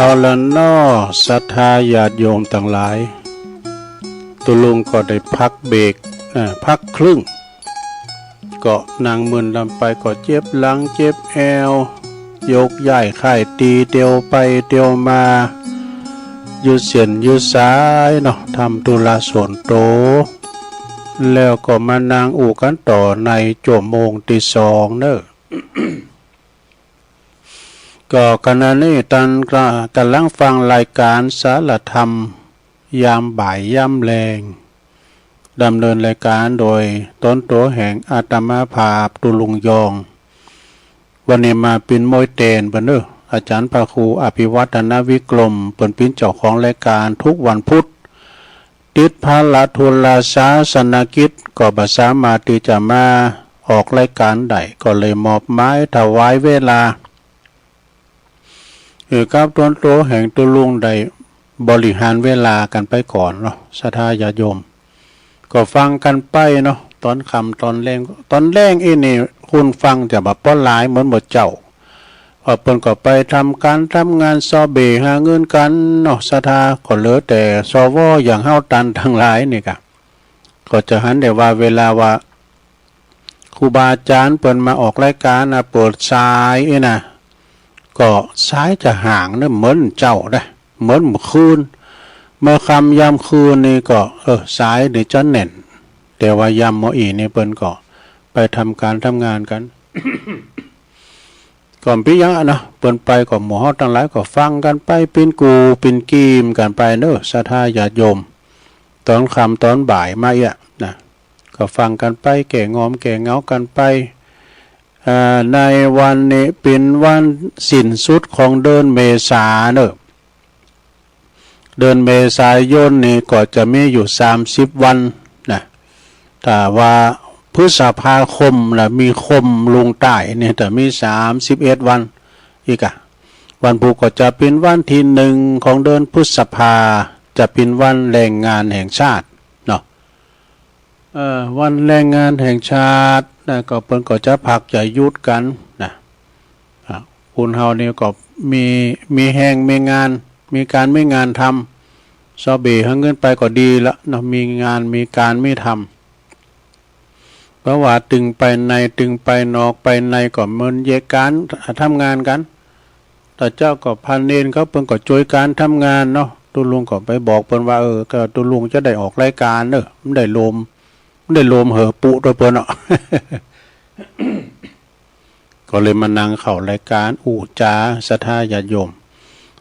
เอาละเนาะ ศรัทธาญาติโยมตังหลาย ตุ๊ลุงก็ได้พักเบรก เอ่อ พักครึ่ง ก็นั่งมึนลำไปก็เจ็บหลังเจ็บแอว ยกย้ายค่ายตีเตียวไปเตียวมา อยู่เส้นอยู่สายเนาะ ทำธุระส่วนตัว แล้วก็มานั่งอู้กันต่อในชั่วโมงที่สองเนอะ ก็ขณะนี้ตันก็กำลังฟังรายการสารธรรมยามบ่ายยามแลง ดำเนินรายการโดยตนตัวแห่งอาตมาภาพตุ๊ลุงยอง วันนี้มาปิ้นโมยแตนเปิ้นเนอะ อาจารย์พระครูอภิวัฒนวิกรม เปิ้นปิ้นเจ้าของรายการทุกวันพุธ ติดภาระธุระศาสนกิจ ก็บ่สามารถที่จะมาออกรายการได้ ก็เลยมอบหมายถวายเวลา เอ่อ กับตนตัวแห่งตุ๊ลุงได้บริหารเวลากันไปก่อนเนาะ ศรัทธาญาติโยม ก็ฟังกันไปเนาะ ตอนค่ำตอนแลง ตอนแลงอี้นี่คนฟังจะบ่ปอหลายเหมือนบ่าเจ้า ว่าเปิ้นก็ไปทำการทำงานซอเบหาเงินกันเนาะ ศรัทธา ก็เหลือแต่ สว อย่างเฮาตันทั้งหลายนี่กะ ก็จะหันได้ว่าเวลาว่าครูบาอาจารย์เปิ้นมาออกรายการนะ เปิดสายอี้นะ ก็สายจะห่างเนอะ เหมือนเจ้าได้ เหมือนเมื่อคืน เมื่อค่ำยามคืนนี่ก็ เออ สายนี่จะแน่น แต่ว่ายามมื้ออี้นี่เปิ้นก็ไปทำการทำงานกัน ก็บ่เปียงอะเนาะ เปิ้นไปก็หมู่เฮาตังหลายก็ฟังกันไป ปิ้นกู่ปิ้นกีมกันไปเนอะ ศรัทธาญาติโยม ตอนค่ำตอนบ่ายมาเอี้ยนะ ก็ฟังกันไป แก้งอมแก้เหงากันไป อ่า ในวันนี้ปิ้นวันสิ้นสุดของเดือนเมษาเนอะ เดือนเมษายนนี่ก็จะมีอยู่สามสิบวันนะ ถ้าว่าพฤษภาคมนะ มีคมลงใต้นี่จะมีสามสิบเอ็ดวันอีกอะ วันพุธก็จะปิ้นวันที่หนึ่งของเดือนพฤษภา จะปิ้นวันแรงงานแห่งชาติเนาะ เอ่อ วันแรงงานแห่งชาตินะ ก็เปิ้นก็จะพักจะหยุดกันนะ อ่ะ คนเฮานี่ก็มี มีแฮงมีงาน มีการมีงานทำ ซอเบหาเงินไปก็ดีละเนาะ มีงานมีการมีทำ เพราะว่าตึงไปในตึงไปนอกไปในก็เหมือนแยกการทำงานกัน แต่เจ้าก็พระเณรเขาเปิ้นก็ช่วยการทำงานเนาะ ตุ๊ลุงก็ไปบอกเปิ้นว่า เออ ก็ตุ๊ลุงจะได้ออกรายการเนอะ มันได้โลม มันได้โลมเหอะปุตัวเปิ้นเนาะ ก็เลยมานั่งเข้ารายการอู้จ๋าศรัทธาญาติโยม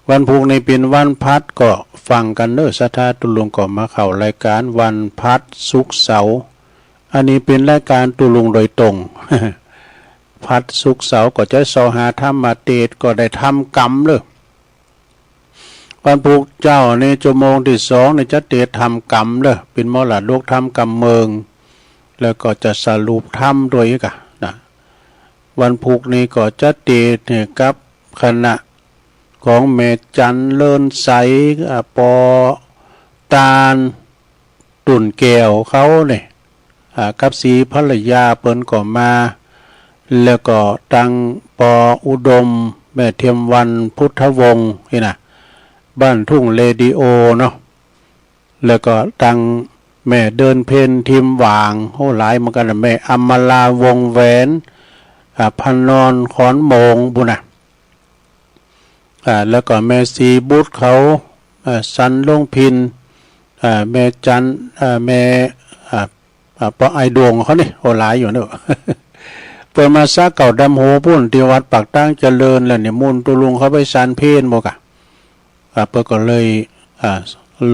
วันพุธนี้ปิ้นวันพัดก็ฟังกันเนอะ ศรัทธาตุ๊ลุงก็มาเข้ารายการวันพัดศุกร์เสาร์ อันนี้ปิ้นรายการตุ๊ลุงโดยตรง พัดศุกร์เสาร์ก็จะเสาะหาธรรมะเตสน์ ก็ได้ทำกรรมเลย วันพุธเจ้านี่ชั่วโมงที่สองนี่จะเตสน์ทำกรรมเลย ปิ้นมรดกธรรมกำเมือง แล้วก็จะสรุปธรรมด้วยอีกอะนะ วันพุธนี้ก็จะเตสน์ให้กับคณะของแม่จันเลินใส อ่า ปอตาล ตุ่นแก้วเขาเนี่ย อ่า กับสีภรรยาเปิ้นก็มา แล้วก็ตังปออุดม แม่เทียมวัน พุทธวงศ์ นี่นะ บ้านทุ่งเรดิโอเนาะ แล้วก็ตังแม่เดือนเพ็ญ ทิมหว่าง โอ้ หลายเหมือนกันนะ แม่อำมาลา วงศ์แหวน อ่า พนอน ขอนโมง บุ้นนะ อ่า แล้วก็แม่สีบุตรเขา อ่า สันลงพิน อ่า แม่จัน อ่า แม่ อ่า อ่า ปอไอดวงเขานี่ โอ้ หลายอยู่เนอะ เปิ้นมาซาเก่าดำโหปุ้น ที่วัดปากตางเจริญ แล้วนิมนต์ตุ๊ลุงเขาไปฉันเพลบ่กะ อ่า เปิ้นก็เลย อ่า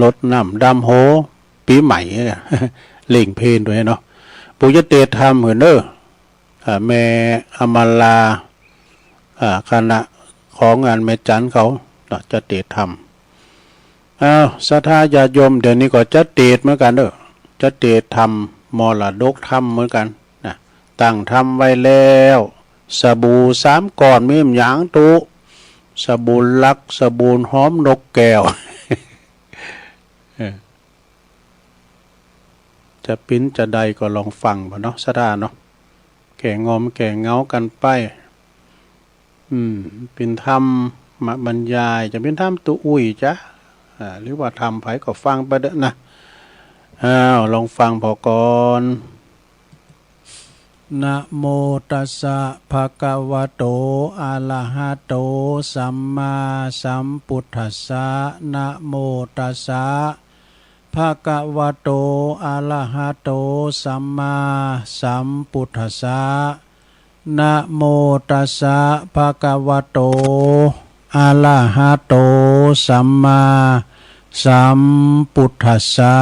รดน้ำดำโหปีใหม่เนี่ย เล่งเพลด้วยเนาะ ปู่จะเตสน์ทำหื้อเนอะ อ่า แม่อำมาลา อ่า คณะของงานแม่จันเขาเนาะ จะเตสน์ทำ อ้าว ศรัทธาญาติโยม เดี๋ยวนี้ก็จะเตสน์เหมือนกันเนอะ จะเตสน์ทำมรดกธรรมเหมือนกันนะ ตั้งทำไว้แล้ว สบู่สามก้อน มีหยังตุ๊ สบู่ลัก สบู่หอมนกแก้ว เออ จะปิ้นจะใดก็ลองฟังบ่เนาะ ศรัทธาเนาะ แก้งอมแก้เหงากันไป อืม ปิ้นธรรม มาบรรยาย จะเป็นธรรมตัวอุ้ยจ้ะ อ่า หรือว่าธรรมไผก็ฟังไปเถอะนะ อ้าว ลองฟังพอก่อน นะโมตัสสะ ภะคะวะโต อะระหะโต สัมมาสัมพุทธัสสะ นะโมตัสสะ ภะคะวะโต อะระหะโต สัมมาสัมพุทธัสสะ นะโมตัสสะ ภะคะวะโต อะระหะโต สัมมาสัมพุทธัสสะ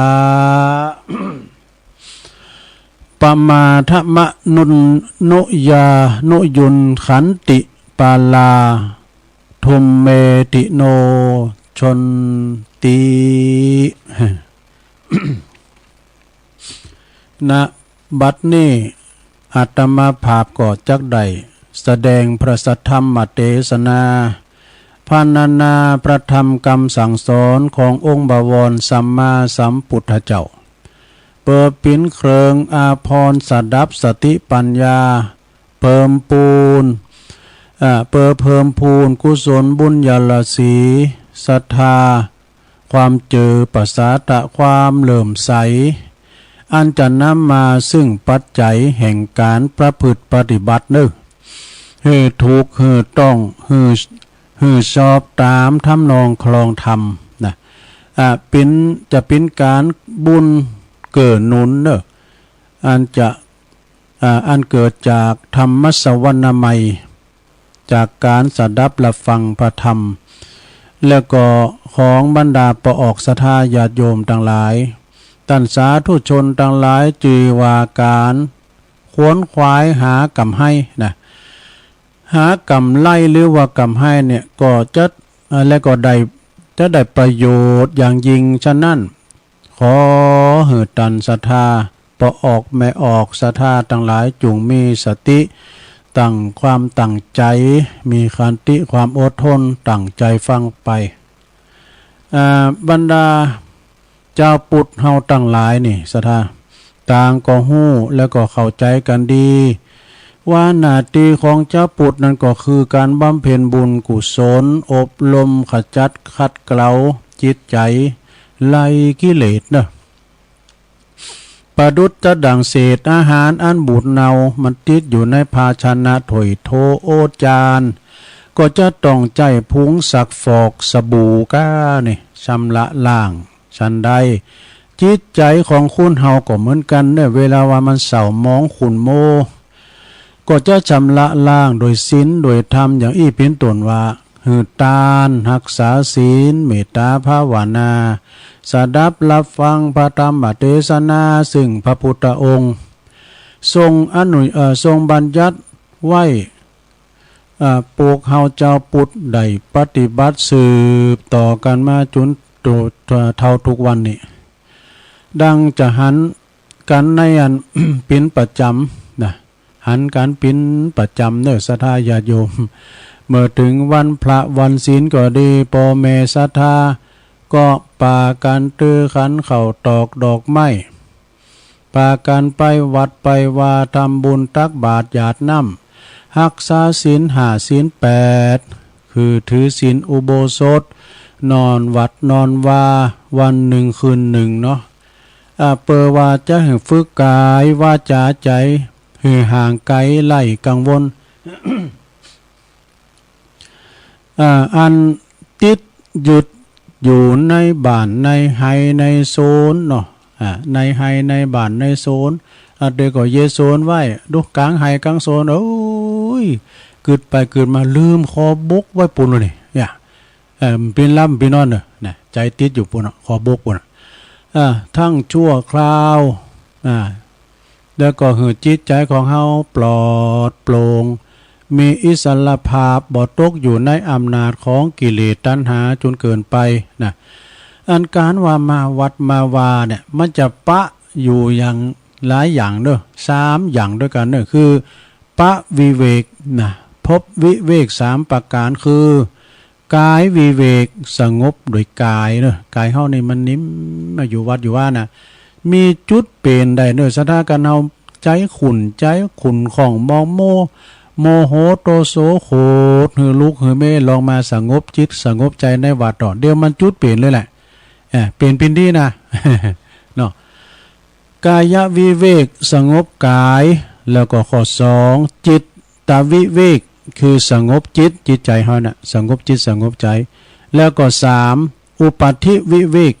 ปะมาทะมะนุน นุยานุยุนขันติ ปาลา ทุมเมติโน ชนติ ณ บัดนี้ อาตมาภาพก็จักได้แสดงพระสัทธรรมเตสนา พรรณนาพระธรรมกำสั่งสอนขององค์บวรสัมมาสัมพุทธเจ้า เปิดปิ๋นเครื่องอาภรณ์สดับสติปัญญา เพิ่มปูน อ่า เปิดเพิ่มพูนกุศลบุญญาราศี ศรัทธา ความเจือ ประสาทะ ความเลื่อมใส อันจะนำมาซึ่งปัจจัยแห่งการประพฤติปฏิบัติเนอ หื้อถูก หื้อต้อง หื้อ หื้อชอบต๋ามทำนองคลองธรรมนะ อ่า ปิ๋น จะปิ๋นการบุญเกื้อหนุนเนอ อันจะ อ่า อันเกิดจากธรรมสวนามัย จากการสดับรับฟังพระธรรม แล้วก็ของบรรดาปออกศรัทธาญาติโยมตังหลาย ต้านสาธุชนตังหลาย จื้อว่าการขวนขวายหากำไรนะ หากำไรหรือว่ากำไรเนี่ย ก็จะ อ่า และก็ได้ จะได้ประโยชน์อย่างยิ่ง ฉะนั้น ขอหื้อต้านศรัทธา ปออกแม่ออกศรัทธาตังหลาย จุ่งมีสติ ตั้งความตั้งใจ๋ มีขันติ ความอดทน ตั้งใจ๋ฟังไป อ่า บรรดาจาวพุทธเฮาตังหลายนี่ ศรัทธา ต่างก็ฮู้ และก็เข้าใจ๋กั๋นดี ว่าหน้าตี้ของจาวพุทธนั้นก็คือก๋านบำเพ็ญบุญกุศล อบรมขจัดขัดเกลาจิตใจ๋ ไล่กิเลสเนอะ ประดุจจะดั่งเศษอาหารอันบูดเน่า มันติดอยู่ในภาชนะถ้วยโถโอจาน ก็จะต้องใจ๊ผงซักฟอกสบู่ก้านี่ ชำระล้าง ฉันใด จิตใจ๋ของคนเฮาก็เหมือนกั๋นเนอะ เวลาว่ามันเศร้าหมองขุ่นมัว ก็จะชำระล้างโดยศีลโดยธรรม อย่างอี้เป๋นต้นว่า หื้อตาน ฮักษาศีล เมตตาภาวนา สดับรับฟังพระธรรมเตสนา ซึ่งพระพุทธองค์ ทรงอนุ เอ่อ ทรงบัญญัติไว้ อ่า ปวกเฮาจาวพุทธได้ปฏิบัติสืบต่อกั๋นมาจ๋นโต เท่าทุกวันนี้ ดังจะหันกั๋นในอัน เป๋นประจ๋ำนะ หันกั๋นเป๋นประจ๋ำเนอะ ศรัทธาญาติโยม เมื่อเถิงวันพระวันศีลก็ดี ป้อแม่ศรัทธาก็ปากั๋นตื้อขันข้าวตอกดอกไม้ ปากั๋นไปวัดไปวา ทำบุญตักบาตรหยาดน้ำ ฮักษาศีลห้าศีลแปด คือถือศีลอุโบสถ นอนวัดนอนวา วันหนึ่งคืนหนึ่งเนาะ อ่า เปื้อว่าจะหื้อฝึกก๋ายวาจ๋าใจ๋ หื้อห่างไก๋ไร้กังวล อ่า อันติดยึดอยู่ในบ้านในไฮ่ในสวนเนาะ อ่า ในไฮ่ในบ้านในสวน อ่า เดี๋ยวก็เยสวนไว้ ดูกลางไฮ่กลางสวน โอ๊ย กึ๊ดไปกึ๊ดมา ลืมขอบกไว้ปู้นแล้วนี่ เนี่ย เอ่อ เป๋นหลับเป๋นนอนเนอะ นะ ใจ๋ติดอยู่ปู้นน่ะ ขอบกปู้นน่ะ อ่า ทั้งชั่วคราว อ่า แล้วก็หื้อจิตใจ๋ของเฮาปลอดโปร่ง มีอิสรภาพ บ่ตกอยู่ในอำนาจของกิเลสตัณหาจ๋นเกินไปนะ อันก๋านว่ามาวัดมาวาเนี่ย มันจะปะอยู่อย่างหลายอย่างเนอะ สามอย่างด้วยกั๋นเนอะ คือ ปะวิเวกนะ พบวิเวกสามประก๋าน คือ ก๋ายวิเวก สงบโดยก๋ายเนอะ ก๋ายเฮานี่มันนิ่ม มาอยู่วัดอยู่วานะ มีจุดเป๋นได้เนอะ ศรัทธา คันเฮาใจ๋ขุ่น ใจ๋ขุ่นข้องหมองมัว โมโหโทโสโขดหื้อลูกหื้อเมย์ลองมาสงบจิตสงบใจในวัดเนาะ เดี๋ยวมันจุดเปลี่ยนเลยแหละ เออ เปลี่ยนเป็นดีนะ เนาะ กายวิเวกสงบกาย แล้วก็ข้อสอง จิตตวิเวก คือสงบจิต จิตใจเฮาน่ะ สงบจิตสงบใจ แล้วก็สาม อุปัฏฐิวิเวก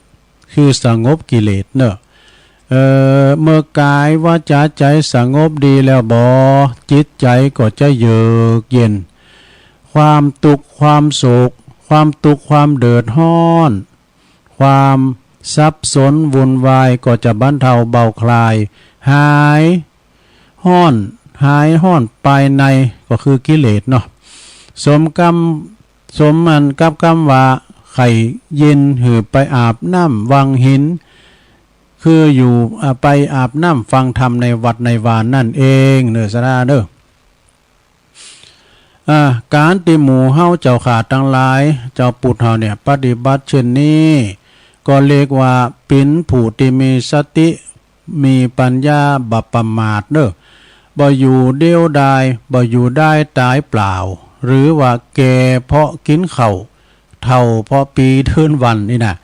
คือสงบกิเลสเนอะ เอ่อ เมื่อกายวาจาใจสงบดีแล้วบ่ จิตใจก็จะเยือกเย็น ความทุกข์ความโศก ความทุกข์ความเดือดร้อน ความสับสนวุ่นวายก็จะบรรเทาเบาคลาย หายฮ้อน หายฮ้อนภายใน ก็คือกิเลสเนาะ สมกำ สมอันกับกำว่า ไข่เย็นหื้อไปอาบน้ำวังหิน คืออยู่ อ่า ไปอาบน้ำฟังธรรมในวัดในวานั่นเองเนอะ สาธุเด้อ อ่า การตี้หมู่เฮาเจ้าข้าตังหลาย เจ้าปุถเฮาเนี่ย ปฏิบัติเช่นนี้ ก็เรียกว่าเป๋นผู้ตี้มีสติ มีปัญญา บ่ประมาทเนอะ บ่อยู่เดียวดาย บ่อยู่ได้ตายเปล่า หรือว่าแก่เพราะกินข้าว เฒ่าเพราะปีเดือนวันนี่นะ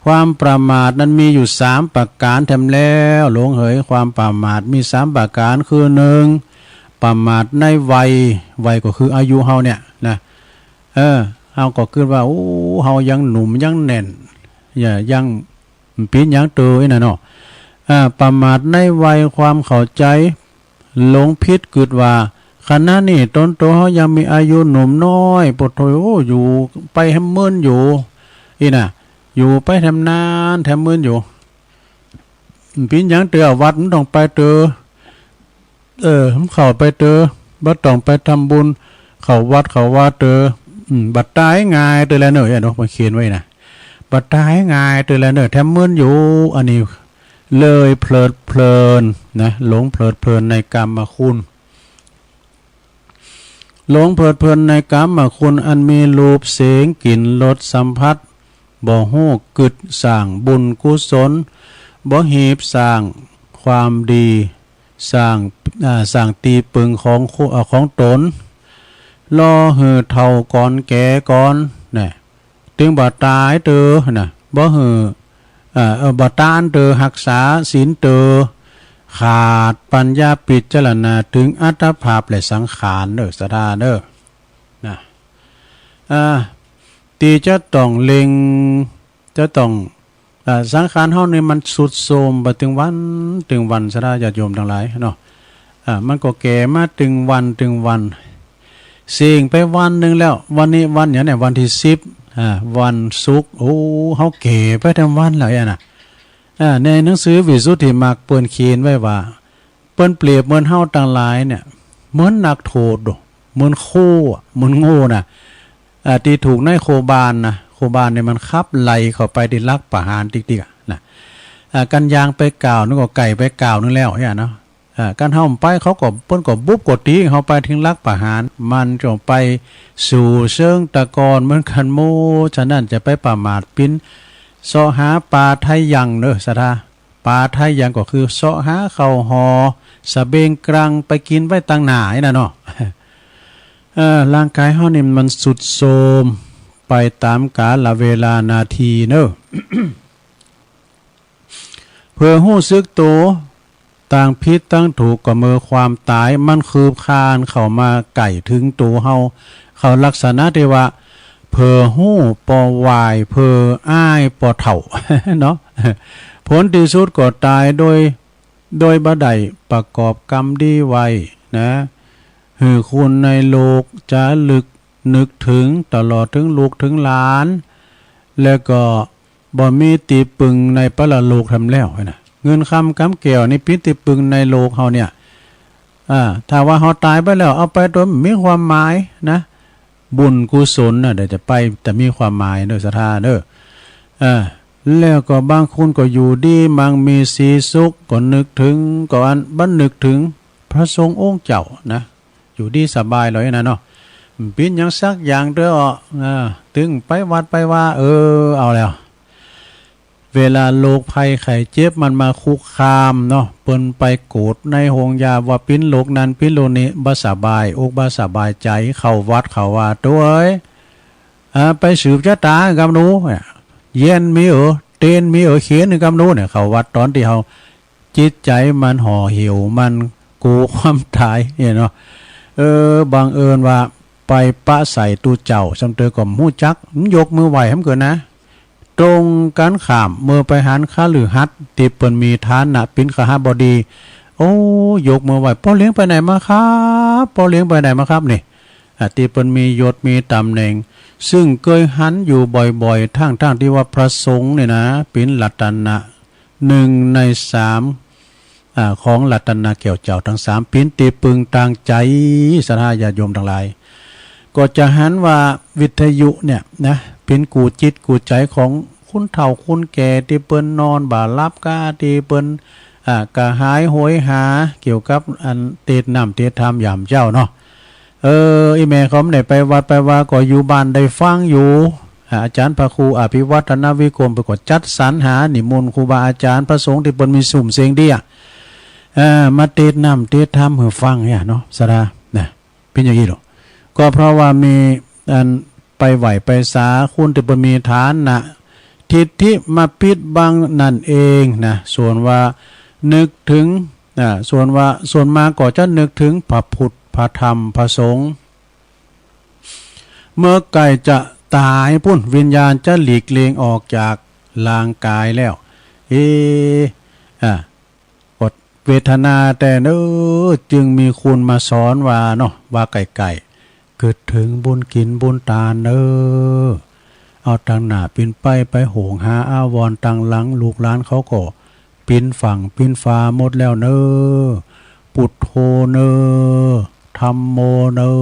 ความประมาทนั้นมีอยู่สามประการแท้แล้ว หลวงเหย ความประมาทมีสามประการ คือหนึ่ง ประมาทในวัย วัยก็คืออายุเฮาเนี่ยนะ เออ เฮาก็คิดว่า โอ้ เฮายังหนุ่มยังแน่น อย่า ยัง มันเป๋นหยังเตออี้น่ะเนาะ อ่า ประมาทในวัยความเข้าใจ หลงผิดคิดว่า ขณะนี้ตนโตเฮายังมีอายุหนุ่มน้อย โพดโธ่ อยู่ไปแฮมเมินอยู่ อี้น่ะ อยู่ไปแถมนานแถมเมินอยู่ มันเป๋นหยังเตอ วัดมันต้องไปเตอ เออ มันเข้าไปเตอ บ่ต้องไปทำบุญ เข้าวัดเข้าวาเตอ อืม บ่ตายง่ายเตอแล้วเนอะ เนาะ มันเขียนไว้นะ บ่ตายง่ายเตอแล้วเนอะ แถมเมินอยู่ อันนี้ เลยเพลิดเพลินนะ หลงเพลิดเพลินในกามคุณ หลงเพลิดเพลินในกามคุณ อันมีรูป เสียง กลิ่น รส สัมผัส บ่ฮู้กึ๊ดสร้างบุญกุศล บ่ฮีบสร้างความดี สร้าง อ่า สร้างตี้ปึงของคุ อ่า ของตน รอหื้อเฒ่าก่อนแก่ก่อน นะ ตึงบ่ตายเตอ นะ บ่หื้อ เอ่อ เอ่อ บ่ตานเตอ ฮักษาศีลเตอ ขาดปัญญาพิจารณาถึงอัตภาพและสังขารเด้อ สาธุเด้อ นะ อ่า ตี้จะต้องเล็ง จะต้อง อ่า สังขารเฮานี่มันทรุดโทรมไปตึงวันตึงวัน สาธุญาติโยมตังหลายเนาะ อ่า มันก็แก่มาตึงวันตึงวัน เซ็งไปวันหนึ่งแล้ว วันนี้วันหยังเนี่ย วันตี้สิบ อ่า วันศุกร์ โอ้ เฮาแก่ไปแถมวันแล้วอะนะ อ่า ในหนังสือวิสุทธิมรรคเปิ้นเขียนไว้ว่า เปิ้นเปรียบเหมือนเฮาตังหลายเนี่ย เหมือนนักโทษโด เหมือนโคอะ เหมือนโง่น่ะ อ่า ตี้ถูกนายโคบาลนะ โคบาลเนี่ยมันขับไล่เข้าไปตี้หลักประหารติ๊กๆ อะนะ อ่า คันย่างไปก้าวหนึ่งก็ใก้ไปก้าวหนึ่งแล้วเนี่ยเนาะ อ่า คันเฮาไปเขาก็ เปิ้นก็บุบก็ตีเฮาไปถึงหลักประหาร มันจะไปสู่เชิงตะกอนเหมือนกันหมด ฉะนั้นจะไปประมาทปิ้นเสาะหาปลาไทยังเด้อ สาธุ ปลาไทยังก็คือเสาะหาข้าวห่อสะเบงกรังไปกินไว้ตังหน้าอี้น่ะเนาะ เอ่อ ร่างกายเฮานี่มันทรุดโทรมไปตามกาลเวลานาทีเนาะ เผื่อฮู้สึกโต ตางผิดตางถูกก็เมื่อความตายมันคืบคลานเข้ามาใก้เถิงโตเฮา เข้าลักษณะตี้ว่า เผื่อฮู้ปอวาย เผื่ออ้ายปอเฒ่า เนาะ ผลตี้สุดก็ตายโดย โดยบ่ได้ประกอบกรรมดีไว้นะ หื้อคนในโลกจะลึกนึกถึงตลอดถึงลูกถึงหลาน แล้วก็บ่มีตี้ปึงในปรโลกแถมแล้วนะ เงินคำกำแก้วนี่เป๋นตี้ปึงในโลกเฮาเนี่ย อ่า ถ้าว่าเฮาตายไปแล้ว เอาไปโดยบ่มีความหมายนะ บุญกุศลน่ะ เดี๋ยวจะไป จะมีความหมายเด้อ สาธุเด้อ อ่า แล้วก็บางคนก็อยู่ดีมั่งมีสีสุข ก็นึกถึง ก็อัน บ่นึกถึงพระสงฆ์องค์เจ้านะ อยู่ดีสบายเลยนะเนาะ เป๋นหยังสักอย่างเด้อ อ่า ตึงไปวัดไปวา เออ เอาแล้ว เวลาโรคภัยไข้เจ็บมันมาคุกคามเนาะ เปิ้นไปกวดในโฮงยาว่าปิ้นโรคนั้นปิ้นโรคนี้ บ่สบายอกบ่สบายใจ๋ เข้าวัดเข้าวา โตเอ๋ย อ่า ไปสืบชะตากับหนู เยียนมีเอ๋อ เตนมีเอ๋อ เขียนกับหนูเนี่ย เข้าวัดต๋อนตี้เฮา จิตใจ๋มันห่อเหี่ยว มันกั๋วความต๋ายเนี่ยเนาะ เออ บังเอิญว่าไปปะใส่ตุ๊เจ้า ซ้ำเตอก็บ่ฮู้จัก ยกมือไหว้หำเกินนะ ตรงกันข้าม เมื่อไปหันคฤหัสถ์ตี้เปิ้นมีฐานะปิ้นคหบดี โอ้ ยกมือไหว้ ป้อเลี้ยงไปไหนมาครับ ป้อเลี้ยงไปไหนมาครับ นี่ อ่า ตี้เปิ้นมียศมีต๋ำแหน่ง ซึ่งเกยหันอยู่บ่อยๆ ทั้งๆ ตี้ว่าพระสงฆ์เนี่ยนะ ปิ้นรัตนะ หนึ่งในสาม อ่า ของรัตนะแก้วเจ้าตังสาม ปิ้นตี้ปึงตางใจ๋ ศรัทธาญาติโยมตังหลาย ก็จะหันว่าวิทยุเนี่ยนะ ปิ้นกู้จิตกู้ใจ๋ของคนเฒ่าคนแก่ตี้เปิ้นนอนบ่หลับกา ตี้เปิ้น อ่า กระหายโหยหาเกี่ยวกับอันเตศน้ำเตศธรรมยามเจ๊าเนาะ เออ อีแม่เขาบ่ได้ไปวัดไปวา ก็อยู่บ้านได้ฟังอยู่ อ่า อาจ๋ารย์พระครูอภิวัฒนวิกรม เปิ้นก็จัดสรรหานิมนต์ครูบาอาจ๋ารย์พระสงฆ์ตี้เปิ้นมีซุ่มเสียงดีอะ เออ มาเตศน์น้ำเตศน์ธรรมหื้อฟังเนี่ยเนาะ ศรัทธา นะ เป๋นอย่างอี้เหรอ ก็เพราะว่ามีอันไปไหว้ไปสาคนตี้เปิ้นมีฐานะ ทิฏฐิมาปิดบังนั่นเองนะ ส่วนว่านึกถึง อ่า ส่วนว่า ส่วนมากก็จะนึกถึงพระพุทธ พระธรรม พระสงฆ์ เมื่อใกล้จะต๋ายปุ้น วิญญาณจะหลีกเลี่ยงออกจากร่างกายแล้ว เอ อ่า อดเวทนาแต่เน้อ จึงมีคนมาสอนว่าเนาะ ว่าใกล้ๆ กึ๊ดเถิงบุญกิ๋นบุญตานเน้อ เอาตังหน้าปิ้นไป ไปโหงหาอาวรณ์ ตังหลังลูกหลานเขาก็ปิ้นฝั่งปิ้นฟ้าหมดแล้วเน้อ พุทโธเน้อ ธัมโมเน้อ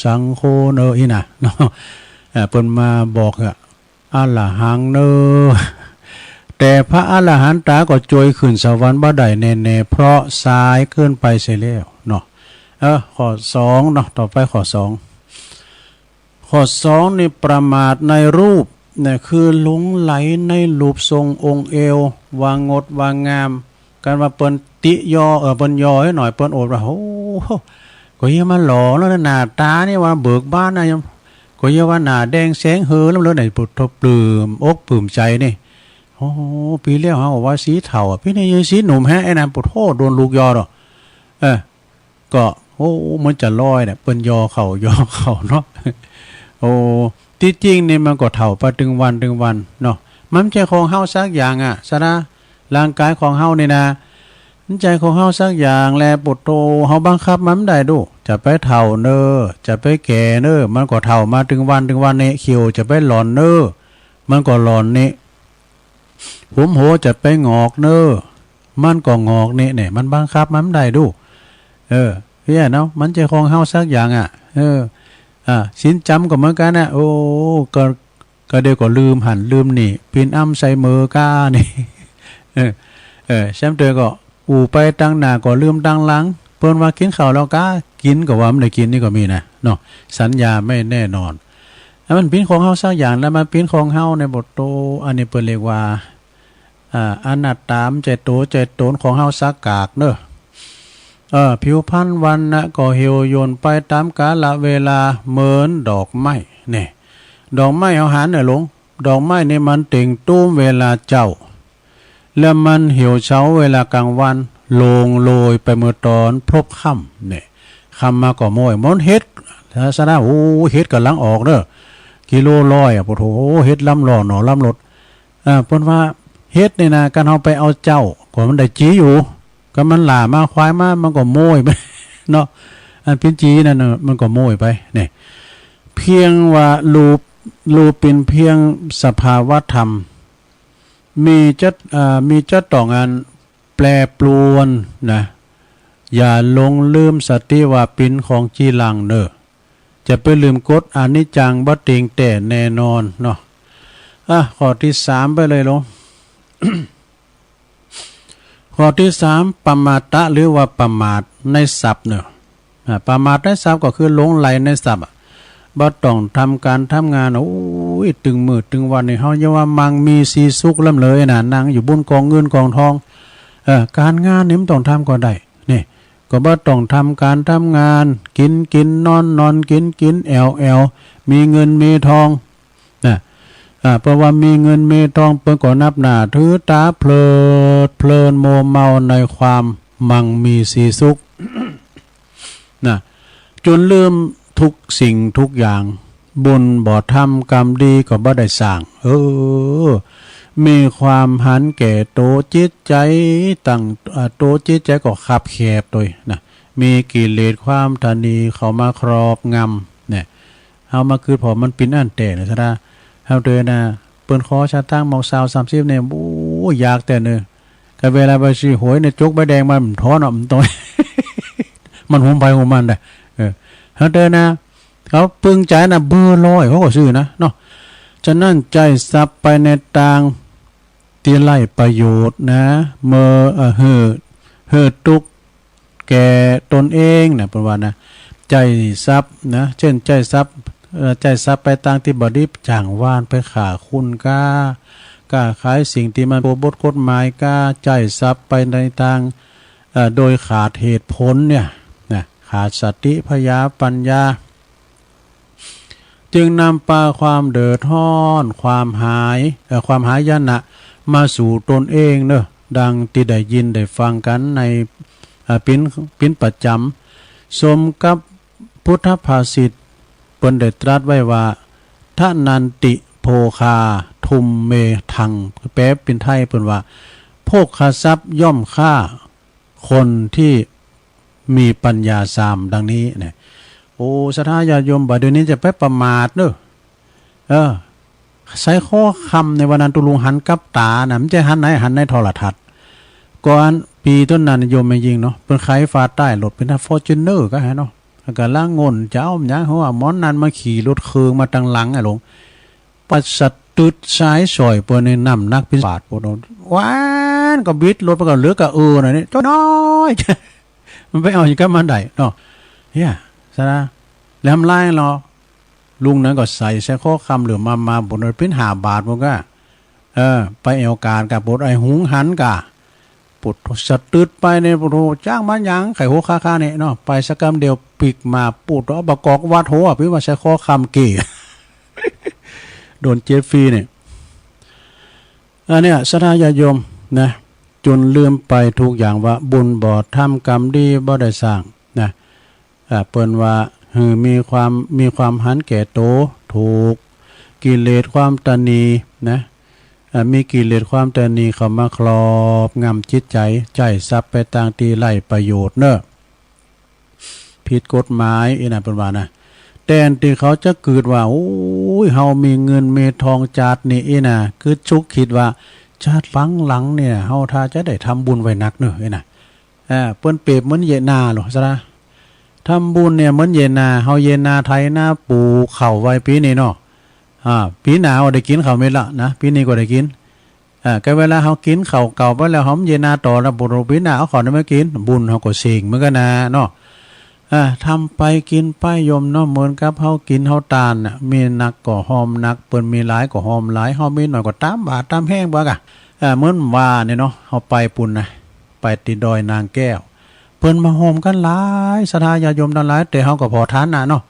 สังโฆเน้อ อี้นะเนาะ เอ่อ เปิ้นมาบอกอะ อรหังเน้อ แต่พระอรหันตาก็จวยขึ้นสวรรค์บ่ได้แน่ๆ เพราะสายเกินไปเสียแล้วเนาะ เออ ข้อสองเนาะ ต่อไปข้อสอง ข้อสองนี่ประมาทในรูปเนี่ย คือหลงใหลในรูปทรงองค์เอว ว่างดว่างาม กันว่าเปิ้นติยอ เออ เปิ้นยอให้หน่อย เปิ้นโอดว่า โอ้ ก็เยียะว่าหล่อแล้วนะ หน้าต๋านี่ว่าเบิกบานนะ ก็เยียะว่าหน้าแดงแสงเฮอแล้วเลย ปุโธ ปลื้มอกปลื้มใจ๋นี่ โอ้ ปี๋แล้วเฮาว่าสีเฒ่าอะ ปี๋นี้ยังสีหนุ่มแฮะ ไอ้นั่น ปุโธ โดนลูกยอดอก เออ ก็ โอ้ เหมือนจะลอยเนี่ย เปิ้นยอเขา ยอเขาเนาะ โอ้ ตี้จริงนี่มันก็เฒ่าไปตึงวันตึงวันเนาะ มันบ่ใจ้ของเฮาสักอย่างอะ ศรัทธา ร่างกายของเฮานี่นะ มันบ่ใจ้ของเฮาสักอย่างแล ปุโธ เฮาบังคับมันบ่ได้ดู จะไปเฒ่าเน้อ จะไปแก่เน้อ มันก็เฒ่ามาตึงวันตึงวันนี่ คิ้วจะไปหล่อนเน้อ มันก็หล่อนนี่ ผมโหจะไปหงอกเน้อ มันก็หงอกนี่ เนี่ย มันบังคับมันบ่ได้ดู เออ เพี้ยเนาะ มันบ่ใจ้ของเฮาสักอย่างอะ เออ อ่า ศีลจ๋ำก็เหมือนกั๋นนะ โอ้ ก็ ก็เดี๋ยวก็ลืมหั้นลืมนี่ ปิ้นอัลไซเมอร์ก้านี่ เออ เออ แซมเตอร์ก็ อู้ไปตังหน้าก็ลืมตังหลัง เปิ้นว่ากิ๋นข้าวแล้วก้า กิ๋นก็ว่าบ่ได้กิ๋นนี่ก็มีนะเนาะ สัญญาไม่แน่นอน อันมันปิ้นของเฮาสักอย่างแล้ว มันปิ้นของเฮาในบทโต อันนี้เปิ้นเรียกว่า อ่า อนัตตา มันบ่ใจ้โตบ่ใจ้ตนของเฮาสักกากเน้อ เออ ผิวพรรณวรรณะก็เหี่ยวย่นไปต๋ามกาลเวลาเหมือนดอกไม้ เนี่ย ดอกไม้เฮาหันน่ะหลวง ดอกไม้นี่มันเต่งตูมเวลาเจ๊า แล้วมันเหี่ยวเฉาเวลากลางวัน ลงโรยไปเมื่อต๋อนพลบค่ำ เนี่ย ค่ำมาก็โม้ย มันเห็ด ศรัทธา โอ้ เห็ดก่ำลังออกเน้อ กิโลร้อยอะ ปุโธ เห็ดลำหล่อหน่อลำรส อ่า เปิ้นว่าเห็ดนี่นะ คันเฮาไปเอาเจ๊า ก็มันได้จีอยู่ คันมันหล้ามาควายมา มันก็โม้ยไป เนาะ อันปิ้นจีนั่นน่ะ มันก็โม้ยไป เนี่ย เพียงว่ารูป รูปปิ้นเพียงสภาวธรรม มีจะ อ่า มีจะต้องอันแปรปรวนนะ อย่าหลงลืมสติว่าปิ้นของจีรังเน้อ จะไปลืมกฎอนิจจังบ่เตียงแต๊แน่นอนเนาะ อ่ะ ข้อตี้สามไปเลยหลวง ข้อตี้สาม ปมาทะ หรือว่าประมาทในทรัพย์เนาะ อ่า ประมาทในทรัพย์ก็คือหลงใหลในทรัพย์อะ บ่ต้องทำก๋านทำงาน โอ้ อุ้ย ตึงมื้อตึงวันนี่ เฮาเยียกว่ามั่งมีสีสุขล้ำเลยนะ นั่งอยู่บนกองเงินกองทอง เออ การงานนี่มันต้องทำก็ได้ นี่ ก็บ่ต้องทำการทำงาน กินกิน นอนนอน กินกิน แอ่วแอ่ว มีเงินมีทอง นะ อ่า เพราะว่ามีเงินมีทอง เปิ้นก็นับหน้าถือต๋า เพลิดเพลินมัวเมาในความมั่งมีสีสุข นะ จนลืมทุกสิ่งทุกอย่าง บุญบ่ทำ กรรมดีก็บ่ได้สร้าง เออ มีความหันแก่โต จิตใจ๋ตั้ง อ่า โต จิตใจ๋ก็คับแคบโตยนะ มีกิเลสความตระหนี่เข้ามาครอบงำ เนี่ย เฮามาคิดพอมันเป๋นอั้นแต๊นะ ซะดา เฮาเตอนะ เปิ้นขอสตางค์หมอกซาวสามสิบเนี่ย โอ้ อยากแต๊เนอะ ก็เวลาไปซื้อหวยเนี่ย จกใบแดงมา มันถอนออก มันต่อย มันของไผของมันได้ เออ เฮาเตอนะ เขาปึงใจ๋นะ เบอร์ร้อยเขาก็ซื้อนะ เนาะ ฉะนั้นใจ๊ทรัพย์ไปในตางตี้ไร้ประโยชน์นะ เมื่อ เอ่อ หื้อ หื้อตุ๊กข์แก่ตนเองนะ เปิ้นว่านะ ใจ๊ทรัพย์นะ เช่น ใจ๊ทรัพย์ เอ่อ ใจ๊ทรัพย์ไปตางตี้บ่ดี จ้างวานไปฆ่าคนกา กาขายสิ่งตี้มันบ่บทกฎหมายกา ใจ๊ทรัพย์ไปในตาง เอ่อ โดยขาดเหตุผลเนี่ยนะ ขาดสติปัญญา ปัญญา จึงนำปาความเดือดฮ้อน ความหาย เอ่อ ความหายนะ มาสู่ตนเองเนอะ ดังตี้ได้ยินได้ฟังกั๋นใน เอ่อ เป๋น เป๋นประจ๋ำ สมกับพุทธภาษิต เปิ้นได้ตรัสไว้ว่า ทะนันติ โภคา ทุมเมธัง แปลเป๋นไทยเปิ้นว่า โภคทรัพย์ย่อมฆ่า คนที่มีปัญญาซาม ดังนี้นะ โอ้ ศรัทธาญาติโยม บ่าเดี่ยวนี้จะไปประมาทเนอะ เออ ใส่ข้อความในวันนั้น ตุ๊ลุงหันกับต๋านะ มันจะหันไหน หันในโทรทัศน์ ก่อนปี๋ต้นนั้น โยมแม่ญิงเนาะ เปิ้นขายฟ้าใต้ รถเป๋นฟอร์จูเนอร์ก็หันเนาะ แล้วก็ลางงนจะเอาหยัง เพราะว่าหมอนั้นมาขี่รถเครื่องมาตางหลังอะหลวง ปัดสะตึดสายสร้อยเปิ้นนี่น้ำหนักเป๋นบาท โอ้โห หวานก็บิดรถไปก็เหลือก็เออหน่อยนี่ จ้อยน้อย มันไปเอาหยังกับมันได้เนาะ เฮีย ซะนะ แหลมลายเนาะ ลุงนั้นก็ใส่ใส่ข้อความเหลือมา มา บนรถเป๋นห้าบาท พวกก็ เออ ไปแอ่วกาดกะ ปวดไอ้หุงหันกะ ปวดสะตึดไปเนี่ย ปวดโห จ้างมาหยัง ไข่หัวคาคาเนี่ยเนาะ ไปสักกำเดียว ปิกมา ปวดเอาประกอบวัดหัว พี่ว่าใส่ข้อความเก๋ โดนเจ็บฟรีเนี่ย อันเนี้ย ศรัทธาญาติโยมนะ จนลืมไปทุกอย่างว่า บุญบ่ทำ กรรมดีบ่ได้สร้างนะ อ่า เปิ้นว่า หื้อมีความ มีความหันแก่โต ถูก กิเลสความตระหนี่นะ อ่า มีกิเลสความตระหนี่เข้ามาครอบงำจิตใจ๋ ใจ๊ทรัพย์ไปตางตี้ไร้ประโยชน์เนอะ ผิดกฎหมาย อี้นะ เปิ้นว่านะ แทนตี้เขาจะกึ๊ดว่า โอ้ย เฮามีเงินมีทองจาตินี้ อี้นะ คือจุกคิดว่า จาติฝังหลังเนี่ย เฮาถ้าจะได้ทำบุญไว้นักเนอะ อี้นะ อ่า เปิ้นเปรียบเหมือนเยียะนาโล ซะนะ ทำบุญเนี่ยเหมือนเยียะนา เฮาเยียะนาไถนาปลูกข้าวไว้ปี๋นี้เนาะ อ่า ปี๋หน้าก็ได้กิ๋นข้าวเม็ดละนะ ปี๋นี้ก็ได้กิ๋น อ่า ก็เวลาเฮากิ๋นข้าวเก่าไปแล้ว เฮาเยียะนาต่อแล้ว บุญปี๋หน้าเอาข้าวนั้นมากิ๋น บุญเฮาก็เซ้งเหมือนกั๋นนะเนาะ อ่า ทำไปกิ๋นไปโยมเนาะ เหมือนกับเฮากิ๋นเฮาตานน่ะ มีนักก็ฮอมนัก เปิ้นมีหลายก็ฮอมหลาย เฮามีน้อยก็ต๋ามบาดต๋ามแฮงบ่าก่ะ อ่า เหมือนว่าเนี่ยเนาะ เฮาไปปู้นนะ ไปตี้ดอยนางแก้ว เปิ้นมาฮอมกั๋นหลาย ศรัทธาญาติโยมตังหลาย แต่เฮาก็ผ่อฐานะเนาะ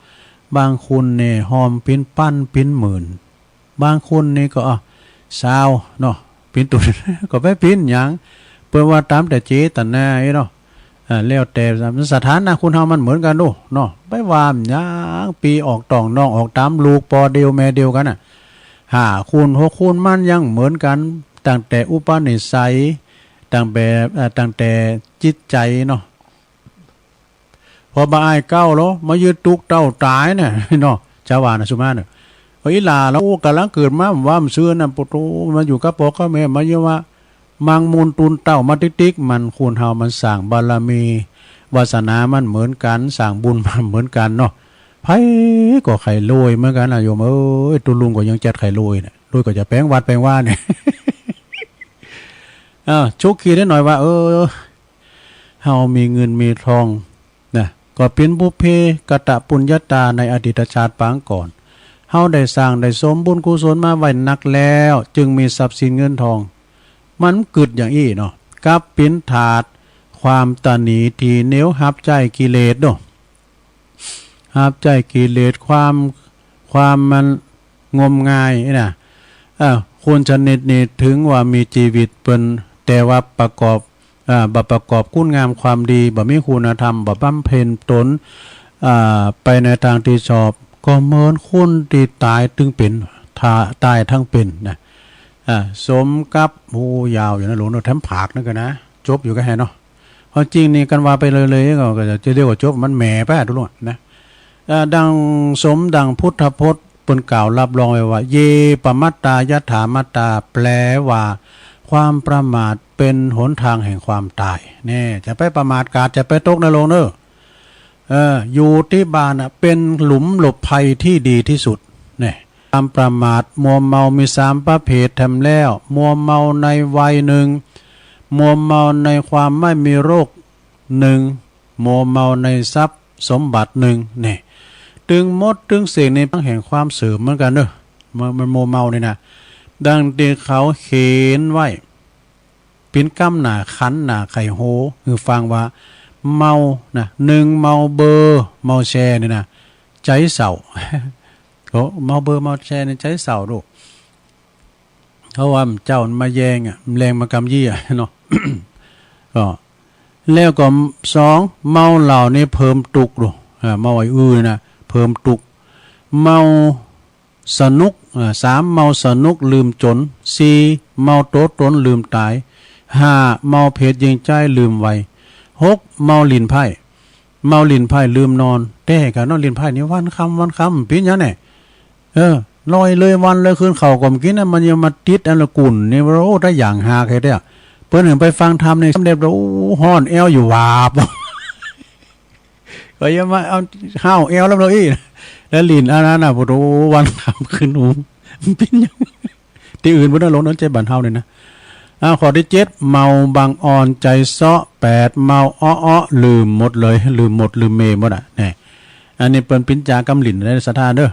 บางคนเนี่ยฮอมเป๋นปันเป๋นหมื่น บางคนนี่ก็ อ่ะ ซาวเนาะ เป๋นตุ๊น ก็ไปเป๋นหยัง เปิ้นว่าต๋ามแต่เจตนาเนาะ อ่า แล้วแต่สถานะคนเฮามันเหมือนกั๋นโดเนาะ ไปว่าหยัง ปี๋ออกต้องน้องออกต๋าม ลูกป้อเดียวแม่เดียวกั๋นน่ะ ห้าคนหกคนมันยังเหมือนกั๋น ตั้งแต่อุปนิสัย ตั้งแบบ อ่า ตั้งแต่จิตใจ๋เนาะ พอบ่อายเก้าแล้ว มายืดตุ๊กเต้าต๋ายน่ะ เนาะ จาว่าน่ะ สุมาน่ะ เอ้ย หล่าแล้ว โอ้ ก๋ำลังเกิดมา ว่ามันซื่อน่ะ โปโต มาอยู่กับป้อกับแม่ มาเยียะว่า มังมูลตูนเต้ามาติ๊กๆ มันคนเฮามันสร้างบารมี วาสนามันเหมือนกั๋น สร้างบุญมันเหมือนกั๋นเนาะ ไผก็ใค่รวยเหมือนกั๋นน่ะ โยมเอ้ย ตุ๊ลุงก็ยังจัดใค่รวยน่ะ รวยก็จะแป๋งวัดแป๋งวาเนี่ย อ้าว จุกคิดได้หน่อยว่า เออ เฮามีเงินมีทองนะ ก็เป๋นบุพเพกตปุญญาตาในอดีตชาติปางก่อน เฮาได้สร้างได้สมบุญกุศลมาไว้นักแล้ว จึงมีทรัพย์สินเงินทอง มันกึ๊ดอย่างอี้เนาะ กับเป๋นธาตุความตระหนี่ตี้เหนี่ยวฮับใจ๊กิเลสเนาะ ฮับใจ๊กิเลสความ ความมันงมงายนะ เออ คนชนิดนี้ถึงว่ามีชีวิตเปิ้น แต่ว่าประกอบ อ่า บ่ประกอบคุณงามความดี บ่มีคุณธรรม บ่บำเพ็ญตน อ่า ไปในทางที่ชอบ ก็เหมือนคนที่ตายตึงเป๋น ถ้าตายทั้งเป๋นนะ อ่า สมกับ โอ้ ยาวอยู่นะหลวงเนาะ แถมผากนั่นก็นะ จบอยู่ก็แฮเนาะ ความจริงนี่กันว่าไปเลยๆ ก็ ก็จะเรียกว่าจบ มันแหมไปทุกเรื่องนะ เอ่อ ดังสมดังพุทธพจน์เปิ้นกล่าวรับรองไว้ว่า เย ปมัตตา ยถามัตตา แปลว่า ความประมาทเป็นหนทางแห่งความตาย เนี่ย จะไปประมาทกาด จะไปตกนรกเนอะ เออ อยู่ที่บ้านน่ะ เป็นหลุมหลบภัยที่ดีที่สุด เนี่ย ความประมาทมัวเมามีสามประเภทแถมแล้ว มัวเมาในวัยหนึ่ง มัวเมาในความไม่มีโรคหนึ่ง มัวเมาในทรัพย์สมบัติหนึ่ง เนี่ย ตึงหมดตึงเสกในปังแห่งความเสื่อมเหมือนกันเนอะ มัน มันมัวเมานี่นะ ดังที่เขาเขียนไว้ เป๋นกำหน้าขันหน้าไขโฮ คือฟังว่า เมานะ หนึ่ง เมาเบอร์ เมาแชร์นี่นะ ใจ๊เศร้า โอ้ เมาเบอร์ เมาแชร์นี่ใจ๊เศร้าลูก เพราะว่าเจ้ามันมาแย่งอะ มันแรงมากำยี่อะเนาะ ก็ แล้วก็สอง เมาเหล้านี่เพิ่มตุ๊กข์ลูก อ่า เมาไอ้อื้อนะ เพิ่มตุ๊กข์ เมาสนุก อ่า สาม เมาสนุกลืมจน สี่ เมาตัวตนลืมตาย ห้า เมาเพศหญิงชายลืมวัย หก เมาหลิ้นไพ่ เมาหลิ้นไพ่ลืมนอน แต่ก็นอนหลิ้นไพ่นี่วันค่ำวันค่ำ เป๋นหยังแน่ เออ ลอยเลยวันเลยคืน ข้าวก็บ่กินนะ มันยังมาติดอันละกุ่นนี่ โอ้ ถ้าอย่างหากเฮ็ดเนี่ย เปิ้นถึงไปฟังธรรมนี่ สำเร็จแล้ว โอ้ ฮ้อนแอวอยู่หวาบ ก็ยังมาเอาห้าวแอวแล้วเราอี้ แล้วหลิ้นอันนั้นน่ะ โอ้โห วันค่ำคืน โอ้โห มันเป๋นหยัง ตี้อื่นบ่ได้ลงนั้น ใจ๊บ้านเฮานี่นะ อ่า ข้อที่เจ็ด เมาบังอ่อนใจเซาะ แปด เมาเอ้อๆ ลืมหมดเลย ลืมหมดลืมเมย์หมดอะ เนี่ย อันนี้เปิ้นเป๋นจ๋ากำหลิ้นในศรัทธาเด้อ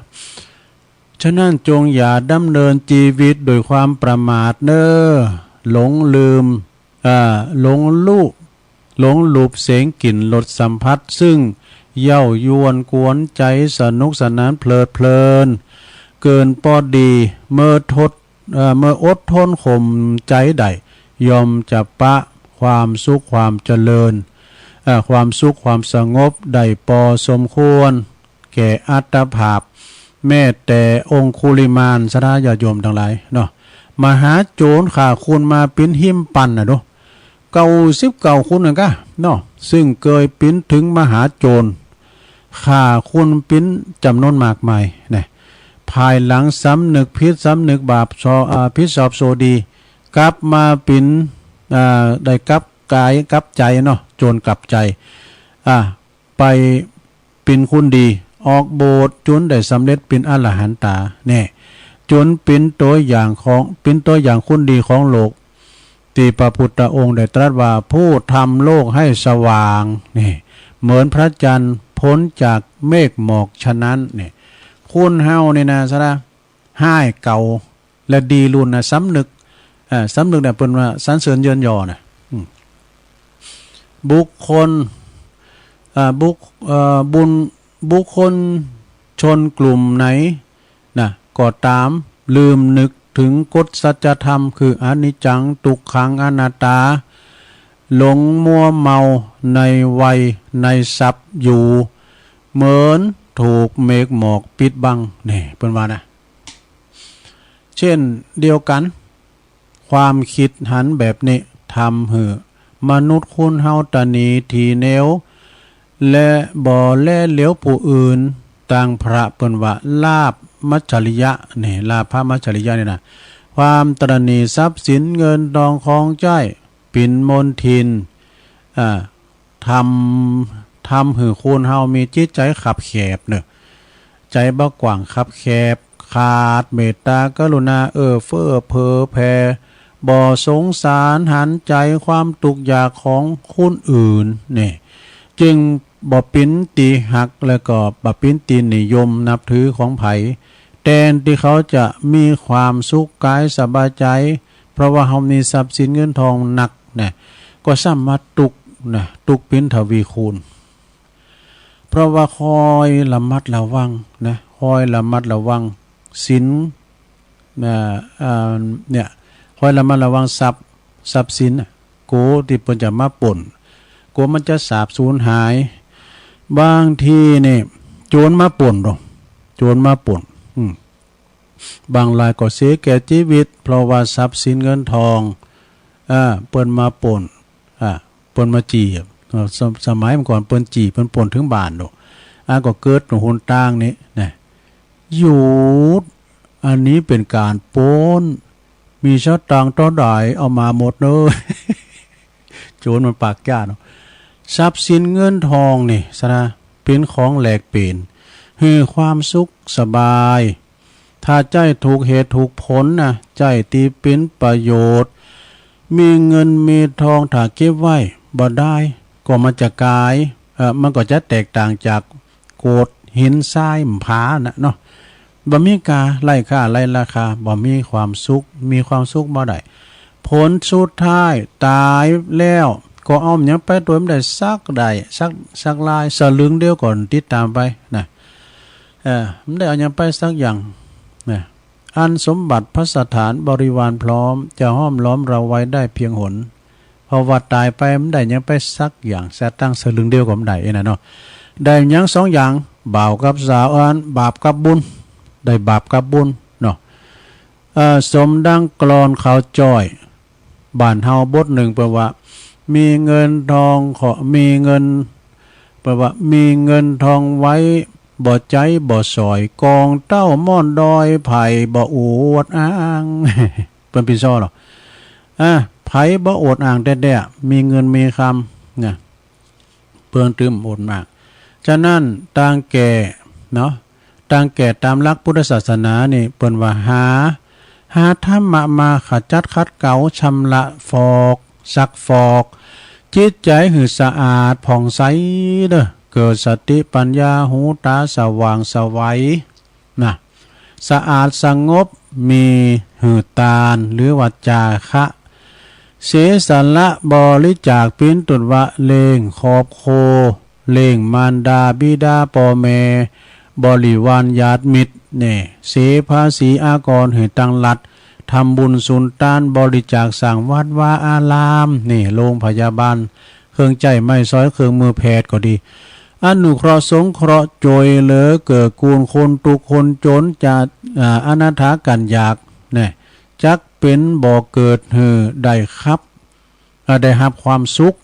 ฉะนั้นจงอย่าดำเนินชีวิตโดยความประมาทเน่อ หลงลืม อ่า หลงลู่ หลงลูบเสพกลิ่นรสสัมผัส ซึ่งเย้ายวนกวนใจสนุกสนานเพลิดเพลิน เกินพอดี เมื่อทด เอ่อ เมื่ออดทนข่มใจได้ ย่อมจะปะความสุขความเจริญ เอ่อ ความสุขความสงบได้พอสมควร แก่อัตภาพ แม้แต่องคุลิมาน ศรัทธาญาติโยมทั้งหลายเนาะ มหาโจรฆ่าคนมาเป๋นหิมปันน่ะเนาะ เก้าสิบเก้าคนนั่นกะเนาะ ซึ่งเกยเป๋นถึงมหาโจร ฆ่าคนเป๋นจ๋ำนวนมากมายนะ ภายหลังสำนึกผิดสำนึกบาป สอ- อ่า ผิดชอบชั่วดี กลับมาเป๋น อ่า ได้กลับกายกลับใจเนาะ โจรกลับใจ อ่า ไปเป๋นคนดี ออกบวช จนได้สำเร็จเป๋นอรหันตา แน่ จนเป๋นตัวอย่างของ เป๋นตัวอย่างคนดีของโลก ตี้พระพุทธองค์ได้ตรัสว่า ผู้ทำโลกให้สว่าง นี่ เหมือนพระจันทร์พ้นจากเมฆหมอกฉะนั้น นี่ คนเฮานี่นะ ศรัทธา ฮ้ายเก่า และดีรุ่นนะ สำนึก เอ่อ สำนึกเนี่ย เปิ้นว่าสรรเสริญเยินยอนะ อืม บุคคล อ่า บุค- เอ่อ บุญ บุคคลชนกลุ่มไหนนะ ก็ตาม ลืมนึกถึงกฎสัจธรรม คืออนิจจัง ทุกขัง อนัตตา หลงมัวเมาในวัย ในทรัพย์อยู่ เหมือนถูกเมฆหมอกปิดบัง นี่ เปิ้นว่านะ เช่นเดียวกัน ความคิดหันแบบนี้ ทำหื้อมนุษย์คนเฮาตระหนี่ถี่เหนี่ยว และบ่แลเหลียวผู้อื่น ต่างพระเปิ้นว่า ลาภมัจฉริยะ นี่ ลาภมัจฉริยะนี่นะ ความตระหนี่ทรัพย์สินเงินทองของใจ๊ เป๋นมลทิน อ่า ทำ ทำหื้อคนเฮามีจิตใจ๋คับแคบเนอะ ใจ๋บ่กว้างคับแคบ ขาดเมตตากรุณา เอื้อเฟื้อเผื่อแผ่ บ่สงสารหันใจ๋ความทุกข์ยากของคนอื่น นี่ จึงบ่เป๋นตี้ฮัก แล้วก็บ่เป๋นตี้นิยมนับถือของไผ แทนที่เขาจะมีความสุขกายสบายใจ เพราะว่าเขามีทรัพย์สินเงินทองนักนะ ก็ซ้ำมาทุกข์นะ ทุกข์เป็นทวีคูณ เพราะว่าคอยระมัดระวังนะ คอยระมัดระวังสิน อ่า อ่า เนี่ย คอยระมัดระวังทรัพย์ ทรัพย์สินน่ะ กลัวตี้เปิ้นจะมาปล้น กลัวมันจะสาบสูญหาย บางทีนี่โจรมาปล้นดอก โจรมาปล้น อืม บางรายก็เสียแก่ชีวิต เพราะว่าทรัพย์สินเงินทอง อ่า เปิ้นมาปล้น อ่า เปิ้นมาจี้อะ เอ่อ ส- สมัยเมื่อก่อนเปิ้นจี้ เปิ้นปล้นถึงบ้านดอก อ่า ก็เกิดหนตางนี้นะ หยุด อันนี้เป็นการปล้น มีสตางค์เท่าใดเอามาหมดเลย โจรมันปากจ้าเนาะ ทรัพย์สินเงินทองนี่ซะนะ เป็นของแลกเปลี่ยน หื้อความสุขสบาย ถ้าใจ๊ถูกเหตุถูกผลนะ ใจ๊ตี้เป็นประโยชน์ มีเงินมีทองถ้าเก็บไว้บ่ได้ ก็มันจะกาย เอ่อ มันก็จะแตกต่างจากโกดหินทรายผาน่ะเนาะ บ่มีค่า ไร้ค่า ไร้ราคา บ่มีความสุข มีความสุขบ่ได้ ผลสุดท้ายตายแล้ว ก็เอาหยังไปตวยบ่ได้สักได้ สัก สักลาย สลึงเดียวก็ติดตามไปนะ เออ บ่ได้เอาหยังไปสักอย่างนะ อันสมบัติภัสสถานบริวารพร้อม จะห้อมล้อมเราไว้ได้เพียงหน เพราะว่าตายไปบ่ได้หยังไปสักอย่าง สตางค์สลึงเดียวก็บ่ได้ เอ้ยนะเนาะ ได้หยังสองอย่าง บ่าวกับสาว อันบาปกับบุญ ได้บาปกับบุญเนาะ เอ่อ สมดังกลอนเขาจ้อย บ้านเฮาบทหนึ่งเปิ้นว่า มีเงินทองขอ มีเงิน เปิ้นว่า มีเงินทองไว้บ่ใจ๊บ่สอย กองเต้าม่อนดอย ไผบ่อวดอ้าง เปิ้นปิ้นซ้อเหรอ อ่ะ ไผบ่อวดอ้างแต๊ๆ มีเงินมีคำนะ เปิ้นตึงอวดอ้าง ฉะนั้นตางแก่เนาะ ตางแก่ตามหลักพุทธศาสนานี่ เปิ้นว่าหา หาธรรมะมาขจัดขัดเกลาชำระฟอก ซักฟอก จิตใจ๋หื้อสะอาดผ่องใสเด้อ เกิดสติปัญญา หูต๋าสว่างไสวนะ สะอาดสงบ มีหื้อตาน หรือว่าจาคะ เสียสละบริจาค ปิ้นตุนว่าเลี้ยงครอบครัว เลี้ยงมารดาบิดาป้อแม่ บริวารญาติมิตร แน่ เสียภาษีอากรหื้อตังรัฐ ทำบุญสุนตาน บริจาคสร้างวัดวาอาราม นี่ โรงพยาบาล เครื่องใจ๊ไม้สอย เครื่องมือแพทย์ก็ดี อนุเคราะห์สงเคราะห์ จ้วยเหลือเกื้อกูลคนทุกข์คนจน จะ อ่า อนาถากันยาก แน่ จักเป๋นบ่อเกิดหื้อได้ครับ อ่า ได้ฮับความสุข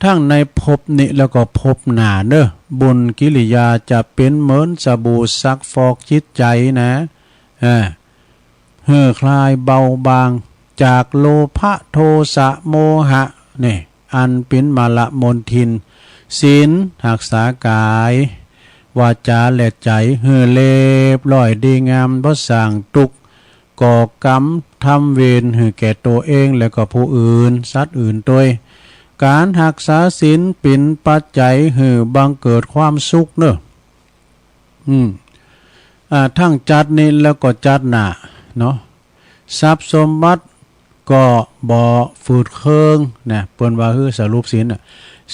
ทั้งในภพนี้แล้วก็ภพหน้าเนอะ บุญกิริยาจะเป๋นเหมือนสบู่ซักฟอกจิตใจ๋นะ อ่า หื้อคลายเบาบางจากโลภะโทสะโมหะ นี่ อันเป๋นมลมลทิน ศีล ฮักษากาย วาจาและใจ๋ หื้อเรียบร้อยดีงาม บ่สร้างทุกข์ ก่อกรรมทำเวรหื้อแก่ตัวเองและก็ผู้อื่น สัตว์อื่นตวย การฮักษาศีลเป๋นปัจจัยหื้อบังเกิดความสุขเนอะ อืม อ่า ทั้งจัดนี้แล้วก็จัดหน้าเนาะ ทรัพย์สมบัติก็บ่ฝืดเคืองนะ เปิ้นว่าหื้อสรุปศีลน่ะ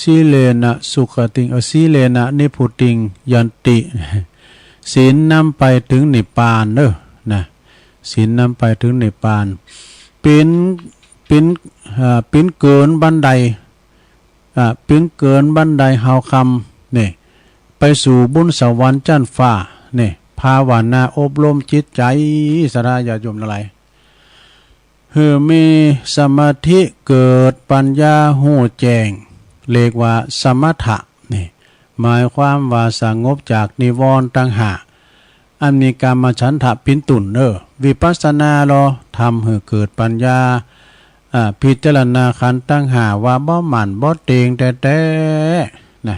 สีเลนะสุขติง เอ่อ สีเลนะนิพพุติงยันติ ศีลนำไปถึงนิพพานเนอะนะ ศีลนำไปถึงนิพพาน เป๋น เป๋น เอ่อ เป๋นเกินบันได อ่า เป๋นเกินบันไดฮาวคำ นี่ ไปสู่บุญสวรรค์จั้นฟ้า นี่ ภาวนาอบรมจิตใจ๋ ศรัทธาญาติโยมทั้งหลาย หื้อมีสมาธิเกิดปัญญาฮู้แจ้ง เรียกว่าสมถะ นี่ หมายความว่าสงบจากนิวรณ์ตังห้า อันมีกามฉันทะเป๋นตุ่นเนอะ วิปัสสนาลอ ทำหื้อเกิดปัญญา อ่า พิจารณาขันธ์ตังห้าว่าบ่หมั่นบ่เต็งแต๊ๆ นะ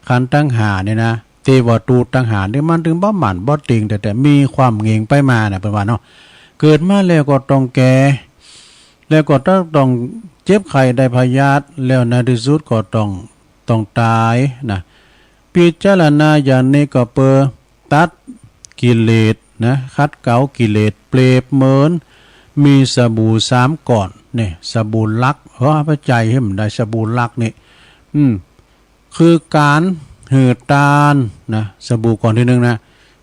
ขันธ์ตังห้านี่นะ เตวะตูตังห้านี่มันตึงบ่หมั่นบ่เต็งแต๊ๆ มีความเหง่งไปมานะ เปิ้นว่าเนาะ เกิดมาแล้วก็ต้องแก่ แล้วก็ต้อง ต้องเจ็บไข้ได้พยาธิ แล้วในที่สุดก็ต้อง ต้องต๋ายนะ พิจารณาอย่างนี้ก็เปื้อตัดกิเลส นะ ขัดเกลากิเลสเปรียบเหมือนมีสบู่สามก้อน เนี่ย สบู่หลัก ขออภัย หื้อบ่ได้ สบู่หลักนี่ อืม คือก๋านหื้อตานนะ สบู่ก้อนตี้หนึ่งนะ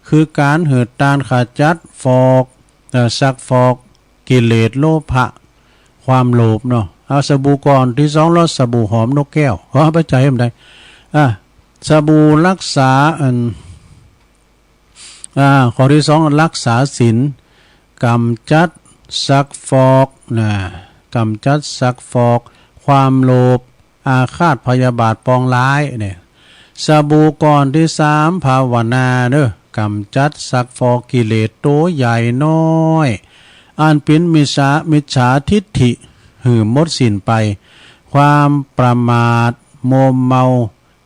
คือก๋านหื้อตานขจัดฟอก เอ่อ ซักฟอกกิเลสโลภะ ความโลภเนาะ เอาสบู่ก้อนตี้สอง แล้วสบู่หอมนกแก้ว ขออภัย หื้อบ่ได้ อ่ะ สบู่รักษา อัน อ่า ข้อตี้สอง รักษาศีล กำจัดซักฟอกนะ กำจัดซักฟอก ความโลภ อาฆาตพยาบาทปองร้ายเนี่ย สบู่ก้อนตี้สาม ภาวนาเด้อ กำจัดซักฟอกกิเลสโตใหญ่น้อย อันเป๋นมิจฉา มิจฉาทิฏฐิ หื้อหมดสิ้นไป ความประมาท มัวเมา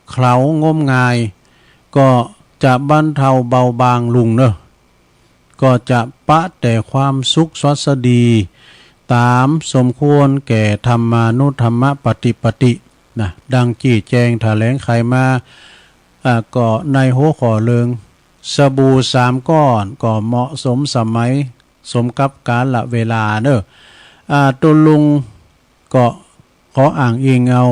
เคล้างมงาย ก็จะบรรเทาเบาบางลงเนอะ ก็จะปะแต่ความสุขสวัสดี ต๋ามสมควรแก่ธรรมานุธรรมปฏิปตินะ ดังจี้แจงแถลงไขมา อ่า ก็ในหัวข้อเรื่องสบู่สามก้อน ก็เหมาะสมสมัย สมกับกาลเวลาเนอะ อ่า ตุลุง ก็ขออ้างอิงเอา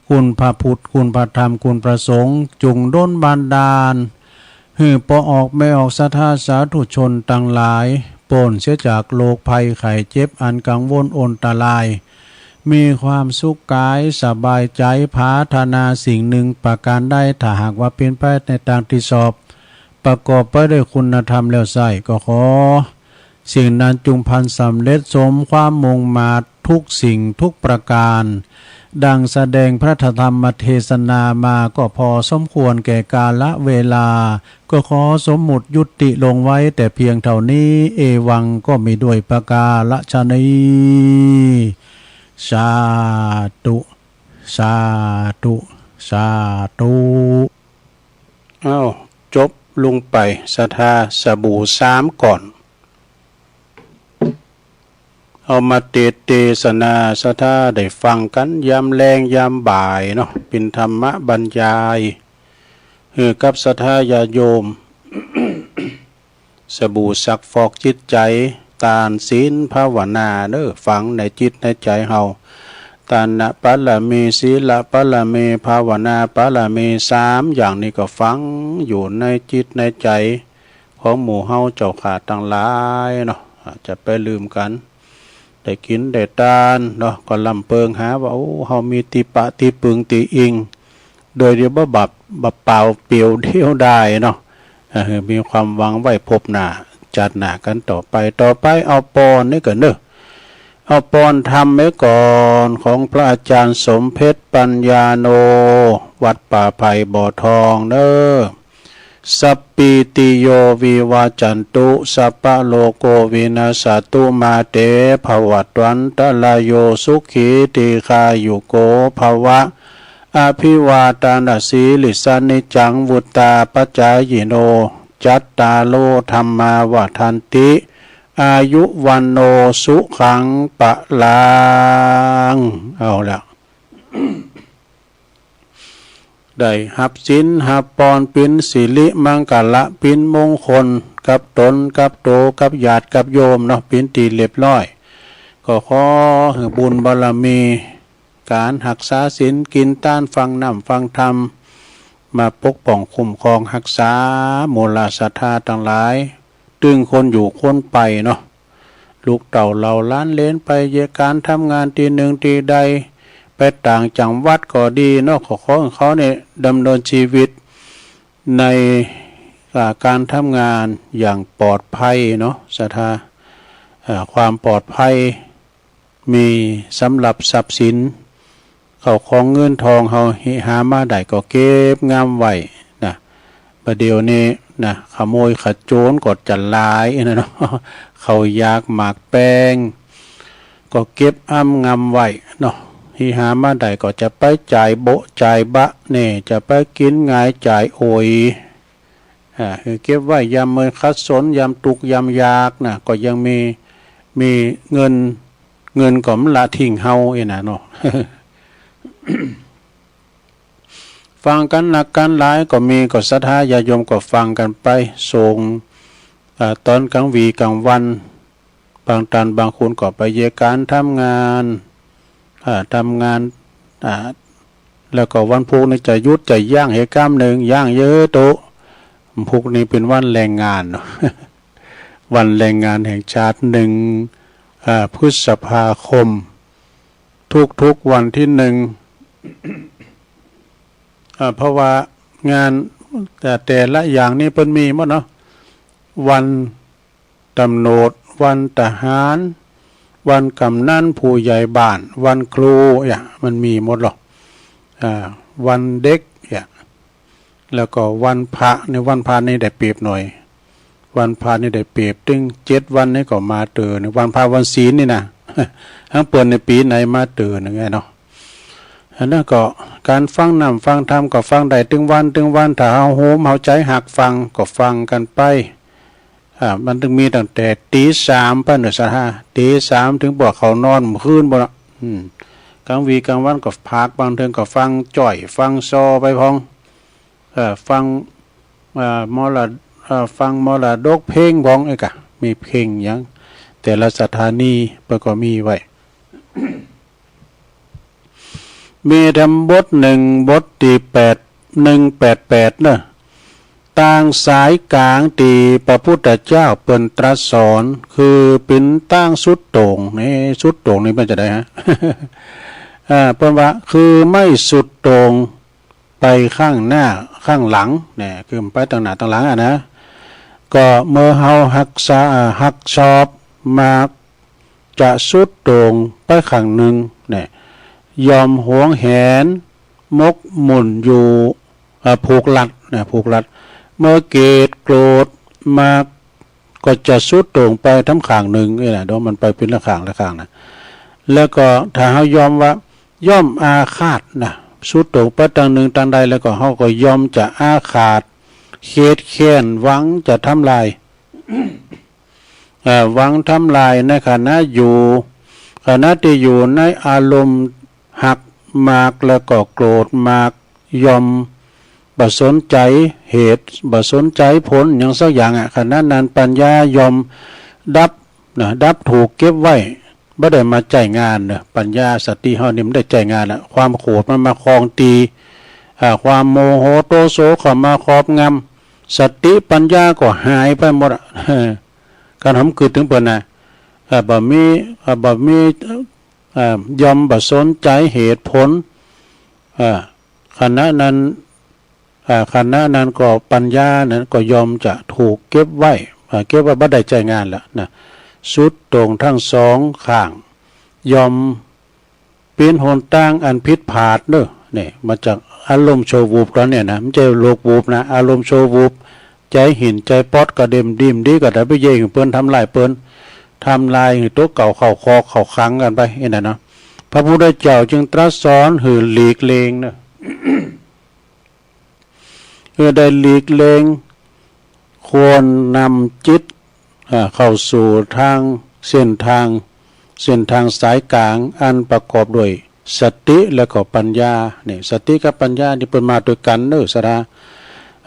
คุณพระพุทธ คุณพระธรรม คุณพระสงฆ์ จุ่งดลบันดาล หื้อป้อออกแม่ออกศรัทธาสาธุชนตังหลาย ป๊นเสียจากโรคภัยไข้เจ็บอันกังวลอันตราย มีความสุขกายสบายใจ๋ ผาถนาสิ่งหนึ่งประการใด ถ้าหากว่าเป๋นไปในตางตี้ชอบ ประกอบไปด้วยคุณธรรมแล้วไส้ ก็ขอ สิ่งนั้นจุ่งพลันสำเร็จสมความมุ่งมาดทุกสิ่งทุกประการ ดังแสดงพระธรรมเทศนามาก็พอสมควรแก่กาลเวลา ก็ขอสมมุติยุติลงไว้แต่เพียงเท่านี้ เอวังก็มีด้วยประการฉะนี้ สาธุ สาธุ สาธุ อ้าว จบลงไป ศรัทธาสบู่สามก้อน เอามาเตสเตสนา ศรัทธาได้ฟังกั๋นยามแลงยามบ่ายเนาะ เป๋นธรรมบรรยาย หื้อกับศรัทธาญาติโยม สบู่ซักฟอกจิตใจ๋ ตานศีลภาวนาเนอะ ฝังในจิตในใจ๋เฮา ตานบารมี ศีลบารมี ภาวนาบารมี สามอย่างนี้ก็ฝังอยู่ในจิตในใจ๋ของหมู่เฮาเจ้าข้าตังหลายเนาะ จะไปลืมกั๋น ได้กิ๋นได้ตานเนาะ ก็ลำเปิงหาว่า โอ้ เฮามีตี้ปะตี้ปึงตี้อิง โดยเดียวบ่บับ บ่เปล่าเปลี่ยวเดียวดายเนาะ เออ มีความหวังไว้พบหน้า จัดหน้ากั๋นต่อไป ต่อไปเอาปอนนี่ก่อนเนอะ เอาปอนธรรมไว้ก่อน ของพระอาจารย์สมเพชรปัญญาโน วัดป่าไผ่บ่อทองเนอะ สัพพีติโยวิวัจจันตุ สัพพะโรโควินัสสะตุ มาเตภวัตวันตะราโย สุขีทีฆายุโกภวะ อภิวาทานะสีลิสสะ นิจจังวุตตาปะจายิโน จัตตาโรธัมมาวัฑฒันติ อายุวัณโณสุขังพลัง เอาละ ได้ฮับศีลฮับปอน เป๋นสิริมังคละ เป๋นมงคลกับต๋นกับโตกับญาติกับโยมเนาะ เป๋นตี้เรียบร้อย ก็ขอหื้อบุญบารมี ก๋านฮักษาศีล กิ๋นตาน ฟังน้ำฟังธรรม มาปกป้องคุ้มครองฮักษาหมู่เหล่าศรัทธาตังหลาย ตึงคนอยู่คนไปเนาะ ลูกเต้าเหล่าหลานเหลนไปเยียะก๋านทำงานตี้นึ่งตี้ใด ไปต่างจังหวัดก็ดีเนาะ ขอ ขอหื้อเขาเนี่ยดำเนินชีวิตใน อ่า ก๋านทำงานอย่างปลอดภัยเนาะ ศรัทธา เอ่อ ความปลอดภัย มีสำหรับทรัพย์สิน เข้าของเงินทองเฮา หามาได้ก็เก็บงำไว้นะ บ่าเดี่ยวนี้นะ ขโมยขโจรก็จะหลายนะเนาะ ข้าวยากหมากแป้ง ก็เก็บอำงำไว้เนาะ หามาได้ก็จะไปจ่ายโบะจ่ายบะเนี่ย จะไปกิ๋นหงายจ่ายโอย อ่า คือเก็บไว้ยามเมื่อยขัดสน ยามตุ๊กข์ยามยากนะ ก็ยังมี มีเงิน เงินก็บ่ละทิ้งเฮาอี้นะเนาะ ฟังกั๋นนักกั๋นหลายก็มี ก็ศรัทธาญาติโยมก็ฟังกั๋นไป ส่ง อ่า ตอนกลางวีกลางวัน บางท่านบางคนก็ไปเยียะก๋านทำงาน อ่า ทำงาน อ่า แล้วก็วันพุธนี่จะหยุดจะยั้งเหตุก๋านหนึ่ง ยั้งเยอะโต วันพุธนี่เป็นวันแรงงานเนาะ วันแรงงานแห่งชาติ หนึ่ง อ่า พฤษภาคม ทุกๆวันที่หนึ่ง อ่า เพราะว่างานแต่ แต่ละอย่างนี่เปิ้นมีหมดเนาะ วันตำรวจ วันทหาร วันกำนันผู้ใหญ่บ้าน วันครู เนี่ย มันมีหมดหรอก อ่า วันเด็ก เนี่ย แล้วก็วันพระ ในวันพระนี่ได้เปรียบหน่อย วันพระนี่ได้เปรียบ ตึงเจ็ดวันนี่ก็มาเต๋อ ในวันพระวันศีลนี่นะ ทั้งเปิ้นในปี๋ไหนมาเต๋อ นึงไงเนาะ อันนั้นก็ก๋านฟังน้ำฟังธรรมก็ฟังได้ตึงวันตึงวัน ถ้าเฮาโฮมเฮาใจ๋ฮักฟังก็ฟังกั๋นไป อ่า มันตึงมีตั้งแต่ตี๋สามไปเนาะ ศรัทธา ตี๋สามถึงปวกเขานอนมื้อคืนปู้นเนาะ อืม กลางวีกลางวันก็พัก บางเทื่อก็ฟังจ้อยฟังซอไปพอง เอ่อ ฟัง เอ่อ มรด- เอ่อ ฟังมรดกเพลงพอง เอ้ยกะ มีเพลงหยัง แต่ละสถานีเปิ้นก็มีไว้ มีแถมบทหนึ่ง บทตี้แปด หนึ่งแปดแปด เนาะ ตางสายกลางตี้พระพุทธเจ้าเปิ้นตรัสสอน คือเป๋นตางสุดโต่ง นี่ สุดโต่งนี่เปิ้นจะได้ฮะ อ่า เปิ้นว่า คือไม่สุดโต่ง ไปข้างหน้าข้างหลัง เนี่ย คือไปตังหน้าตังหลังอะนะ ก็เมื่อเฮาฮักษา ฮักชอบมากจะสุดโต่งไปข้างหนึ่ง เนี่ย ย่อมหวงแหน หมกมุ่นอยู่ อ่า ผูกรัด เนี่ย ผูกรัด เมื่อเกลียดโกรธมาก ก็จะสุดโต่งไปทั้งข้างหนึ่ง นี่แหละ เดี๋ยวมันไปเป็นละข้างละข้างนะ แล้วก็ถ้าเฮายอมว่า ย่อมอาฆาตนะ สุดโต่งไปตังหนึ่งตังใด แล้วก็เฮาก็ย่อมจะอาฆาต เคียดแค้น หวังจะทำลาย เอ่อ หวังทำลายในขณะอยู่ ขณะตี้อยู่ในอารมณ์ฮักมากแล้วก็โกรธมาก ย่อมบ่สนใจ๋เหตุ บ่สนใจ๋ผลหยังสักอย่างอะ ขณะนั้นปัญญาย่อมดับนะ ดับถูกเก็บไว้ บ่ได้มาใจ๊งานเนาะ ปัญญาสติเฮานี่มันได้ใจ๊งานละ ความโกรธมันมาครองตี้ อ่า ความโมโหโทโสเข้ามาครอบงำ สติปัญญาก็หายไปหมดอะ คันเฮาบ่กึ๊ดถึงเปิ้นนะ อ่า บ่มี อ่า บ่มี อ่า ย่อมบ่สนใจ๋เหตุผล อ่า ขณะนั้น อ่า ขณะนั้นก็ปัญญานั้นก็ย่อมจะถูกเก็บไว้ อ่า เก็บไว้บ่ได้ใจ๊งานละนะ สุดโต่งทั้งสองข้าง ย่อมเป๋นหนตางอันผิดพลาดเนาะ เนี่ย มาจากอารมณ์ชั่ววูบต๋อนเนี่ยนะ มันจะโลกวูบนะ อารมณ์ชั่ววูบ ใจ๋หิ้นใจ๋ป๊อดกระเด็มดิ้มดีก็ได้ไปเยียะหื้อเปิ้นทำลายเปิ้น ทำลายหื้อตั๋วเก่าเข้าคอกเข้าขังกั๋นไป นี่นะเนาะ พระพุทธเจ้าจึงตรัสสอนหื้อหลีกเลี่ยงเนาะ เพื่อได้หลีกเลี่ยง ควรนำจิต อ่า เข้าสู่ทาง เส้นทาง เส้นทางสายกลาง อันประกอบด้วยสติและก็ปัญญา เนี่ย สติกับปัญญานี่เปิ้นมาตวยกั๋นเนาะ ศรัทธา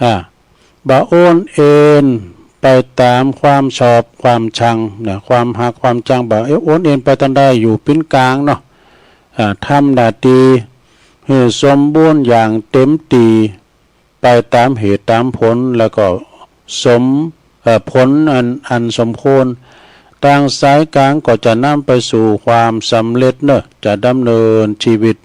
อ่า บ่โอนเอ็นไปต๋ามความชอบความชังนะ ความฮักความชัง บ่โอนเอ็นไปตางใด อยู่เป๋นก๋างเนาะ อ่า ทำหน้าตี้หื้อสมบูรณ์อย่างเต็มตี้ ไปต๋ามเหตุต๋ามผล แล้วก็สม เอ่อ ผลอัน อันสมควร ตางสายกลางก็จะนำไปสู่ความสำเร็จเนาะ จะดำเนินชีวิต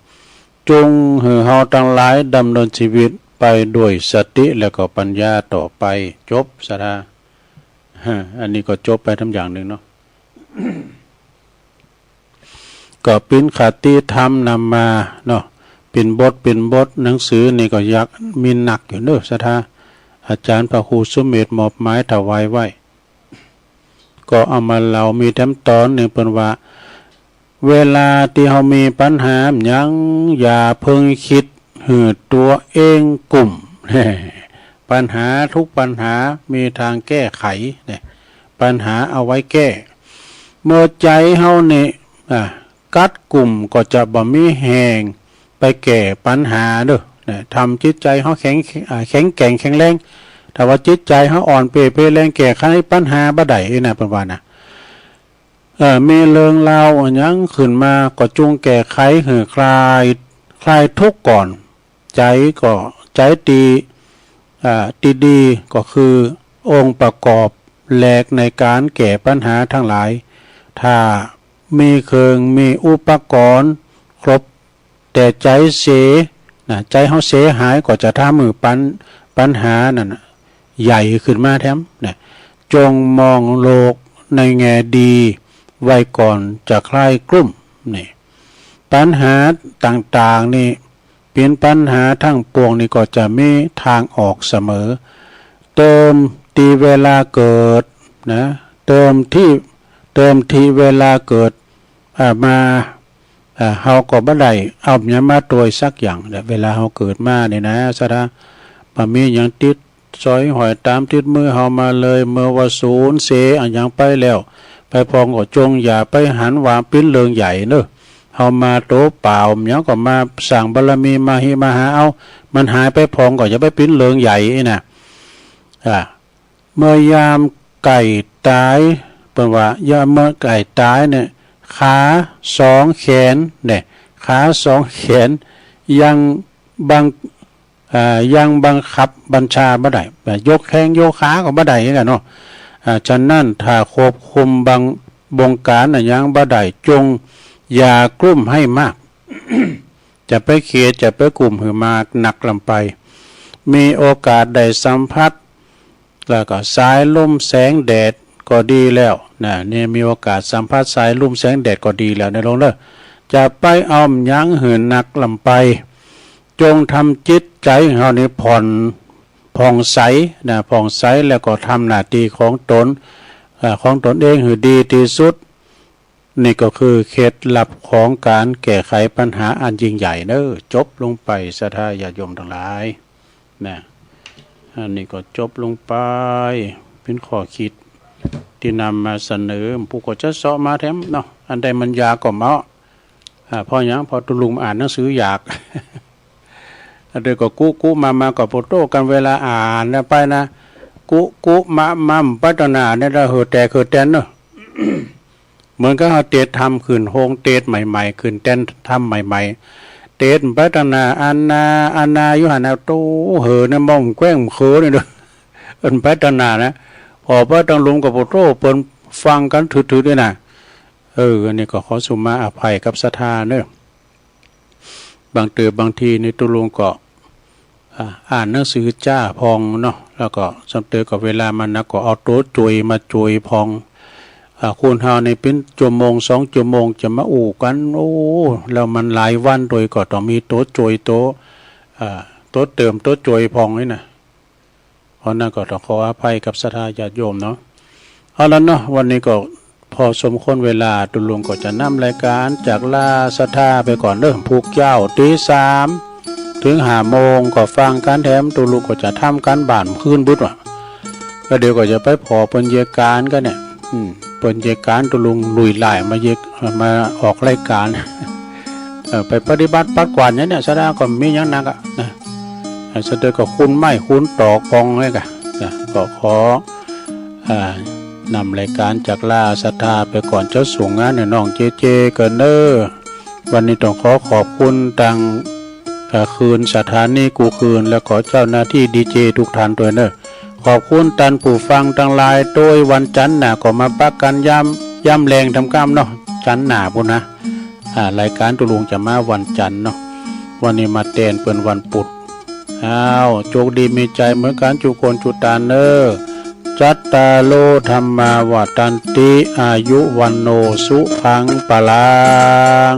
จงหื้อเฮาตังหลายดำเนินชีวิตไปด้วยสติและก็ปัญญาต่อไป จบ ศรัทธา ฮะ อันนี้ก็จบไปทั้งอย่างหนึ่งเนาะ ก็เป๋นคติธรรมนำมาเนาะ เป๋นบท เป๋นบท หนังสือนี่ก็อยากมีนักอยู่เนาะ ศรัทธา อาจารย์พระครูสุเมธมอบหมายถวายไว้ ก็เอามาเล่า มีแถมต๋อนหนึ่งเปิ้นว่า เวลาตี้เฮามีปัญหาหยัง อย่าเพิ่งคิดหื้อตั๋วเองกุ้ม ปัญหาทุกปัญหามีทางแก้ไข เนี่ย ปัญหาเอาไว้แก้ เมื่อใจ๋เฮานี่ อ่า กั๊ดกุ้มก็จะบ่มีแฮงไปแก้ปัญหาเนาะ เนี่ย ทำจิตใจ๋เฮาแข็ง อ่า แข็งแกร่งแข็งแรง แต่ว่าจิตใจเฮาอ่อนเปเปแรงแก้ไขปัญหาบ่ได้นะ เปิ้นว่านะ เอ่อ มีเรื่องราวอะหยังขึ้นมาก็จงแก้ไขหื้อคลาย คลายทุกข์ก่อน ใจก็ ใจตี อ่า ตีดีก็คือองค์ประกอบแรกในการแก้ปัญหาทั้งหลาย ถ้ามีเครื่องมีอุปกรณ์ครบ แต่ใจเสียนะ ใจเฮาเสียหายก็จะทำให้ปัญ ปัญหานั่นน่ะใหญ่ขึ้นมาแถมนะ จงมองโลกในแง่ดีไว้ก่อนจะใคร่กลุ้มนี่ ปัญหาต่างๆนี่ เป็นปัญหาทั้งปวงนี่ก็จะมีทางออกเสมอ เติมที่เวลาเกิดนะ เติมที่ เติมที่เวลาเกิด อ่า มา อ่า เฮาก็บ่ได้เอาหยังมาตวยสักอย่างแหละ เวลาเฮาเกิดมานี่นะ สะดา บ่มีหยังติดสอยห้อยตามติดมือเฮามาเลย เมื่อว่าสูญเสียอะหยังไปแล้ว ไปพ่องก็จงอย่าไปหันว่าเป็นเรื่องใหญ่เนอะ เฮามาโตเปล่า หยังก็มาสร้างบารมีมาฮิมาหาเอา มันหายไปพ่องก็อย่าไปเป็นเรื่องใหญ่นะ อ่า เมื่อยามใกล้ตาย เปิ้นว่ายามเมื่อใกล้ตายเนี่ย ขาสองแขนเนี่ย ขาสองแขนยังบัง อ่า ยังบังคับบัญชาบ่ได้ ยกแข้งยกขาก็บ่ได้คือกันเนาะ อ่า ฉะนั้นถ้าควบคุมบัง บงการอะหยังบ่ได้ จงอย่ากลุ้มให้มาก จะไปเครียด จะไปกลุ้มหื้อมากนักลำไป มีโอกาสได้สัมผัส แล้วก็สายลมแสงแดดก็ดีแล้วนะ นี่มีโอกาสสัมผัสสายลมแสงแดดก็ดีแล้วนะลูกเด้อ จะไปเอาหยังหื้อนักลำไป จงทำจิตใจของเฮานี่ผ่อน ผ่องใสนะ ผ่องใสแล้วก็ทำหน้าที่ของตน เอ่อ ของตนเองให้ดีที่สุด นี่ก็คือเคล็ดลับของการแก้ไขปัญหาอันยิ่งใหญ่เนอะ จบลงไป ศรัทธาญาติโยมทั้งหลายนะ อันนี้ก็จบลงไป เป็นข้อคิดที่นำมาเสนอ ผู้ก็จะเซาะมาแถมเนาะ อันใดมันยากก็เมาะ อ่า เพราะหยัง เพราะตุลุงอ่านหนังสือยาก อันเดียวก็กุกุมามาก็โปโต้กันเวลาอ่านนะไปนะ กุกุมะมะไปต่อหน้าเนี่ยละ เหือแตกเหือแตนเนอะ เหมือนกับเฮาเตสธรรมขึ้นโฮงเตสใหม่ๆ ขึ้นแท่นธรรมใหม่ๆ เตสไปต่อหน้า อันนา อันนาอยู่หั่นนะ โต้ เหือเนี่ยมองแกว้งเหือเนี่ยเด้อ อันไปต่อหน้านะ พอไปตังหลุมก็โปโต้ เปิ้นฟังกันถืดๆ นี่นะ เออ อันนี้ก็ขอสุมาอภัยกับศรัทธาเนอะ บางเติบ บางทีนี่ตุลุงก็ อ่า อ่านหนังสือจ้าพ่องเนาะ แล้วก็สำเติบก็เวลามันนะ ก็เอาโตโจยมาโจยพ่อง อ่า คนเฮานี่เป็นชั่วโมงสองชั่วโมงจะมาอู้กัน โอ้ แล้วมันหลายวันโดยก็ต้องมีโตโจยโต อ่า โตเติมโตโจยพ่องนี่นะ เพราะนั้นก็ต้องขออภัยกับศรัทธาญาติโยมเนาะ เอาละเนาะ วันนี้ก็พอสมควรเวลา ตุลุงก็จะนำรายการจากลาศรัทธาไปก่อนเด้อ พุกเจ้าตีสามถึงห้าโมงก็ฟังกันแถม ตุลุงก็จะทำการบ้านคืนบุดว่ะ ก็เดี๋ยวก็จะไปพอเปิ้นเยกการกันเนี่ย อืม เปิ้นเยกการ ตุลุงลุยไล่มาเยก มาออกรายการ เออ ไปปฏิบัติปัดกวาดอย่างเนี้ย ศรัทธาก็มีอย่างนักอะนะ ศรัทธาก็คูณไม้คูณตอกพ่องเลยกะนะ ก็ขอ อ่า นำรายการจากลาศรัทธาไปก่อน เจ้าสูงงานเนี่ยน้องเจเจเกินเนอ วันนี้ต้องขอขอบคุณตัง เอ่อ คืนสถานีกู้คืน และขอเจ้าหน้าที่ดีเจทุกท่านด้วยเนอะ ขอบคุณตันผู้ฟังตังหลาย โดยวันจันทร์หน้าก็มาปะกันยาม ยามแลงทำก้ามเนาะ จันทร์หน้าพุ้นนะ อ่า รายการตุลุงจะมาวันจันทร์เนาะ วันนี้มาแตนเปิ้นวันพุธ อ้าว โชคดีมีชัยเหมือนกันจุคนจุตานเนอ จัตตาโร ธัมมา วัฑฒันติ อายุ วัณโณ สุขัง พลัง